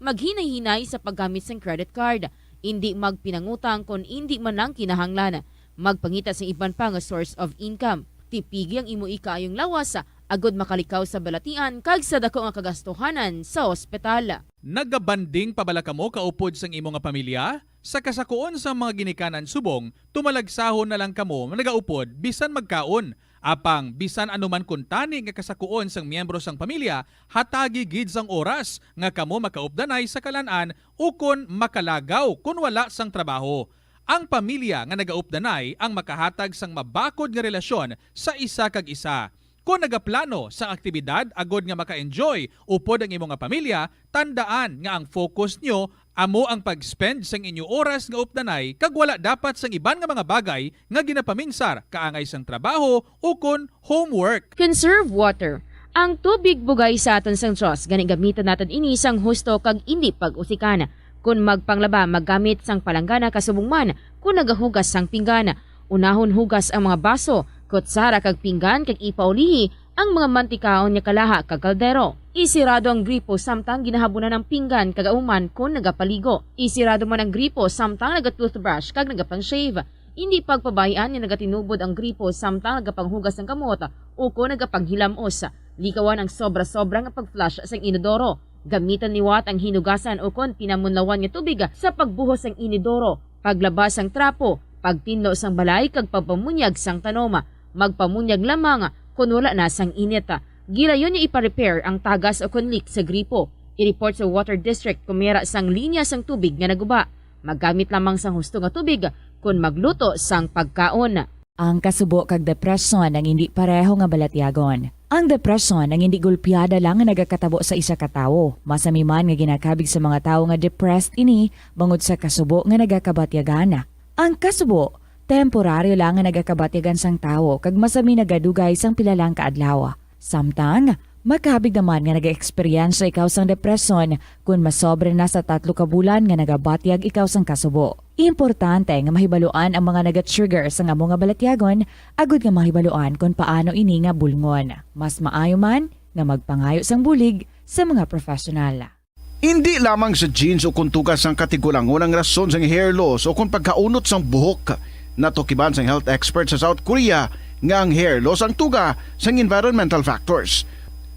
Maghinay-hinay sa paggamit sang credit card. Indi magpinangutang kon indi man lang kinahanglan. Magpangita sang iban pa nga source of income. Tipigi ang imo ikaayong lawas, agod makalikaw sa balatian kag sa dako nga kagastuhanan sa ospital. Nagabanding pa bala kamo kaupod sang imo nga pamilya? Sa kasakuon sang mga ginikanan subong, tumalagsahon na lang kamo nagaupod bisan magkaon. Apang bisan ano man kuntani nga kasakuon sang miyembro sang pamilya, hatagi gid sang oras nga kamo makaupdanay sa kalan-an ukon makalagaw kon wala sang trabaho. Ang pamilya nga nagaupdanay ang makahatag sang mabakod nga relasyon sa isa kag isa. Kon nagaplano sang aktibidad agod nga maka-enjoy upod ang imo nga pamilya, tandaan nga ang focus nyo amo ang pag-spend sang inyo oras nga updanay kag wala dapat sang iban nga mga bagay nga ginapaminsar kaangay sang trabaho ukon homework. Conserve water. Ang tubig bugay sa aton sang Dios, gani gamiton naton ini sang husto kag indi pag-usikan. Kon magpanglaba, maggamit sang palanggana kasubong man kon nagahugas sang pinggan. Unahon hugas ang mga baso, kutsara kag pinggan kag ipaulihi ang mga mantikaon nga kalaha kag kaldero. Isirado ang gripo samtang ginahabunan ang pinggan kag kauman kon nagapaligo. Isirado man ang gripo samtang naga-toothbrush kag nagapang-shave. Indi pagpabay-an nga nagatinubod ang gripo samtang nagapanghugas sang kamot o kon nagapanghilamos. Likawan ang sobra-sobra nga pag-flush sang inodoro. Gamitan liwat ang hinugasan ukon pinamunlawan nga tubig sa pagbuhos sang inidoro, paglaba sang trapo, pagtinlo sang balay kag pagpamunyag sang tanom. Magpamunyag lamang kon wala na sang init. Gilayon nga ipa-repair ang tagas ukon leak sa gripo. I-report sa water district kon may ara sang linya sang tubig nga naguba. Maggamit lamang sang husto nga tubig kon magluto sang pagkaon. Ang kasubo kag depresyon ang indi pareho nga balatyagon. Ang depresyon ang indi gulpiada lang nga nagakatabo sa isa ka tawo. Masami man nga ginakabig sa mga tawo nga depressed ini bangod sa kasubo nga nagakabatyagan. Ang kasubo, temporaryo lang nga nagakabatyagan sang tawo kag masami nagadugay sang pila lang ka adlaw. Samtang, makabig naman nga nag-eksperyensya ikaw sang depresyon kon masobra na sa tatlo ka bulan nga nagabatyag ikaw sang kasubo. Importante nga mahibaluan ang mga naga-trigger sang amo nga balatyagon agud nga mahibaluan kon paano ini nga bulngon. Mas maayo man nga magpangayo sang bulig sa mga professional. Indi lamang sa genes o kon tuga sang katigulangon ang rason sang hair loss o kon pagkaunot sang buhok. Natukiban sang health expert sa South Korea nga ang hair loss ang tuga sang environmental factors.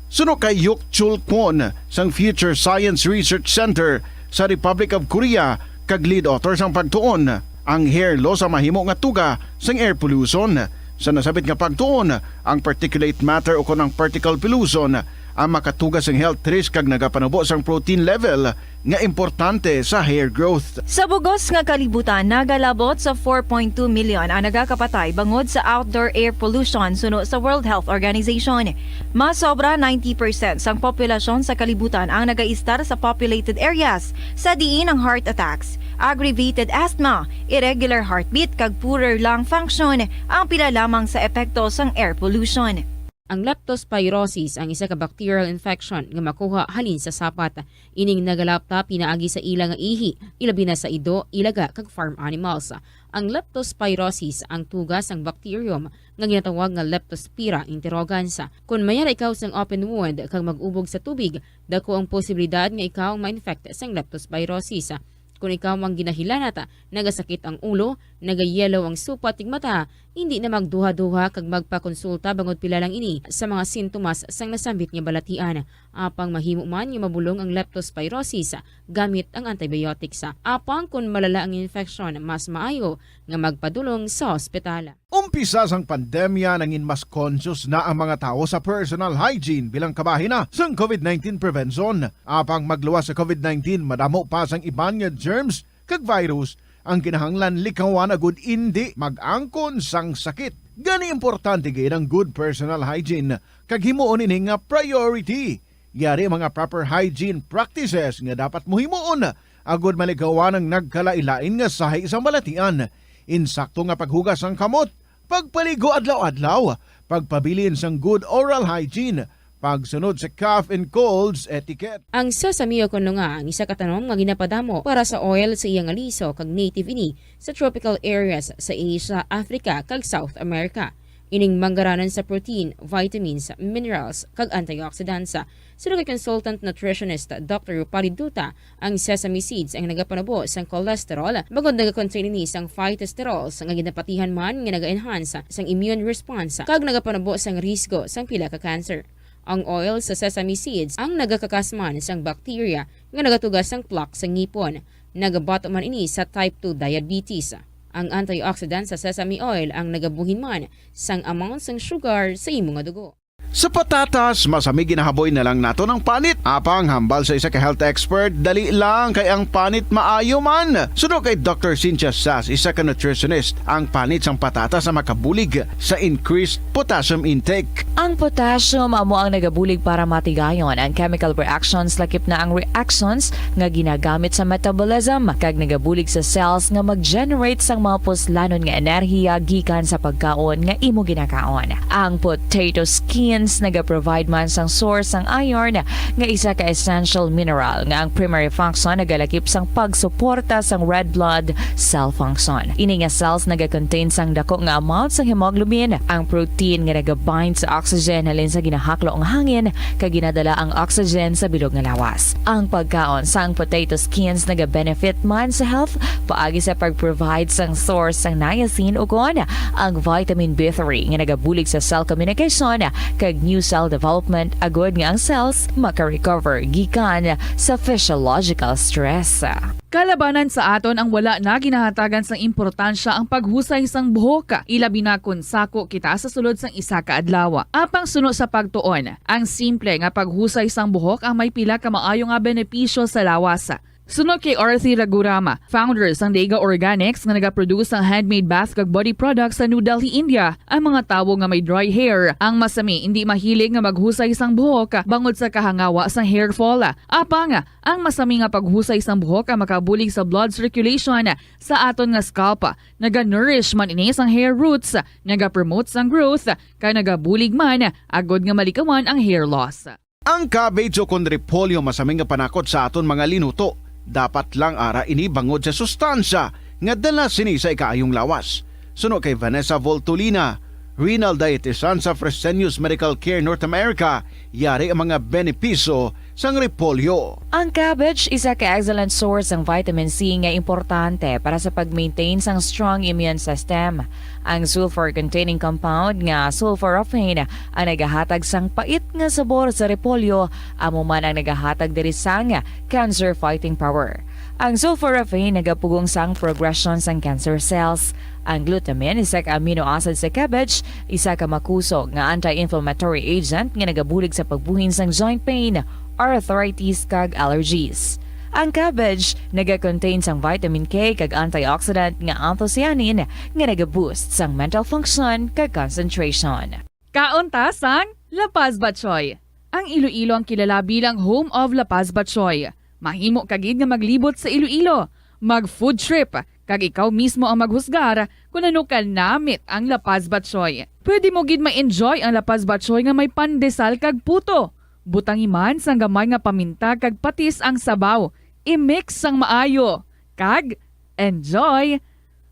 Suno kay Hyuk Chul Kwon sang Future Science Research Center sa Republic of Korea kag lead author sang pagtuon, ang hair loss ang mahimo nga tuga sang air pollution. Sa nasabit nga pagtuon, ang particulate matter o kon ang particle pollution ang makatuga sang health risk kag nagapanubo sang protein level nga importante sa hair growth. Sa bugos nga kalibutan, nagalabot sa four point two million ang nagakapatay bangod sa outdoor air pollution suno sa World Health Organization. Mas sobra ninety percent sang populasyon sa kalibutan ang nagaistar sa populated areas, sa diin ang heart attacks, aggravated asthma, irregular heartbeat, kag poorer lung function ang pila lamang sa epekto sang air pollution. Ang leptospirosis ang isa ka bacterial infection nga makuha halin sa sapat. Ining nagalapta pinaagi sa ila nga ihi, ilabi na sa ido, ilaga, kag farm animals. Ang leptospirosis ang tuga sang bacterium nga ginatawag nga Leptospira interrogans. Kon may ara ikaw sang open wound kag mag-ubog sa tubig, dako ang posibilidad nga ikaw ang ma-infect sang leptospirosis. Kon ikaw ang ginahilanat, nagasakit ang ulo, nagayellow ang supat ning mata, indi na magduha-duha kag magpakonsulta bangod pila lang ini sa mga sintomas sang nasambit nga balatian. Apang mahimo man nga mabulong ang leptospirosis gamit ang antibiotics. Apang kon malala ang infeksyon, mas maayo nga magpadulong sa ospital. Umpisa sang pandemya, nangin mas conscious na ang mga tawo sa personal hygiene bilang kabahin na sang COVID nineteen prevention. Apang magluwas sa COVID nineteen, madamo pa sang iban nga germs kag virus ang kinahanglan likawan agud indi mag-angkon sang sakit. Gani, importante gid ang good personal hygiene kag himuon ini nga priority. Yari mga proper hygiene practices nga dapat mo himuon agud malikawan ang nagkalain-lain nga sahi sang balatian. Insakto nga paghugas sang kamot, pagpaligo adlaw-adlaw, pagpabilin sang good oral hygiene, pagsunod sa cough and colds etiquette. Ang sesame o kon nga ang isa ka tanom nga ginapadamo para sa oil sa iya nga liso kag native ini sa tropical areas sa Asia, Africa, kag South America. Ining manggaranon sa protein, vitamins, minerals, kag antioxidants. Suno kay consultant nutritionist Doctor Rupali Dutta, ang sesame seeds ang nagapanubo sang cholesterol, bangod nagakontain ini sang phytosterols nga ginapatihan man nga naga-enhance sang immune response kag nagapanubo sang risgo sang pila ka cancer. Ang oil sa sesame seeds ang nagakakas man sang bacteria nga nagatuga sang plaque sa ngipon. Nagabato man ini sa type two diabetes. Ang antioxidant sa sesame oil ang nagabuhin man sang amount sang sugar sa imo nga dugo. Sa patatas, masami ginahaboy na lang naton ang panit. Apang hambal sa isa ka health expert, dali lang kay ang panit maayo man. Suno kay Doctor Cynthia Sass, isa ka nutritionist, ang panit sang patatas ang makabulig sa increased potassium intake. Ang potassium amo ang nagabulig para matigayon ang chemical reactions, lakip na ang reactions nga ginagamit sa metabolism, kag nagabulig sa cells nga mag-generate sang mga puslanon nga enerhiya gikan sa pagkaon nga imo ginakaon. Ang potato skins nagaprovide man sang source sang iron, nga isa ka essential mineral nga ang primary function nagalakip sang pagsuporta sang red blood cell function. Ini nga cells nagakontain sang dako nga amount sang hemoglobin, ang protein nga nagabind sa oxygen halin sa ginahaklo nga hangin kag ginadala ang oxygen sa bilog nga lawas. Ang pagkaon sang potato skins nagabenefit man sa health paagi sa pag-provide sang source sang niacin ukon ang vitamin B three nga nagabulig sa cell communication kag new cell development, agod nga ang cells maka-recover gikan sa physiological stress. Kalabanan sa aton ang wala na ginahatagan sang importansya ang paghusay sang buhok, ilabi na kon sako kita sa sulod sang isa ka adlaw. Apang suno sa pagtuon, ang simple nga paghusay sang buhok ang may pila ka maayo nga benepisyo sa lawas. Suno kay Arthi Ragurama, founder sang Dega Organics nga nagaproduce sang handmade bath kag body products sa New Delhi, India, ang mga tawo nga may dry hair ang masami indi mahilig nga maghusay sang buhok bangod sa kahangawa sang hair fall. Apang ang masami nga paghusay sang buhok ang makabulig sa blood circulation sa aton nga scalp, naga-nourish man ini sang hair roots, naga-promote sang growth, kag nagabulig man agod nga malikawan ang hair loss. Ang cabbage ukon repolyo masami nga panakot sa aton mga linuto. Dapat lang ara ini bangod sa sustansya nga dala sini sa ikaayong lawas. Suno kay Vanessa Voltolina, renal dietitian sa Fresenius Medical Care North America, yari ang mga benepisyo sang repolyo. Ang cabbage isa ka excellent source sang vitamin C nga importante para sa pag-maintain sang strong immune system. Ang sulfur-containing compound nga sulforaphane ang nagahatag sang pait nga sabor sa repolyo, amo man ang nagahatag diri sang cancer-fighting power. Ang sulforaphane nagapugong sang progression sang cancer cells. Ang glutamine, isa ka amino acid sa cabbage, isa ka makusog nga anti-inflammatory agent nga nagabulig sa pagbuhin sang joint pain, arthritis, kag allergies. Ang cabbage nagakontain sang vitamin K kag antioxidant nga anthocyanin nga nagaboost sang mental function kag concentration. Kaon ta sang La Paz Batchoy. Ang Iloilo ang kilala bilang home of La Paz Batchoy. Mahimo ka gid nga maglibot sa Iloilo, mag-food trip, kag ikaw mismo ang maghusgar kon ano ka namit ang La Paz Batchoy. Pwede mo gid ma-enjoy ang La Paz Batchoy nga may pandesal kag puto. Butangi man sang gamay nga paminta kag patis ang sabaw. I-mix sang maayo. Kag enjoy!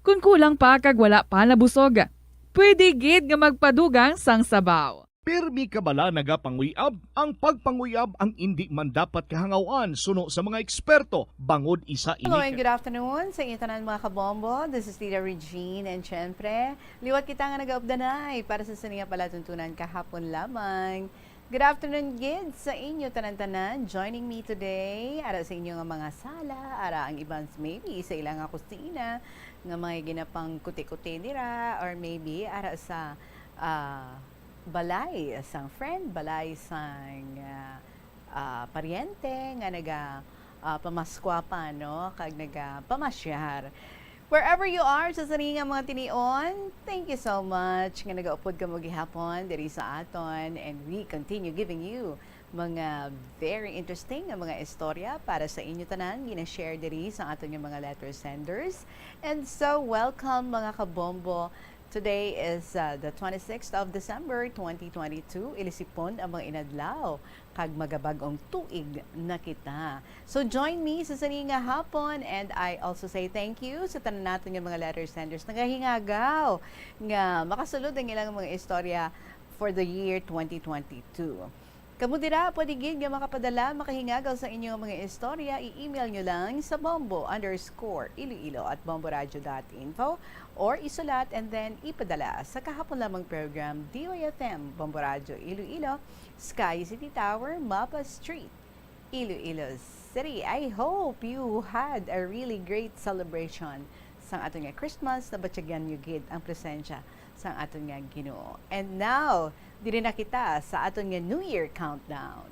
Kon kulang pa kag wala pa nabusog, pwede gid nga magpadugang sang sabaw. Pirmi ka bala nagapanguyab? Ang pagpanguyab ang indi man dapat kahangawan suno sa mga eksperto, bangod isa ini Hello and ka- good afternoon sa inyo tanan, mga kabombo. This is Tita Regine, and syempre, liwat kita nga nagaupdanay para sa sini nga palatuntunan kahapon lamang. Good afternoon gid sa inyo tanan-tanan joining me today. Ara sa inyo nga mga sala, ara ang iban maybe sa ila nga kusina nga mga ginapangkuti-kuti nira, or maybe ara sa, ah, balay sang friend, balay sang, ah, ah, paryente nga naga, ah, pamaskwa pa, no? Kag naga pamasyar. Wherever you are, sa sini nga mga tinion, thank you so much nga nagaupod kamo gihapon diri sa aton, and we continue giving you mga very interesting nga mga istorya para sa inyo tanan, gina-share diri sa aton nga mga letter senders. And so, welcome, mga kabombo. Today is, uh, the twenty-sixth of December, twenty twenty-two. Ilisipon ang mga inadlaw, kag magabag-ong tuig na kita. So join me sa sini nga hapon, and I also say thank you sa tanan naton nga mga letter senders. Nagahingagaw nga makasulod ang ilang mga istorya for the year twenty twenty-two. Kamo dira, pwede gid nga makapadala, makahingagaw sa inyong mga istorya, i-email nyo lang sa bombo underscore iloilo at bomboradio dot info or isulat and then ipadala sa kahapon lamang program, D Y F M, Bombo Radyo Iloilo, Sky City Tower, Mapa Street, Iloilo City. I hope you had a really great celebration sang aton nga Christmas, nabatyagan niyo gid ang presensya sang aton nga Ginoo. And now, diri na kita sa aton nga New Year countdown.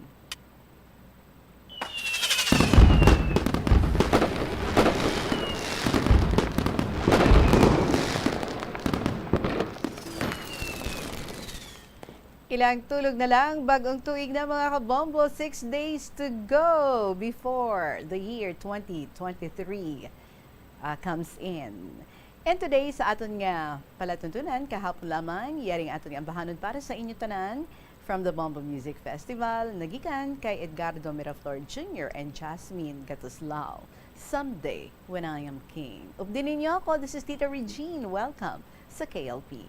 Ilang tulog na lang, bag-ong tuig na, mga kabombo. Six days to go before the year twenty twenty-three, ah, comes in. And today, sa aton nga palatuntunan, kahapon lamang, yari ang aton nga ambahanon para sa inyo tanan, from the Bombo Music Festival, nagikan kay Edgardo Miraflor Junior and Jasmine Gatuslao, Someday When I Am King. Updi ninyo ako, this is Tita Regine. Welcome sa K L P.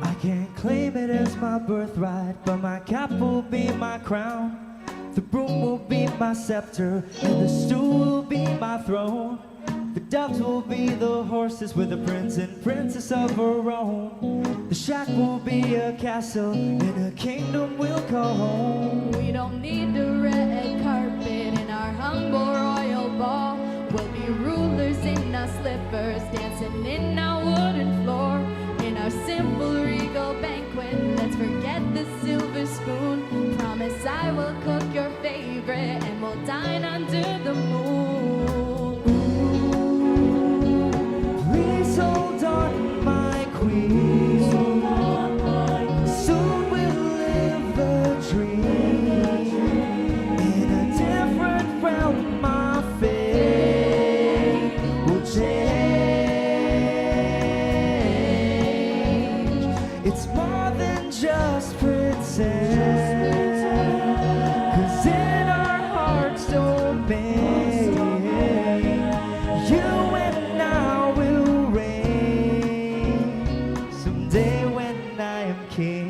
I can't claim it as my birthright, but my cap will be my crown. The broom will be my scepter, and the stool will be my throne. The doves will be the horses with the prince and princess of Verona. The shack will be a castle, and a kingdom will call home. We don't need the red carpet in our humble royal ball. We'll be rulers in our slippers, dancing in our wooden floor. In our simple regal banquet, let's forget the silver spoon. Promise I will cook your favorite, and we'll dine under the moon. Ooh, please hold on, my queen. Soon we'll live the dream. In a different realm, my fate will change. It's more than just pretend. 'Cause in our hearts domain, you and I will reign. Someday when I am king.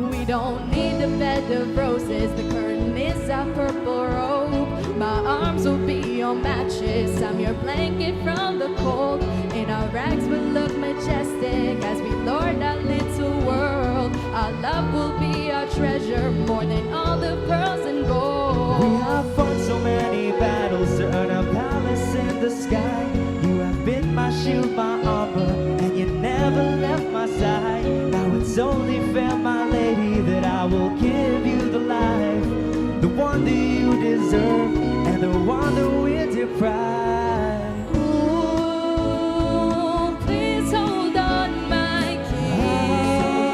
We don't need a bed of roses, the curtain is a purple robe. My arms will be your mattress, I'm your blanket from the cold. In our rags we'll look majestic as we lord our little world. Our love will be our treasure, more than all the pearls and gold. We have fought so many battles to earn a palace in the sky. You have been my shield, my armor, and you never left my side. Now it's only fair, my lady, that I will give you the life, the one that you deserve, and the one that we're deprived. Ooh, please hold on, my king.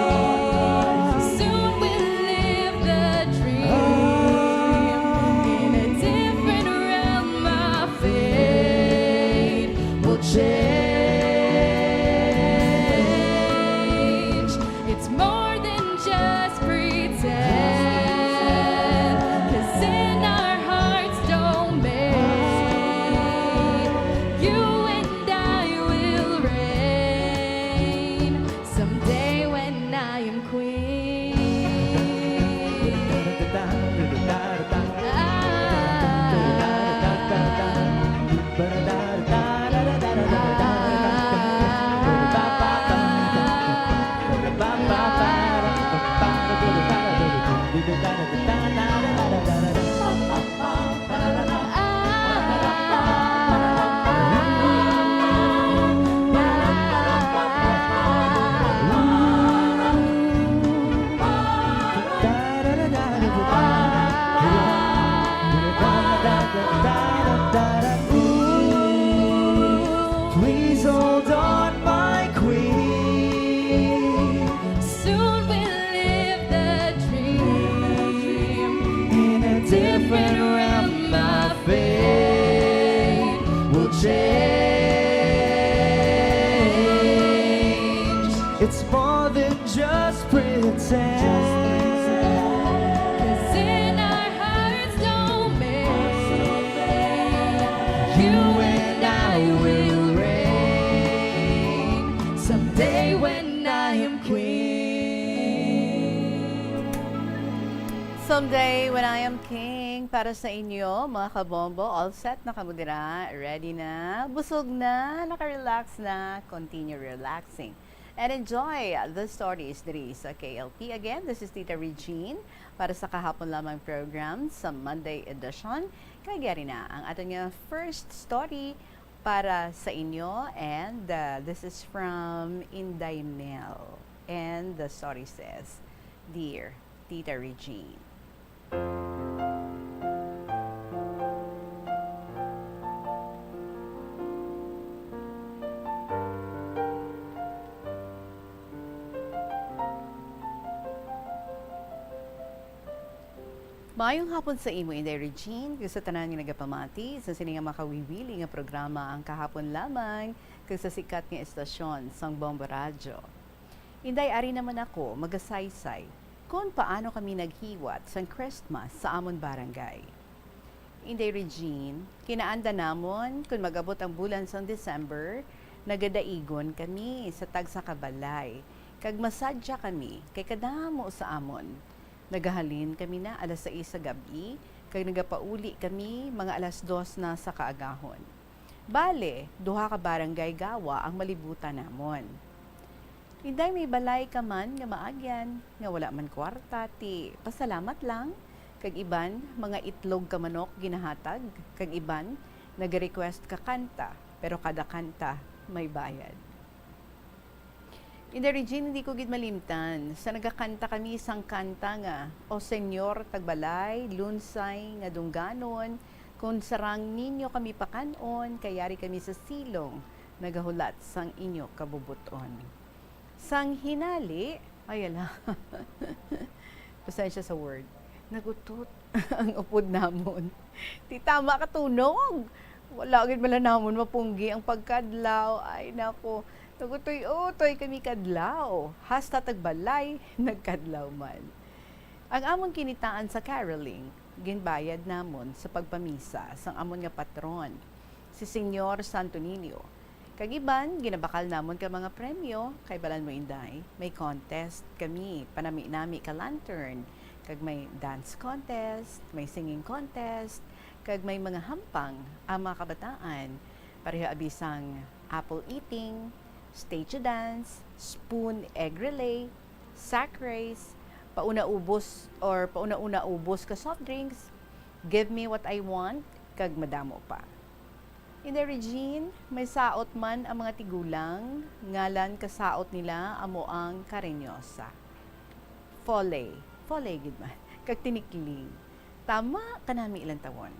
Soon we'll live the dream. In a different realm, our fate will change. It's more than just pretend. 'Cause in our hearts domain, you and I will reign. Someday when I am queen. Please hold on, my queen. Soon we'll live the dream. In a different realm, my fate will change. It's more than just pretend. 'Cause in our hearts domain, you and I will reign. Someday when I am queen. Someday when I am king, Para sa inyo, mga kabombo, all set na kamo dira? Ready na? Busog na? Naka-relax na? Continue relaxing and enjoy the stories diri sa K L P. Again, this is Tita Regine para sa Kahapon Lamang program sa Monday edition. Kag yari na ang aton nga first story para sa inyo, and, uh, this is from Inday Mel. And the story says, "Dear Tita Regine." Maayong hapon sa imo, Inday Regine, kag sa tanan nga nagapamati sa sini nga makawiwili nga programa, ang Kahapon Lamang, kag sa sikat nga estasyon sang Bombo Radyo. Inday, ari naman ako magasaysay kon paano kami naghiwat sang Christmas sa amon barangay. Inday Regine, kinaanda namon kon mag-abot ang bulan sang December, nagadaigon kami sa tagsa ka balay, kag masadya kami kay kadamo sa amon. Nagahalin kami na alas sais sa gab-i, kag nagapauli kami mga alas dos na sa kaagahon. Bale, duha ka barangay gawa ang malibutan namon. Inday, may balay ka man nga maagyan, nga wala man kwarta, ti pasalamat lang, kag iban, mga itlog ka manok ginahatag, kag iban, nag-request ka kanta, pero kada kanta may bayad. Inday Regine, hindi ko gid malimtan sa nagakanta kami sang kanta nga, "O Señor, tagbalay, lunsay nga dungganon, kon sarang ninyo kami pakan-on, kay yari kami sa silong, nagahulat sang inyo kabubuton." Sang hinali, ay, ala. Pasensya sa word. Nagutot ang upod namon. Ti tama ka tunog. Wala gid bala namon mapunggi ang pagkadlaw. Ay, nako. Nagutoy-utoy kami kadlaw. Hasta tagbalay, nagkadlaw man. Ang amon kinitaan sa caroling, ginbayad namon sa pagpamisa sang amon nga patron, si Señor Santo Niño. Kag iban, ginabakal namon ka mga premyo, kay balan mo, Inday, may contest kami, panami-nami ka lantern, kag may dance contest, may singing contest, kag may mga hampang ang mga kabataan, pareho abi sang apple eating, statue dance, spoon egg relay, sack race, pauna ubos or pauna-una ubos ka soft drinks, give me what I want, kag madamo pa. Inday Regine, may saot man ang mga tigulang, ngalan ka saot nila amo ang Karenyosa. Foley, foley gid man, kag tinikling. Tama kanami ilang tawon.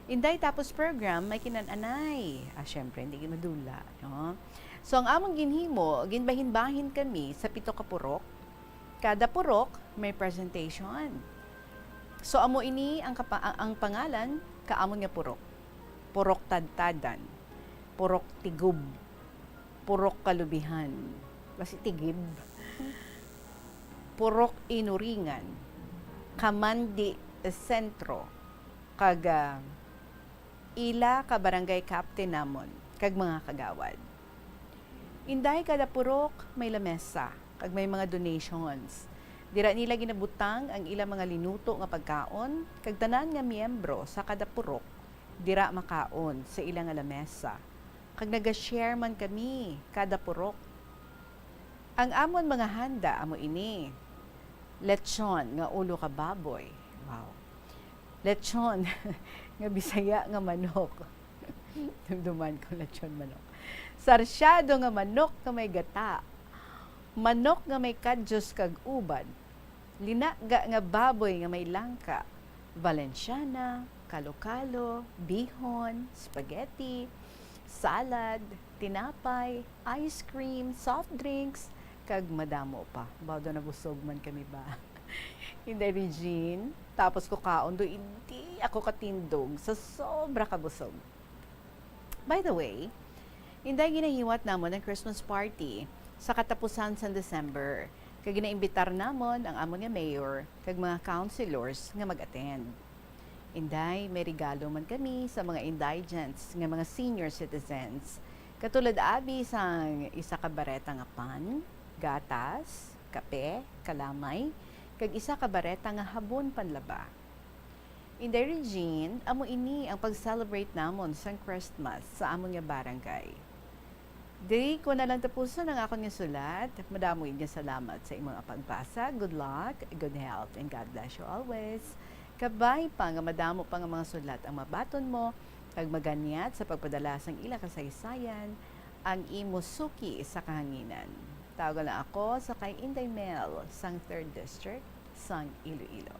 Inday, tapos program, may kinan-anay. Ah, syempre, hindi gid madula, no? So, ang among ginhimo, ginbahin-bahin kami sa pito ka purok. Kada purok, may presentation. So, amo ini ang kapa-, ang, ang pangalan ka amon nga purok. Purok Tadtadan, Purok Tigub, Purok Kalubihan, basi Tigib, Purok Inuringan, Kamandi Sentro, kag, ah, ila ka barangay captain namon, kag mga kagawad. Inday, kada purok may lamesa, kag may mga donations. Dira nila ginabutang ang ilang mga linuto nga pagkaon, kag tanan nga miyembro sa kada purok dira makaon sa ila nga lamesa. Kag naga-share man kami kada purok. Ang amon mga handa amo ini: lechon nga ulo ka baboy. Wow. Lechon nga Bisaya nga manok. Dumduman ko, lechon manok. Sarsyado nga manok nga may gata. Manok nga may kadyos kag uban. Linaga nga baboy nga may langka. Valenciana, kalo-kalo, bihon, spaghetti, salad, tinapay, ice cream, soft drinks, kag madamo pa. Baw daw nabusog man kami ba? Inday Regine, tapos ko kaon do, hindi ako katindog sa sobra kabusog. By the way, Inday, ginahiwat namon ang Christmas party sa katapusan sang December, kag ginaimbitar namon ang amon nga mayor kag mga councilors nga mag-attend. Inday, may regalo man kami sa mga indigents nga mga senior citizens, katulad abi sang isa ka bareta nga pan, gatas, kape, kalamay, kag isa ka bareta nga habon panlaba. Inday Regine, amo ini ang pag-celebrate namon sang Christmas sa amon nga barangay. Diri ko na lang tapuson ang akon nga sulat. Madamo gid nga salamat sa imong pagbasa. Good luck, good health, and God bless you always. Kabay pa nga madamo pa nga mga sulat ang mabaton mo kag maganyat sa pagpadala sang ila kasaysayan ang imo suki sa kahanginan. Tawagan lang ako sa kay Inday Mel sang Third District sang Iloilo.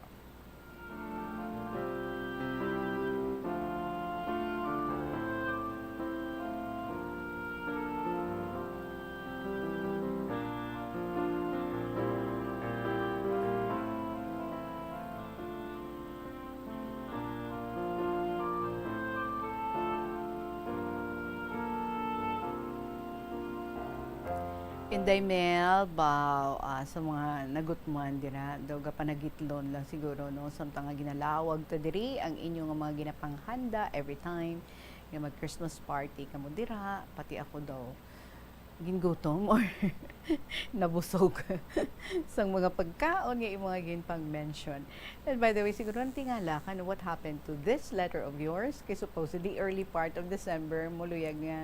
Inday Mel, baw, ah, sa mga nagutman dira, daw gapanagitlon lang siguro, no? Samtang nga ginalawag ta diri ang inyo nga mga ginapanghanda every time nga mag-Christmas party kamo dira, pati ako daw gingutom or nabusog sang mga pagkaon nga imo nga ginpang-mention. And by the way, siguro natingala ka, no, what happened to this letter of yours? Kay supposedly early part of December, muluyag nga,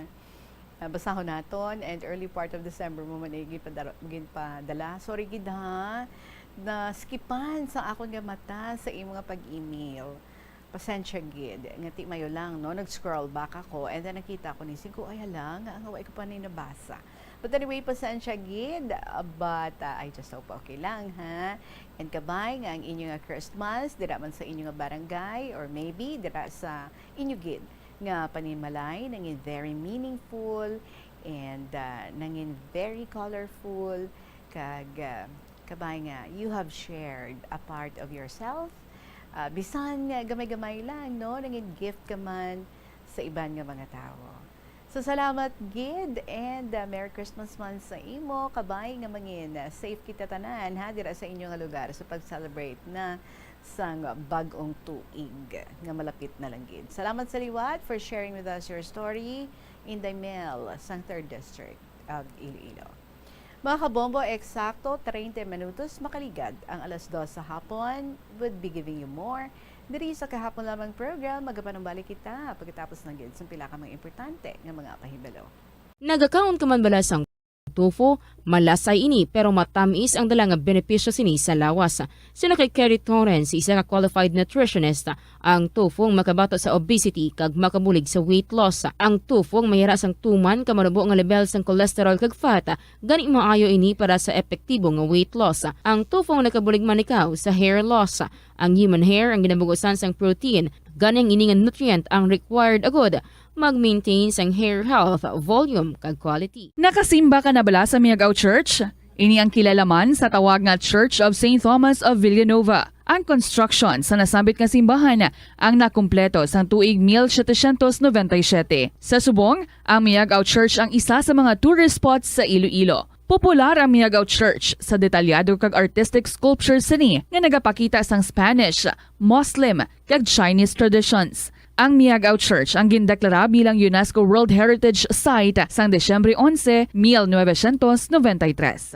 ah, basahon naton, and early part of December mo man ay ginpadara-, ginpadala. Sorry gid ha, na-skipan sa akon nga mata sa imo nga pag-email. Pasensya gid, nga ti mayo lang, no? Nag-scroll back ako, and then nakita ko ni, sigo, "Ay, hala, nga, nga wa ko pa ni nabasa." But anyway, pasensya gid, but, uh, I just hope okay lang, ha? And kabay nga ang inyo nga Christmas, dira man sa inyo nga barangay, or maybe dira sa inyo gid nga panimalay, nangin very meaningful, and, uh, nangin very colorful, kag, uh, kabay nga you have shared a part of yourself, uh, bisan nga gamay-gamay lang, no? Nangin gift ka man sa iban nga mga tawo. So, salamat gid, and, uh, Merry Christmas man sa imo. Kabay nga mangin, uh, safe kita tanan, ha, dira sa inyo nga lugar sa pag-celebrate na sang bag-ong tuig nga malapit na lang gid. Salamat sa liwat for sharing with us your story, Inday Mel, sang Third District of Iloilo. Mga kabombo, eksakto treinta minutos makaligad ang alas dos sa hapon. Would be giving you more diri sa Kahapon Lamang program. Magapanumbalik kita pagkatapos ng gid sang pila ka mga importante nga mga pahibalo. Nagakaon ka man bala sang tofu? Malasay ini, pero matamis ang dala nga benepisyo sini sa lawas. Suno kay Kerry Torrens, isa ka qualified nutritionist, ang tofu ang makabato sa obesity kag makabulig sa weight loss. Ang tofu ang mayara sang tuman ka manubo nga level sang cholesterol kag fat, gani maayo ini para sa epektibo nga weight loss. Ang tofu ang nakabulig man ikaw sa hair loss. Ang human hair ang ginabugusan sang protein, gani ang ini nga nutrient ang required agud mag-maintain sang hair health, volume, kag quality. Nakasimba ka na bala sa Miag-Aw Church? Ini ang kilala man sa tawag nga Church of Saint Thomas of Villanova. Ang construction sa nasambit nga simbahan ang nakumpleto sang tuig mil setecientos noventa y siete. Sa subong, ang Miag-Aw Church ang isa sa mga tourist spots sa Iloilo. Popular ang Miag-Aw Church sa detalyado kag artistic sculptures sini nga nagapakita sang Spanish, Muslim, kag Chinese traditions. Ang Miag-Aw Church ang gindeklara bilang UNESCO World Heritage Site sang Disyembre onse, mil novecientos noventa y tres.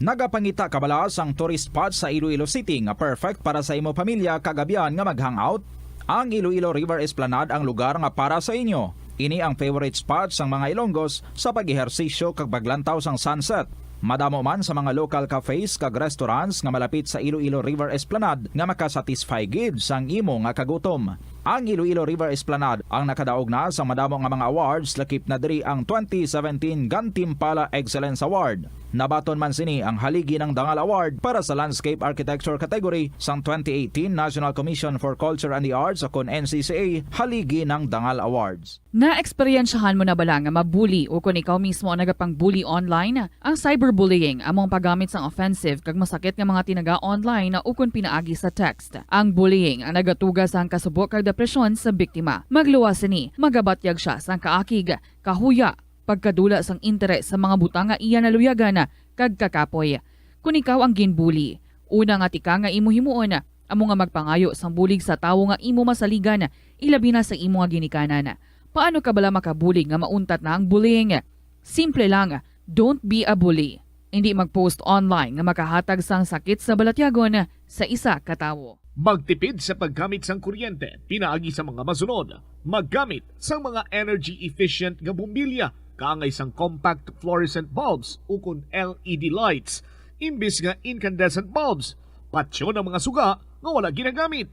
Nagapangita ka bala sang tourist spot sa Iloilo City nga perfect para sa imo pamilya kag abyan nga mag-hangout? Ang Iloilo River Esplanade ang lugar nga para sa inyo. Ini ang favorite spot sang mga Ilonggos sa pag-ehersisyo kag paglantaw sang sunset. Madamo man sa mga local cafes kag restaurants nga malapit sa Iloilo River Esplanade nga makasatisfy gid sang imo nga kagutom. Ang Iloilo River Esplanade ang nakadaog na sa madamo nga mga awards, lakip na diri ang twenty seventeen Gantimpala Excellence Award. Nabaton man sini ang Haligi ng Dangal Award para sa Landscape Architecture category sang twenty eighteen National Commission for Culture and the Arts, o kon N C C A Haligi ng Dangal Awards. Naeksperyensyahan mo na bala nga mabuli o kon ikaw mismo ang nagapang-bully online? Ang cyberbullying amo ang paggamit sang offensive kag masakit nga mga tinaga online o kon pinaagi sa text. Ang bullying ang nagatuga sang kasubo kag depresyon sa biktima. Magluwas sini, magabatyag sia sang kaakig, kahuya, pagkadula sang interes sa mga butang nga iya naluyagan, kag kakapoy. Kon ikaw ang ginbully, una nga tikang nga imo himuon amo nga magpangayo sang bulig sa tawo nga imo masaligan, ilabi na sa imo nga ginikanan. Paano ka bala makabulig nga mauntat na ang bullying? Simple lang, don't be a bully. Indi mag-post online nga makahatag sang sakit sa balatyagon sa isa ka tawo. Magtipid sa paggamit sang kuryente pinaagi sa mga masunod: maggamit sang mga energy efficient nga bombilya kaangay sang compact fluorescent bulbs ukon L E D lights imbis nga incandescent bulbs. Patyon ang mga suga nga wala ginagamit.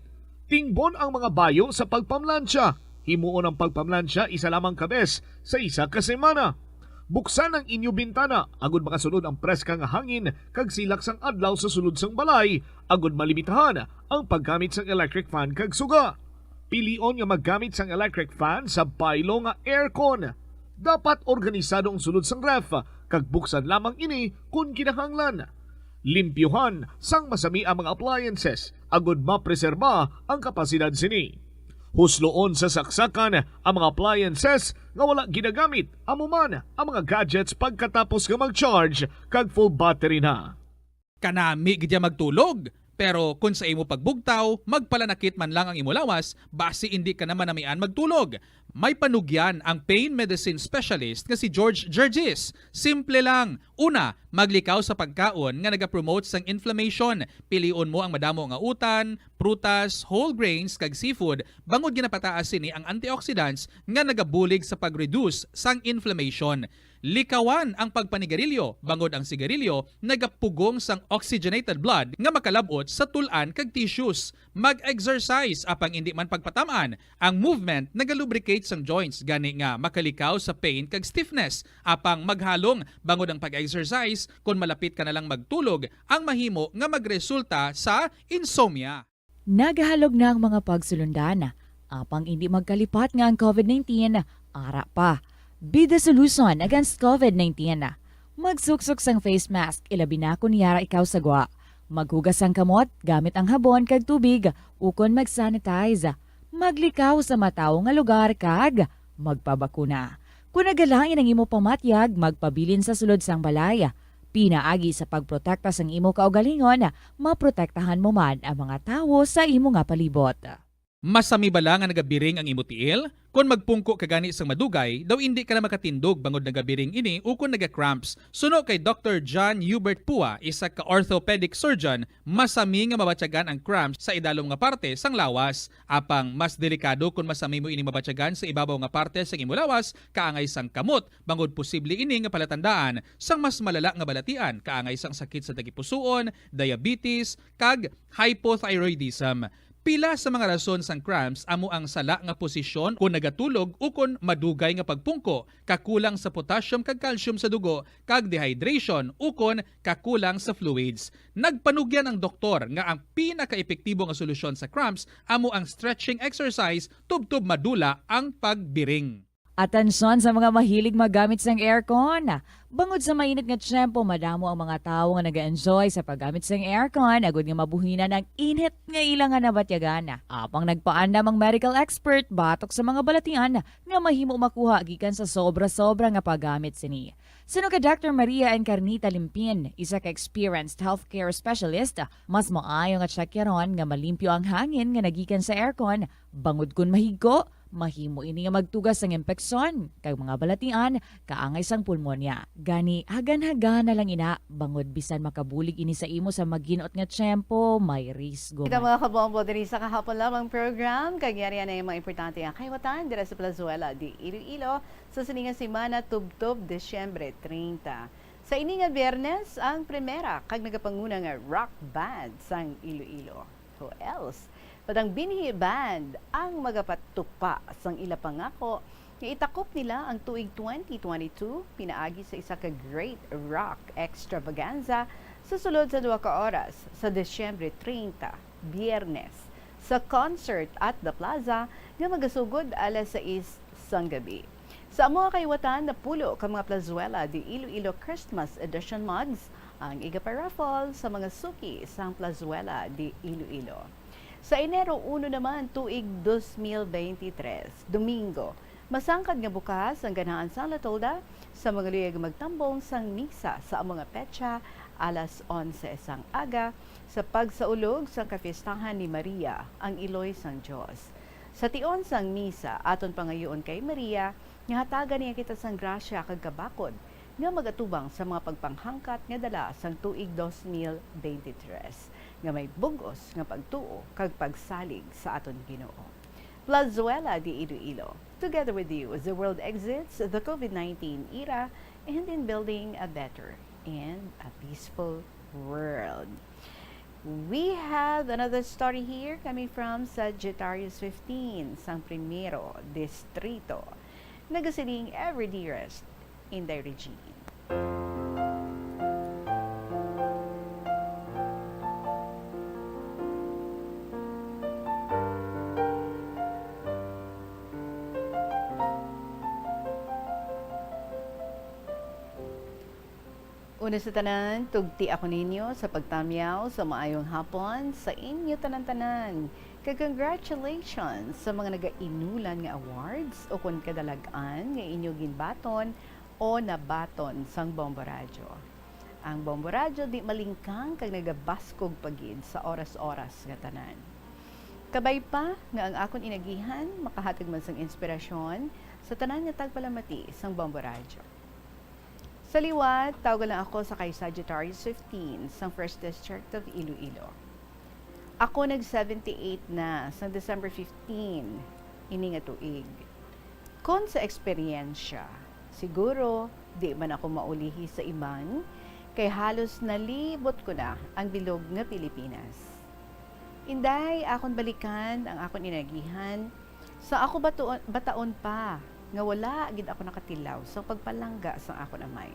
Tingbon ang mga bayo sa pagpamlansya. Himuon ang pagpamlansya isa lamang ka bes sa isa ka semana. Buksan ang inyo bintana agud makasulod ang preska nga hangin kag silak sang adlaw sa sulod sang balay, agud malimitahan ang paggamit sang electric fan kag suga. Pilion nga maggamit sang electric fan sa baylo nga aircon. Dapat organisado ang sulod sang ref, kag buksan lamang ini kon kinahanglan. Limpyuhan sang masami ang mga appliances agud mapreserba ang kapasidad sini. Husloon sa saksakan ang mga appliances nga wala ginagamit, amo man ang mga gadgets pagkatapos nga mag-charge kag full battery na. Kanami gid ya magtulog, pero kon sa imo pagbugtaw, magpalanakit man lang ang imo lawas, basi indi ka na manamian magtulog. May panugyan ang pain medicine specialist nga si George Gergis. Simple lang. Una, maglikaw sa pagkaon nga nagapromote sang inflammation. Pilion mo ang madamo nga utan, prutas, whole grains, kag seafood, bangod ginapataas sini ang antioxidants nga nagabulig sa pag-reduce sang inflammation. Likawan ang pagpanigarilyo, bangod ang sigarilyo nagapugong sang oxygenated blood nga makalab-ot sa tul-an kag tissues. Mag-exercise, apang indi man pagpatam-an. Ang movement nagalubricate sang joints, gani nga makalikaw sa pain kag stiffness. Apang maghalong, bangod ang pag-exercise, kon malapit ka na lang magtulog, ang mahimo nga magresulta sa insomnia. Nagahalog na ang mga pagsulundan, apang indi magkalipat nga ang COVID nineteen ara pa. Be the solution against COVID nineteen. Magsuksok sang face mask, ilabi na kon yara ikaw sa gwa. Maghugas sang kamot gamit ang habon kag tubig, ukon mag-sanitize. Maglikaw sa matawo nga lugar kag magpabakuna. Kon nagalain ang imo pamatyag, magpabilin sa sulod sang balay. Pinaagi sa pagprotekta sang imo kaugalingon, maprotektahan mo man ang mga tawo sa imo nga palibot. Masami bala nga nagabiring ang imo tiil? Kon magpungko ka gani sang madugay, daw indi ka na makatindog bangod nagabiring ini ukon naga-cramps. Suno kay Doctor John Hubert Pua, isa ka orthopedic surgeon, masami nga mabatyagan ang cramps sa idalom nga parte sang lawas. Apang mas delikado kon masami mo ini mabatyagan sa ibabaw nga parte sang imo lawas, kaangay sang kamot, bangod posible ini nga palatandaan sang mas malala nga balatian, kaangay sang sakit sa tagipusoon, diabetes, kag hypothyroidism. Pila sa mga rason sang cramps amo ang sala nga posisyon kon nagatulog ukon madugay nga pagpungko, kakulang sa potassium kag calcium sa dugo, kag dehydration ukon kakulang sa fluids. Nagpanugyan ang doktor nga ang pinakaepektibo nga solusyon sa cramps amo ang stretching exercise tubtob madula ang pagbiring. Atensyon sa mga mahilig maggamit sang aircon. Bangod sa mainit nga tiyempo, madamo ang mga tawo nga naga-enjoy sa paggamit sang aircon agud nga mabuhinan ang init nga ila nga nabatyagan. Apang nagpaandam ang medical expert batok sa mga balatian nga mahimo makuha gikan sa sobra-sobra nga paggamit sini. Suno kay Doctor Maria Encarnita Limpin, isa ka experienced healthcare specialist, mas maayo nga tsakyaron nga malimpyo ang hangin nga nagikan sa aircon, bangod kon mahigko, mahimo ini nga magtuga sang impeksyon kag mga balatian kaangay sang pulmonya. Gani, hagan-hagana lang ina, bangod bisan makabulig ini sa imo sa maginot nga tiyempo, may risgo man. Kita, mga kabombo, diri sa kahapon lamang program, kag yari na ang mga importante nga kaliwatan dira sa Plazuela de Iloilo sa sini nga semana tubtob Disyembre treinta. Sa ini nga Biyernes, ang primera kag nagapanguna nga rock band sang Iloilo. Who else but ang Binhi Band ang magapatupa sang ila pangako nga itakop nila ang tuig twenty twenty-two pinaagi sa isa ka great rock extravaganza sa sulod sa duha ka oras sa Disyembre treinta, Biyernes, sa Concert at the Plaza nga magasugod alas sais sang gabi. Sa amo nga kaliwatan, napulo ka mga Plazuela de Iloilo Christmas Edition mugs ang igaparaffle sa mga suki sang Plazuela de Iloilo. Sa Enero uno naman, tuig dos mil beintitrés, Domingo, masangkad nga bukas ang Ganahan San La Tolda sa mga luyag magtambong sang misa sa amo nga petsa, alas onse sang aga, sa pagsaulog sang kapiestahan ni Maria, ang Iloy sang Dios. Sa tion sang misa, aton pangayoon kay Maria nga hatagan niya kita sang grasya kag kabakod nga magatubang sa mga pagpanghangkat nga dala sang tuig dos mil beintitrés. nga may bug-os nga pagtuo kag pagsalig sa aton Ginoo. Plazuela de Iloilo, together with you as the world exits the COVID nineteen era and in building a better and a peaceful world. We have another story here coming from Sagittarius fifteen, sang Primero Distrito. Nagasiling, "Every dearest in thy regime." Una sa tanan, tugti ako ninyo sa pagtamyaw sa maayong hapon sa inyo tanan-tanan. Kag congratulations sa mga nagainulan nga awards o kon kadalag-an nga inyo ginbaton o nabaton sang Bombo Radyo. Ang Bombo Radyo di malingkang kag nagabaskog pa gid sa oras-oras nga tanan. Kabay pa nga ang akon inagihan makahatag man sang inspirasyon sa tanan nga tagpalamati sang Bombo Radyo. Sa liwat, tawga lang ako sa kay Sagittarius fifteen sang First District of Iloilo. Ako nag seventy-eight na sang December fifteen ini nga tuig. Kon sa eksperyensya, siguro di man ako maulihi sa iban, kay halos nalibot ko na ang bilog nga Pilipinas. Inday, akon balikan ang akon inagihan, sa ako batuon, bataon pa, nga wala gid ako nakatilaw sa pagpalangga sang akon amay.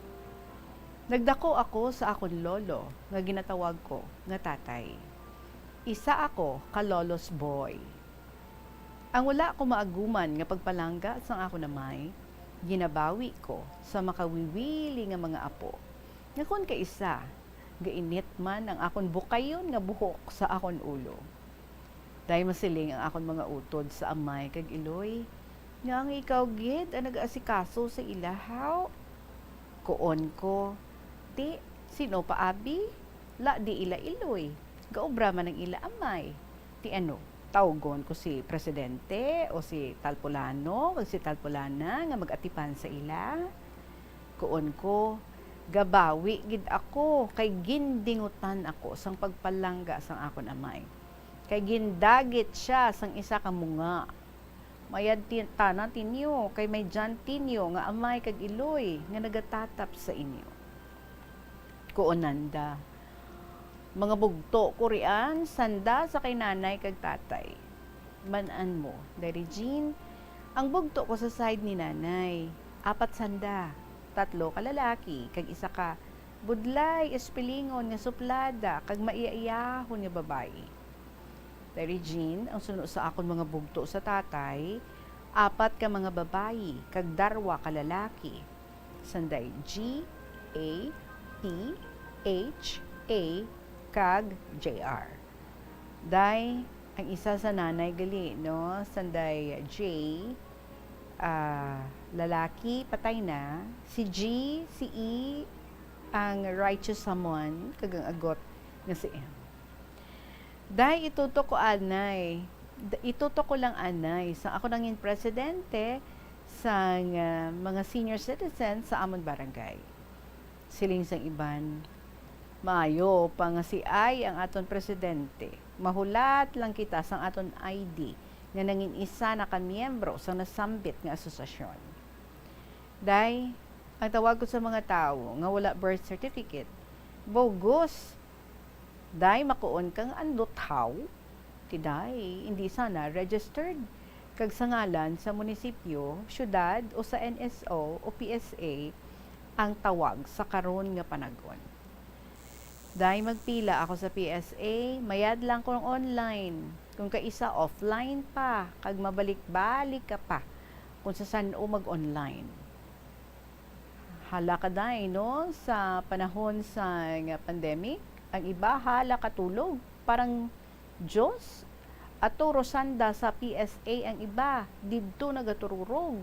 Nagdako ako sa akon lolo nga ginatawag ko nga tatay. Isa ako ka lolo's boy. Ang wala ko maaguman nga pagpalangga sang akon amay, ginabawi ko sa makawiwili nga mga apo, nga kon kaisa, gainit man ang akon bukayon nga buhok sa akon ulo. Day masiling ang akon mga utod sa amay kag iloy, nga ang ikaw gid ang nag-aasikaso sa ila, haw? Kuon ko, "Ti, sino pa, abi? La di ila iloy, gaobra man ang ila amay. Ti ano, tawgon ko si presidente o si tal pulano kag si tal pulana nga mag-atipan sa ila?" Kuon ko, gabawi gid ako, kay gindingutan ako sang pagpalangga sang akon amay, kay gindagit sia sang isa ka munga. Mayad ti-, tana tinyo, kay may dyan tinyo nga amay kag iloy nga nagatatap sa inyo. Kuonanda, mga bugto ko rian, sanda sa kay nanay kag tatay. Man-an mo, Day Regine, ang bugto ko sa side ni nanay, apat sanda, tatlo ka lalaki, kag isa ka budlay, espilingon nga suplada, kag maiyaiyahon nga babayi. Day Regine, ang suno sa akon mga bugto sa tatay, apat ka mga babayi, kag darwa ka lalaki. Sanday G, A, P, H, A, kag J R. Day, ang isa sa nanay gali, no? Sanday J, ah, lalaki, patay na. Si G, si E, ang righteous Hamon, kag ang agot nga si M. Day, itutok ko anay. D-, itutok ko lang anay. Sa ako nangin presidente sang, ah, mga senior citizens sa amon barangay. Siling sang iban, "Maayo pa nga si Ay ang aton presidente. Mahulat lang kita sang aton I D nga nangin isa na ka miyembro sang nasambit nga asosasyon." Day, ang tawag ko sa mga tawo nga wala birth certificate, bogus! Day, makuon kang andot, haw? Ti day, indi sana registered kag sa ngalan sa munisipyo, syudad, o sa N S O o P S A ang tawag sa karon nga panag-on. Day, magpila ako sa P S A, mayad lang kung online, kung kaisa offline pa, kag mabalik-balik ka pa kung sa san-o mag-online. Hala ka, day, no? Sa panahon sa nga pandemic, ang iba hala katulog, parang, "Diyos, ato rosanda sa P S A ang iba, didto nagatururog."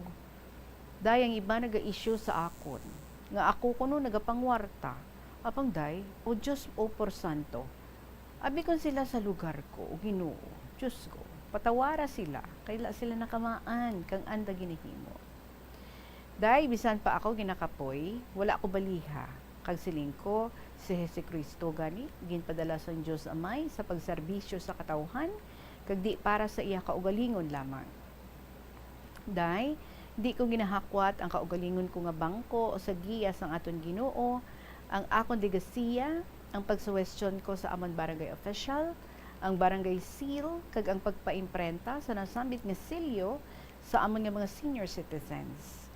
Day, ang iba naga-issue sa akon, nga ako kuno nagapangwarta. Apang, day, o Diyos, o por santo, abi kon sila sa lugar ko, o Ginoo, Diyos ko, patawara sila, kay la sila nakamaan kang anda ginahimo. Day, bisan pa ako ginakapoy, wala ko baliha. Kag siling ko, si Jesu-Cristo gani ginpadala sang Dios Amay sa pagserbisyo sa katawuhan, kag di para sa iya kaugalingon lamang. Day, di ko ginahakwat ang kaugalingon ko nga bangko o sa giya sang aton Ginoo, ang akon legasiya, ang pagsuwestyon ko sa amon barangay official, ang barangay seal, kag ang pagpaimprenta sa nasambit nga selyo sa amon nga mga senior citizens.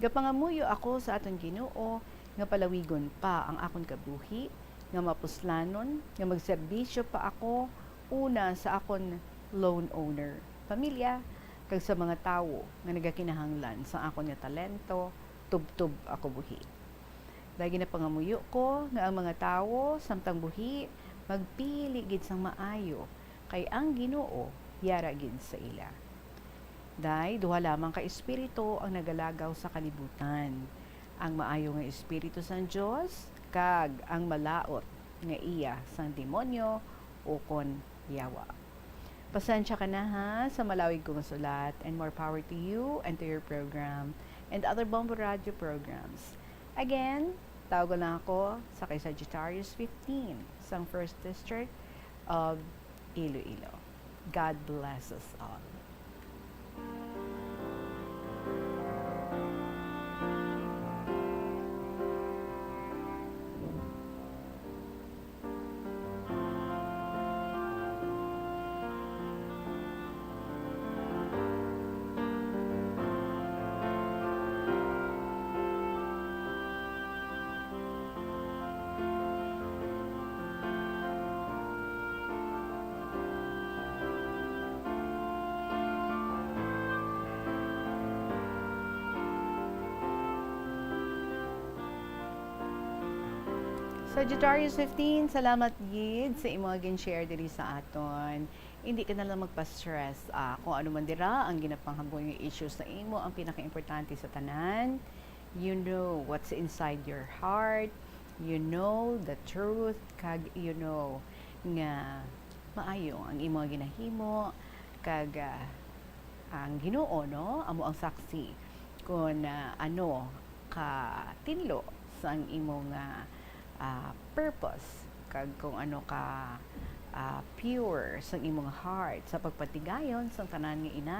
Gapangamuyo ako sa aton Ginoo nga palawigon pa ang akon kabuhi, nga mapuslanon nga magserbisyo pa ako una sa akon loan owner, pamilya, kag sa mga tawo nga nagakinahanglan sa akon nga talento, tubtob ako buhi. Lagi na pangamuyo ko nga ang mga tawo samtang buhi magpili gid sang maayo, kay ang Ginoo yara gid sa ila. Day, duha lamang ka espiritu ang nagalagaw sa kalibutan, ang maayo nga espiritu sang Dios kag ang malaut nga iya sang demonyo ukon yawa. Pasensya ka na ha sa malawig ko nga sulat, and more power to you and to your program and other Bombo Radio programs. Again, tawag lang ako sa kay Sagittarius fifteen sang First District of Iloilo. God bless us all. Sagittarius fifteen, salamat gid sa imo nga gin-share diri sa aton. Hindi ka na lang magpa-stress, ah, kung ano man dira ang ginapangabuhi nga issue sa imo. Ang pinakaimportante sa tanan, you know what's inside your heart, you know the truth, kag you know nga maayo ang imo nga ginahimo, kag, ah, ang Ginoo, no, amo ang saksi kon, ah, ano ka tinlo sang imo nga, ah, purpose, kag kung ano ka, ah, pure sang imong heart sa pagpatigayon sang tanan nga ina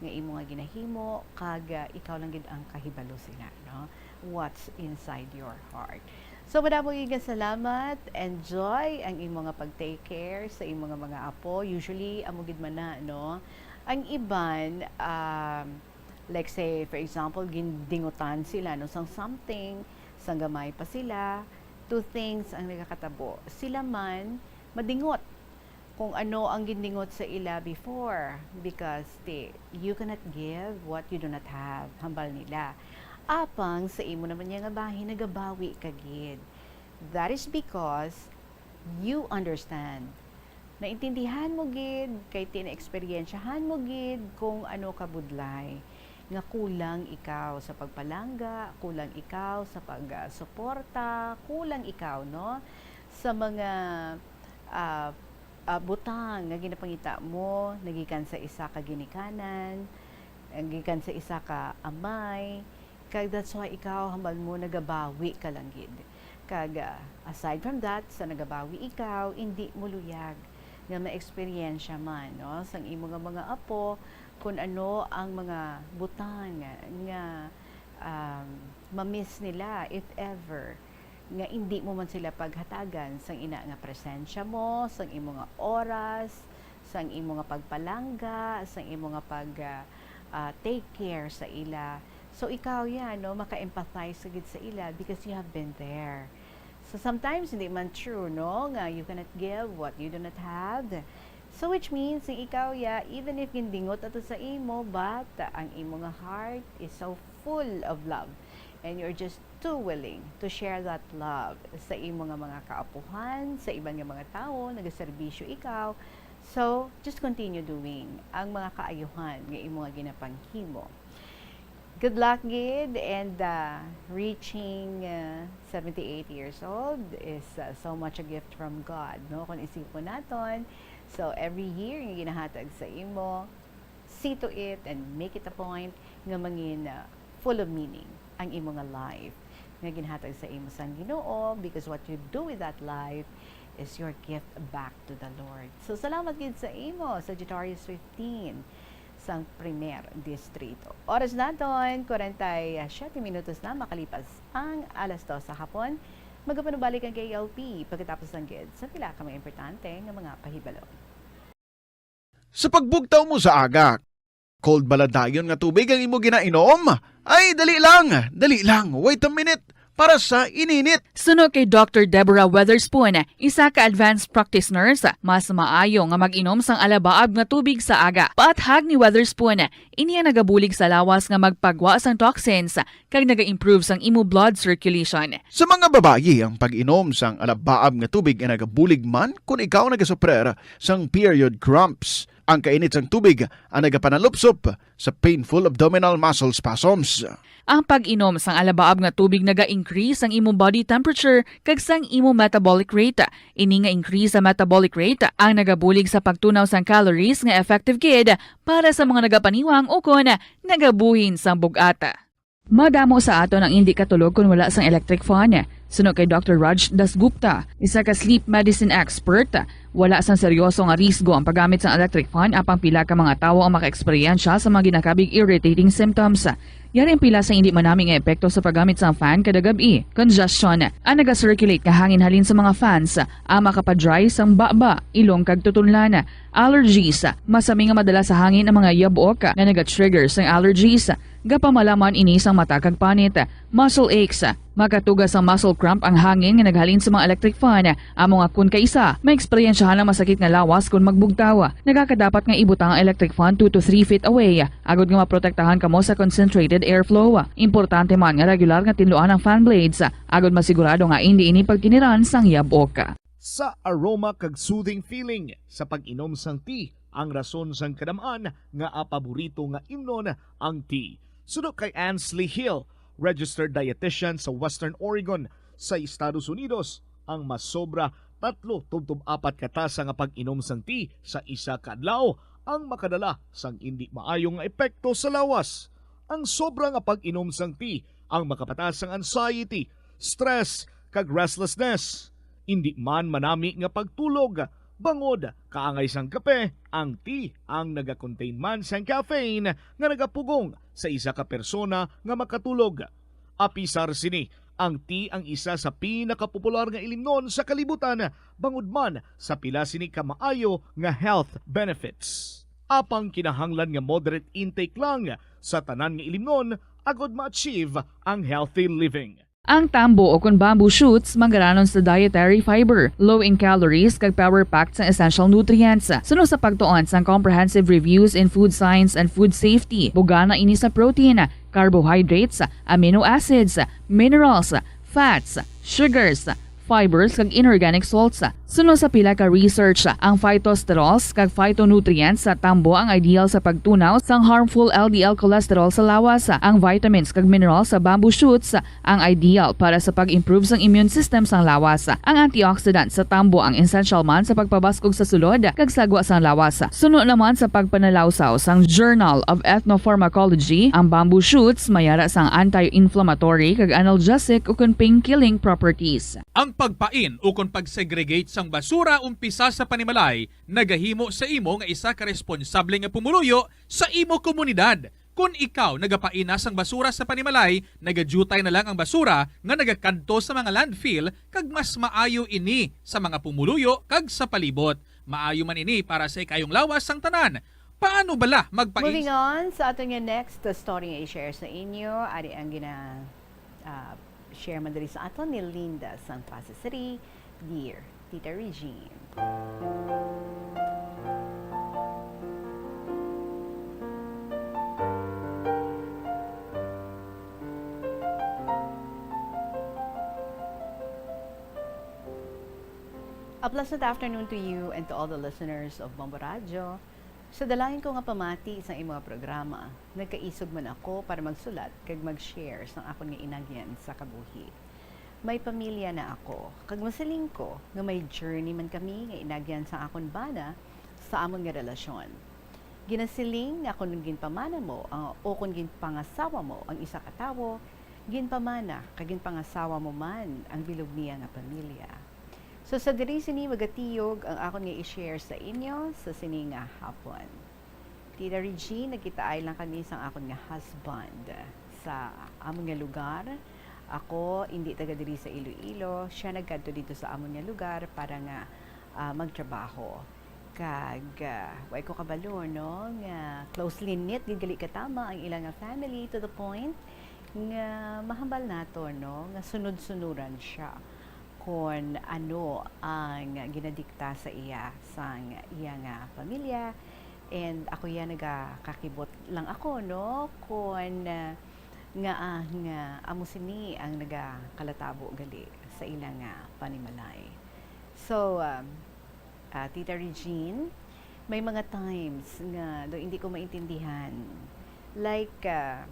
nga imo nga ginahimo, kag, ah, ikaw lang gid ang kahibalo sina, no? What's inside your heart. So, madamo gid nga salamat. Enjoy ang imo nga pag-take care sa imo nga mga apo. Usually, amo gid man na, no? Ang iban, um, like say, for example, gindingutan sila, no, sang something, sang gamay pa sila, two things ang nagakatabo. Sila man madingot kung ano ang gindingot sa ila before, because they, you cannot give what you do not have, hambal nila. Apang sa imo naman niya nga bahin, nagabawi ka gid. That is because you understand. Naintindihan mo gid, kay tinaeksperyensyahan mo gid kung ano kabudlay nga kulang ikaw sa pagpalangga, kulang ikaw sa pagsuporta, kulang ikaw, no, sa mga, ah, ah, butang nga ginapangita mo, nagikan sa isa ka ginikanan, nagikan sa isa ka amay, kag that's why ikaw, hambal mo, nagabawi ka lang gid. Kag, ah, aside from that, sa nagabawi ikaw, indi mo luyag nga ma-eksperyensya man, no, sang imo nga mga apo, kun ano ang mga butang nga, nga, um, ma-miss nila, if ever, nga indi mo man sila paghatagan sang ina nga presensya mo, sang imo nga oras, sang imo nga pagpalangga, sang imo nga pag, ah, ah, take care sa ila. So, ikaw yan, no, maka-empathize ka gid sa ila because you have been there. So, sometimes, hindi man true, no, nga you cannot give what you do not have. So, which means, nga ikaw, ya, even if gindingot ato sa imo, but ang imo nga heart is so full of love. And you're just too willing to share that love sa imo nga mga kaapuhan, sa iban nga mga tawo, nagaserbisyo ikaw. So, just continue doing ang mga kaayuhan nga imo nga ginapanghimo. Good luck gid, and, uh, reaching, uh, seventy-eight years old is, uh, so much a gift from God, no? Kung isipon naton, so every year nga ginahatag sa imo, see to it and make it a point nga mangin, uh, full of meaning ang imo nga life. nga ginhatag sa imo sang Ginoo, because what you do with that life is your gift back to the Lord. So, salamat gid sa imo, Sagittarius fifteen, sang Primer Distrito. Oras naton, kwarenta y siete minutos na makalipas ang alas dos sa hapon. Magapanubalik ang K L P pagkatapos lang gid sa pila ka mga importante nga mga pahibalo. Sa pagbugtaw mo sa aga, cold bala dayon nga tubig ang imo ginainom? Ay, dali lang, dali lang. Wait a minute. Para sa ininit. Suno kay Doctor Deborah Weatherspoon, isa ka advanced practice nurse, mas maayo nga mag-inom sang alabaab nga tubig sa aga. Paathag ni Weatherspoon, ini ang nagabulig sa lawas nga magpagwa sang toxins kag naga-improve sang imo blood circulation. Sa mga babayi, ang pag-inom sang alabaab nga tubig ay nagabulig man kon ikaw nagasuprer sang period cramps. Ang kainit sang tubig ang nagapanalupsop sa painful abdominal muscle spasms. Ang pag-inom sang alabaab nga tubig naga-increase sang imo body temperature kag sang imo metabolic rate. Ini nga increase sa metabolic rate ang nagabulig sa pagtunaw sang calories nga effective gid para sa mga nagapaniwang ukon nagabuhin sang bug-at. Madamo sa aton ang indi katulog kon wala sang electric fan. Suno kay Doctor Raj Dasgupta, isa ka sleep medicine expert, wala sang seryoso nga risgo ang paggamit sang electric fan, apang pila ka mga tawo ang makaeksperyensya sa mga ginakabig irritating symptoms. Yari ang pila sa indi manami nga epekto sa paggamit sang fan kada gab-i. Congestion, ang naga-circulate nga hangin halin sa mga fans, ang makapadry sang baba, ilong kag tutunlan. Allergies, masami nga madala sa hangin ang mga yabok nga naga-trigger sang allergies. Gapamalaman ini sang mata kag panit. Muscle aches, makatuga sang muscle cramp ang hangin nga naghalin sa mga electric fan. Amo nga kon kaisa, maeksperiensyahan ang masakit nga lawas kon magbugtaw. Nagakadapat nga ibutang ang electric fan two to three feet away, agod nga maprotektahan kamo sa concentrated airflow. Importante man nga regular nga tinluan ang fan blades, agod masigurado nga indi ini pagtiniran sang yabok. Sa aroma kag soothing feeling sa pag-inom sang tea ang rason sang kadam-an nga apaborito nga imnon ang tea. Suno kay Ansley Hill, registered dietitian sa Western Oregon sa Estados Unidos, ang masobra tatlo tubtob apat ka tasa nga pag-inom sang tea sa isa ka adlaw ang makadala sang indi maayo nga epekto sa lawas. Ang sobra nga pag-inom sang tea ang makapataas sang anxiety, stress, kag restlessness. Indi man manami nga pagtulog, bangod kaangay sang kape, ang tea ang nagakontain man sang caffeine nga nagapugong sa isa ka persona nga makatulog. Apisar sini, ang tea ang isa sa pinakapopular nga ilimnon sa kalibutan, bangod man sa pila sini ka maayo nga health benefits. Apang kinahanglan nga moderate intake lang sa tanan nga ilimnon agod ma-achieve ang healthy living. Ang tambo o kon bamboo shoots manggaranon sa dietary fiber, low in calories, kag power-packed sang essential nutrients. Suno sa pagtuon sang Comprehensive Reviews in Food Science and Food Safety, bugana ini sa protein, carbohydrates, amino acids, minerals, fats, sugars, fibers, kag inorganic salts. Suno sa pila ka research, ang phytosterols kag phytonutrients sa tambo ang ideal sa pagtunaw sang harmful L D L cholesterol sa lawas. Ang vitamins kag minerals sa bamboo shoots ang ideal para sa pag-improve sang immune system sang lawas. Ang antioxidant sa tambo ang essential man sa pagpabaskog sa sulod kag sagwa sang lawas. Suno naman sa pagpanalawsaw sang Journal of Ethnopharmacology, ang bamboo shoots may ara sang anti-inflammatory kag analgesic ukon pain-killing properties. Ang pagpain ukon pag-segregate sang basura umpisa sa panimalay nagahimo sa imo nga isa ka responsable nga pumuluyo sa imo komunidad. Kon ikaw nagapain na sang basura sa panimalay, nagadyutay na lang ang basura nga nagakadto sa mga landfill, kag mas maayo ini sa mga pumuluyo kag sa palibot. Maayo man ini para sa ikayong lawas sang tanan. Paano bala magpain? Moving on sa aton nga next story nga i-share sa inyo, ari ang gina, ah, share man diri sa aton ni Linda sang Pasay City. Dear Tita Regine. A pleasant afternoon to you and to all the listeners of Bombo Radyo. Sa dalangin ko nga pamati sa imo nga programa, nagkaisog man ako para magsulat kag mag-share sang akon nga inagyan sa kabuhi. May pamilya na ako, kag masiling ko nga may journey man kami nga inagyan sa akon bana sa amon nga relasyon. Ginasiling nga kon ginpamana mo ang, o kon ginpangasawa mo ang isa ka tawo, Ginpamana kag ginpangasawa mo man ang bilog niya nga pamilya. So, sa diri sini magatiyog ang akon nga i-share sa inyo sa sini nga hapon. Tita Regine, nagkitaay lang kami sang akon nga husband sa amon nga lugar. Ako, indi taga diri sa Iloilo. Siya nagkadto dito sa amon nga lugar para nga, ah, magtrabaho. Kag, ah, wa ko kabalo, no, nga closely knit gid gali katama ang ila nga family, to the point nga mahambal nato, no, nga sunod-sunuran siya kon ano ang ginadikta sa iya sang iya nga pamilya. And ako ya nagakakibot lang ako, no, kon, ah, nga ang, ah, amo sini ang nagakalatabo gali sa ila nga panimalay. So, um, ah, Tita Regine, may mga times nga do hindi ko maintindihan. Like, ah,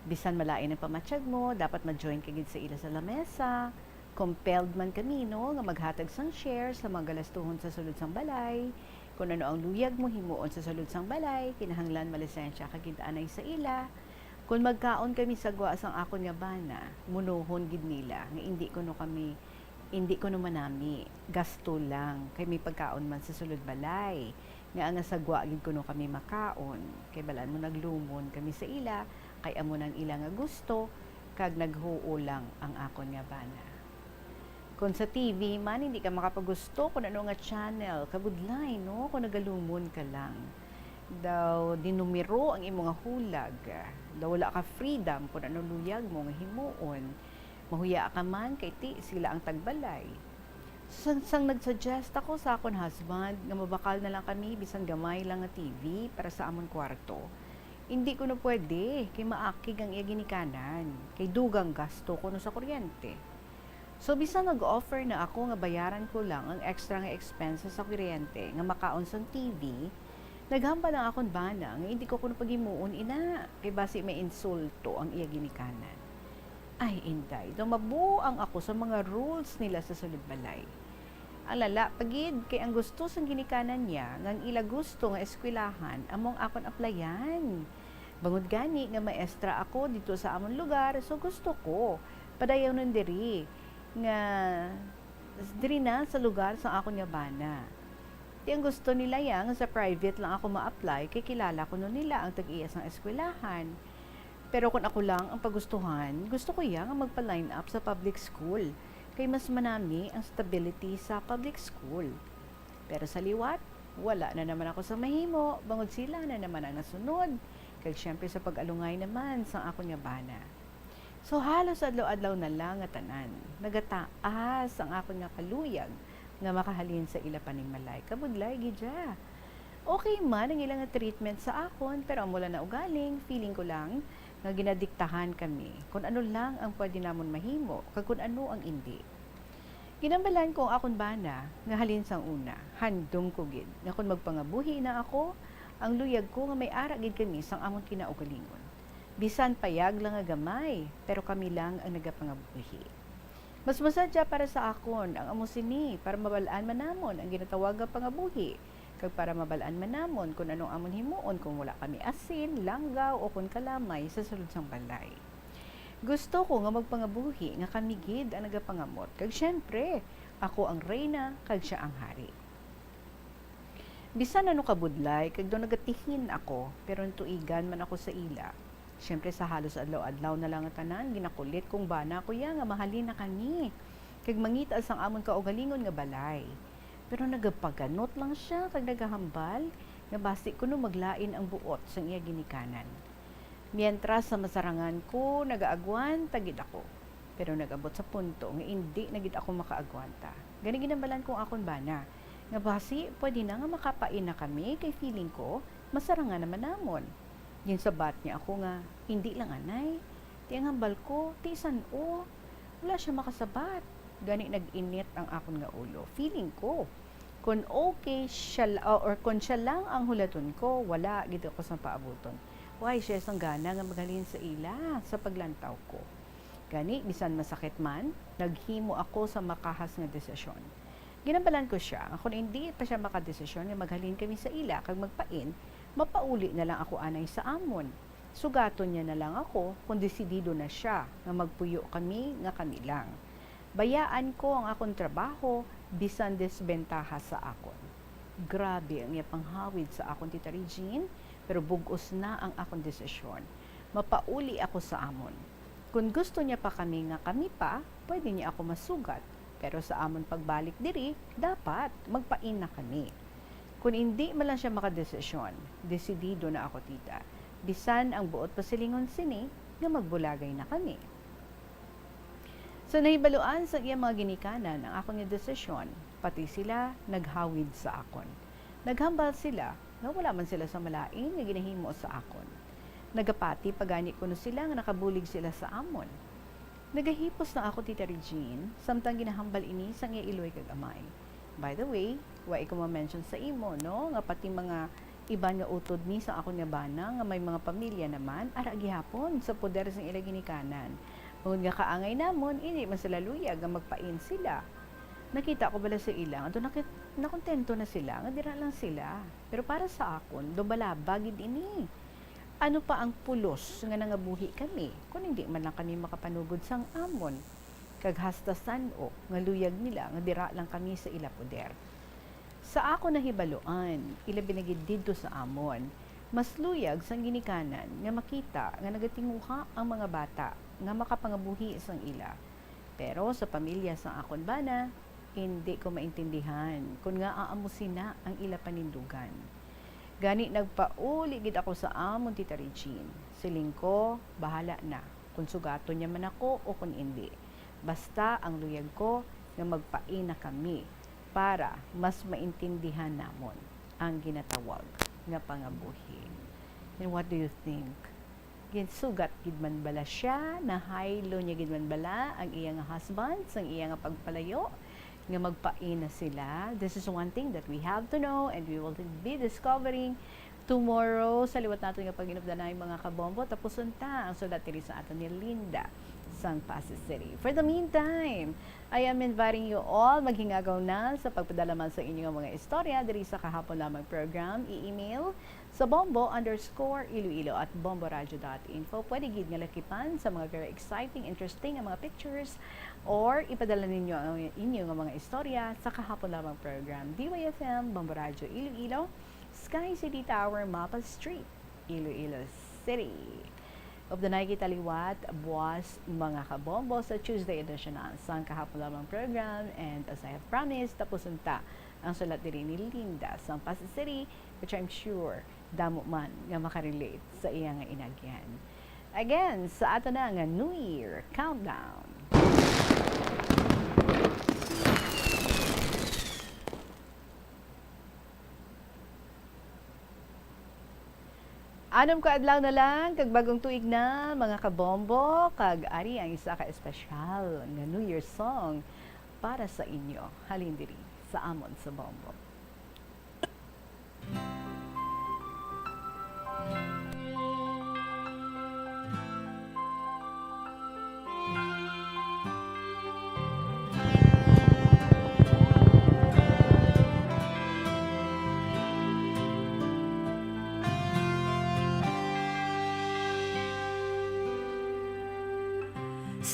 bisan malain ang pamatyag mo, dapat ma-join ka gid sa ila sa lamesa. Compelled man kami, no, nga maghatag sang share sa mga galastuhon sa sulod sang balay. Kung ano ang luyag mo himuon sa sulod sang balay, kinahanglan malisensya ka gid anay sa ila. Kung magkaon kami sa gwa sang akon nga bana, munohon gid nila nga indi kuno kami, indi kuno manami, gasto lang, kay may pagkaon man sa sulod balay, nga ang sa gwa gid kuno kami makaon, kay balaan mo naglumon kami sa ila, kay amo nang ila nga gusto, kag naghuol lang ang akon nga bana. Kon sa T V man, hindi ka makapagusto kon ano nga channel. Kabudlay, no? Kung nagalumon ka lang. Daw dinumero ang imo nga hulag. Daw wala ka freedom kung ano luyag mo nga himuon. Mahuya ka man kay ti sila ang tagbalay. Sang, sang nag-suggest ako sa akon husband nga mabakal na lang kami bisan gamay lang nga T V para sa amon kwarto. Hindi kuno pwede kay maakig ang iya ginikanan, kay dugang gasto kuno sa kuryente. So, bisan nag-offer na ako nga bayaran ko lang ang extra nga expenses sa kuryente nga makaon sang T V, naghambal ang akon bana nga hindi ko kuno paghimuon ina, kay basi may insulto ang iya ginikanan. Ay, Inday, daw mabuang ako sa mga rules nila sa sulod balay. Ang lala pa gid, kay ang gusto sang ginikanan niya, nga ang ila gusto nga eskwelahan, amo ang akon aplayan. Bangod gani nga maestra ako dito sa amon lugar, so gusto ko padayawnon diri nga diri na sa lugar sa akon nga bana. Ti ang gusto nila ya nga sa private lang ako ma-apply kay kilala kuno nila ang tag-iya sang eskwelahan. Pero kung ako lang ang pagustuhan, gusto ko ya nga magpa-line up sa public school kay mas manami ang stability sa public school. Pero sa liwat, wala na naman ako sa mahimo, bangod sila na naman ang nasunod, kag siyempre sa pag-alungay naman sang akon nga bana. So, halos adlaw-adlaw na lang nga tanan, nagataas ang akon nga kaluyag nga makahalin sa ila panimalay. Kabudlay gid ya. Okay man ang ila nga treatment sa akon, pero amo lang na ugaling, feeling ko lang nga ginadiktahan kami kung ano lang ang pwede namon mahimo kag kung ano ang indi. Ginambalan ko ang akon bana nga halin sang una, handom ko gid nga kon magpangabuhi na ako, ang luyag ko nga may ara gid kami sang amon kinaugalingon. Bisan payag lang nga gamay, pero kami lang ang nagapangabuhi. Mas masadya para sa akon ang amo sini para mabal-an man namon ang ginatawag nga pangabuhi, kag para mabal-an man namon kon anong amon himuon kung wala kami asin, langgaw, o kon kalamay sa sulod sang balay. Gusto ko nga magpangabuhi nga kami gid ang nagapangamot, kag siyempre, ako ang reyna, kag sia ang hari. Bisan ano kabudlay, kag daw nagatihin ako, pero ntuigan man ako sa ila. Siyempre, sa halos adlaw-adlaw na lang nga tanan, ginakulit kong bana ko ya nga mahalin na kami, kag mangita sang amon kaugalingon nga balay. Pero nagapaganot lang sia, kag nagahambal nga basi kuno maglain ang buot sang iya ginikanan. Mientras sa masarangan ko, nagaagwanta gid ako. Pero nag-abot sa punto nga indi na gid ako makaagwanta. Gani ginambalan ko ang akon bana nga basi pwede na nga makapain na kami kay feeling ko masarangan naman namon. Ginsabat niya ako nga, "Indi lang anay. Ti ang hambal ko, ti san-o?" Wala siya makasabat. Gani nag-init ang akon nga ulo. Feeling ko, kon okay siya la-, or kon siya lang ang hulaton ko, wala gid ako sang paabuton. Wala siya sang gana nga maghalin sa ila sa paglantaw ko. Gani, bisan masakit man, naghimo ako sa makahas nga desisyon. Ginambalan ko sia nga kon indi pa sia makadesisyon nga maghalin kami sa ila kag magpain, mapauli na lang ako anay sa amon. Sugaton niya na lang ako kon desidido na sia nga magpuyo kami nga kami lang. Bayaan ko ang akon trabaho bisan desbentaha sa akon. Grabe ang iya panghawid sa akon, Tita Regine, pero bug-os na ang akon desisyon. Mapauli ako sa amon. Kon gusto niya pa kami nga kami pa, pwede niya ako masugat. Pero sa amon pagbalik diri, dapat magpain na kami. Kon indi man lang sia makadesisyon, desidido na ako, Tita. Bisan ang buot pasilingon sini nga magbulagay na kami. So, nahibaluan sang iya mga ginikanan ang akon nga desisyon, pati sila naghawid sa akon. Naghambal sila nga wala man sila sa malain nga ginahimo sa akon. Nagapati pa gani kuno sila nga nakabulig sila sa amon. Nagahipos na ako, Tita Regine, samtang ginahambal ini sang iya iloy kag amay. By the way, wa ko ma-mention sa imo, no, nga pati mga iban nga utod ni sa akon nga bana nga may mga pamilya naman, ara gihapon sa poder sang ila ginikanan. Tungod nga kaangay namon, indi man sila luyag nga magpain sila. Nakita ko bala sa ila nga daw nakit-, nakontento na sila nga dira lang sila. Pero para sa akon, daw balaba gid ini. Ano pa ang pulos nga nangabuhi kami kon indi man lang kami makapanugod sang amon? Kag hasta san-o nga luyag nila nga dira lang kami sa ila poder? Sa akon nahibaluan, ilabi na gid didto sa amon, mas luyag sang ginikanan nga makita nga nagatinguha ang mga bata nga makapangabuhi sang ila. Pero sa pamilya sang akon bana, indi ko maintindihan kon ngaa amo sina ang ila panindugan. Gani, nagpauli gid ako sa amon Tita Regine. Siling ko, bahala na kon sugaton niya man ako o kon indi. Basta ang luyag ko nga magpain na kami para mas maintindihan namon ang ginatawag nga pangabuhi. And what do you think? Ginsugat gid man bala sia? Nahaylo niya gid man bala ang iya nga husband sang iya nga pagpalayo nga magpain na sila? This is one thing that we have to know and we will be discovering tomorrow sa liwat naton nga pag-inupdanay, mga kabombo. Tapuson ta ang sulat diri sa aton ni Linda sang Passi City. For the meantime, I am inviting you all, maghingagaw na sa pagpadala man sa inyo nga mga istorya diri sa Kahapon Lamang program. I-email sa bombo underscore iloilo at bomboradio dot info. Pwede gid nga lakipan sa mga very exciting, interesting nga mga pictures, or ipadala ninyo ang inyo nga mga istorya sa Kahapon Lamang program, D Y F M, Bombo Radio Iloilo, Sky City Tower, Mapa Street, Iloilo City. Updanay kita liwat buas, mga kabombo, sa Tuesday edition na sang Kahapon Lamang program. And as I have promised, tapuson ta ang sulat diri ni Linda sang Passi City, which I'm sure damo man nga makarelate sa iya nga inagyan. Again, sa ato na nga New Year Countdown. Anom ka adlaw na lang kag bag-ong tuig na, mga kabombo, kag ari ang isa ka espesyal nga New Year song para sa inyo. Halin diri sa amon sa Bombo.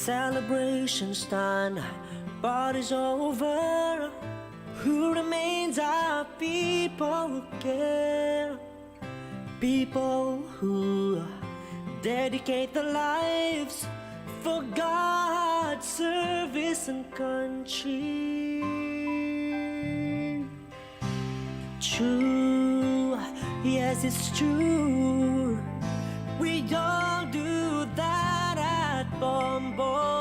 Celebration's done, party's over. Who remains are people who care, people who dedicate their lives for God's service and country. True, yes, it's true. We all do that at Bombo.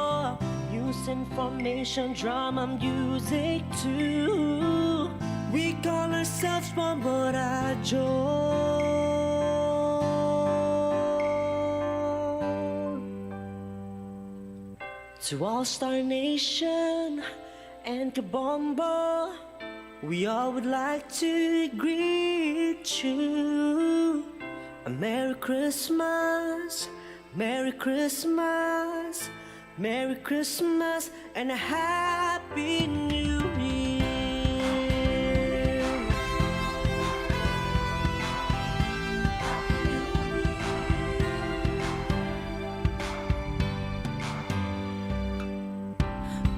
News, information, drama, music too. We call ourselves Bombo Radyo. To All Star Nation and Kabombo, we all would like to greet you a Merry Christmas, Merry Christmas, Merry Christmas, and a Happy New Year.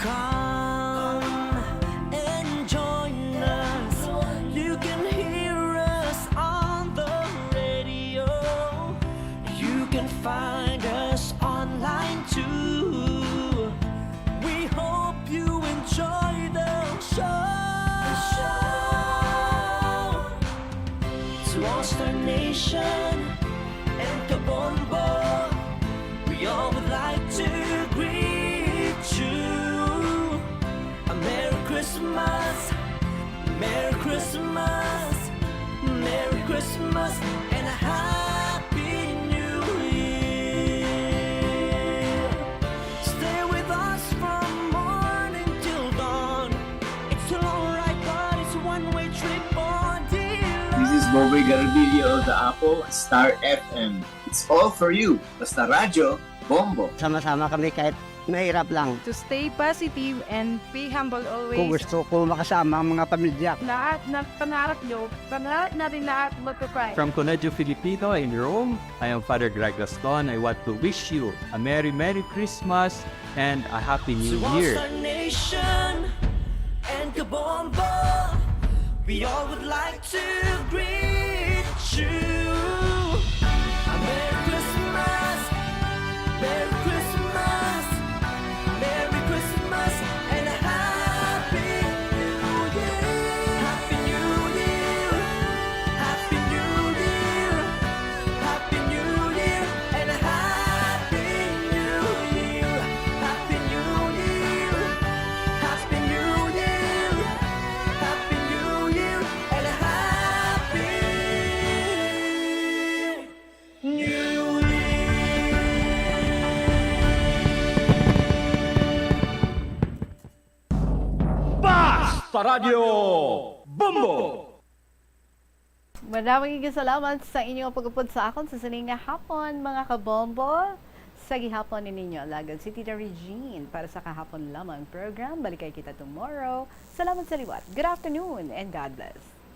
Come and join us. You can hear us on the radio. You can find us online too. We hope you enjoy the show. To all Star Nation and Kabombo, we all would like to greet you a Merry Christmas, Merry Christmas, Merry Christmas, and a Happy New Year. Stay with us from morning till dawn. It's a long ride, but it's a one-way trip for dear life. This is Boboy Garbillo of the Apo, Star F M. It's all for you. Basta Radyo, Bombo. Sama-sama kami kahit mahirap lang. To stay positive and be humble always. Kung gusto ko makasama ang mga pamilya. Lahat ng pangarap nyo, pangarap natin lahat magpapay. From Colegio Filipino in Rome, I am Father Greg Gaston. I want to wish you a Merry, Merry Christmas and a Happy New To all Year. Star Nation and Kabombo, we all would like to greet you a Merry Christmas, Merry Christmas, Merry Christmas, and a Happy New Year. Happy New Year. Happy New Year. Happy New Year and a Happy New Year. Happy New Year. Happy New Year. Happy New Year and a Happy New Year. Basta Radyo Bombo! Maraming salamat sa inyong pag-upod sa akon sa sini nga hapon, mga kabombo. Sa gihapon ni ninyo alagad si Tita Regine para sa kahapon lamang program. Balikay kita tomorrow. Salamat sa liwat. Good afternoon and God bless.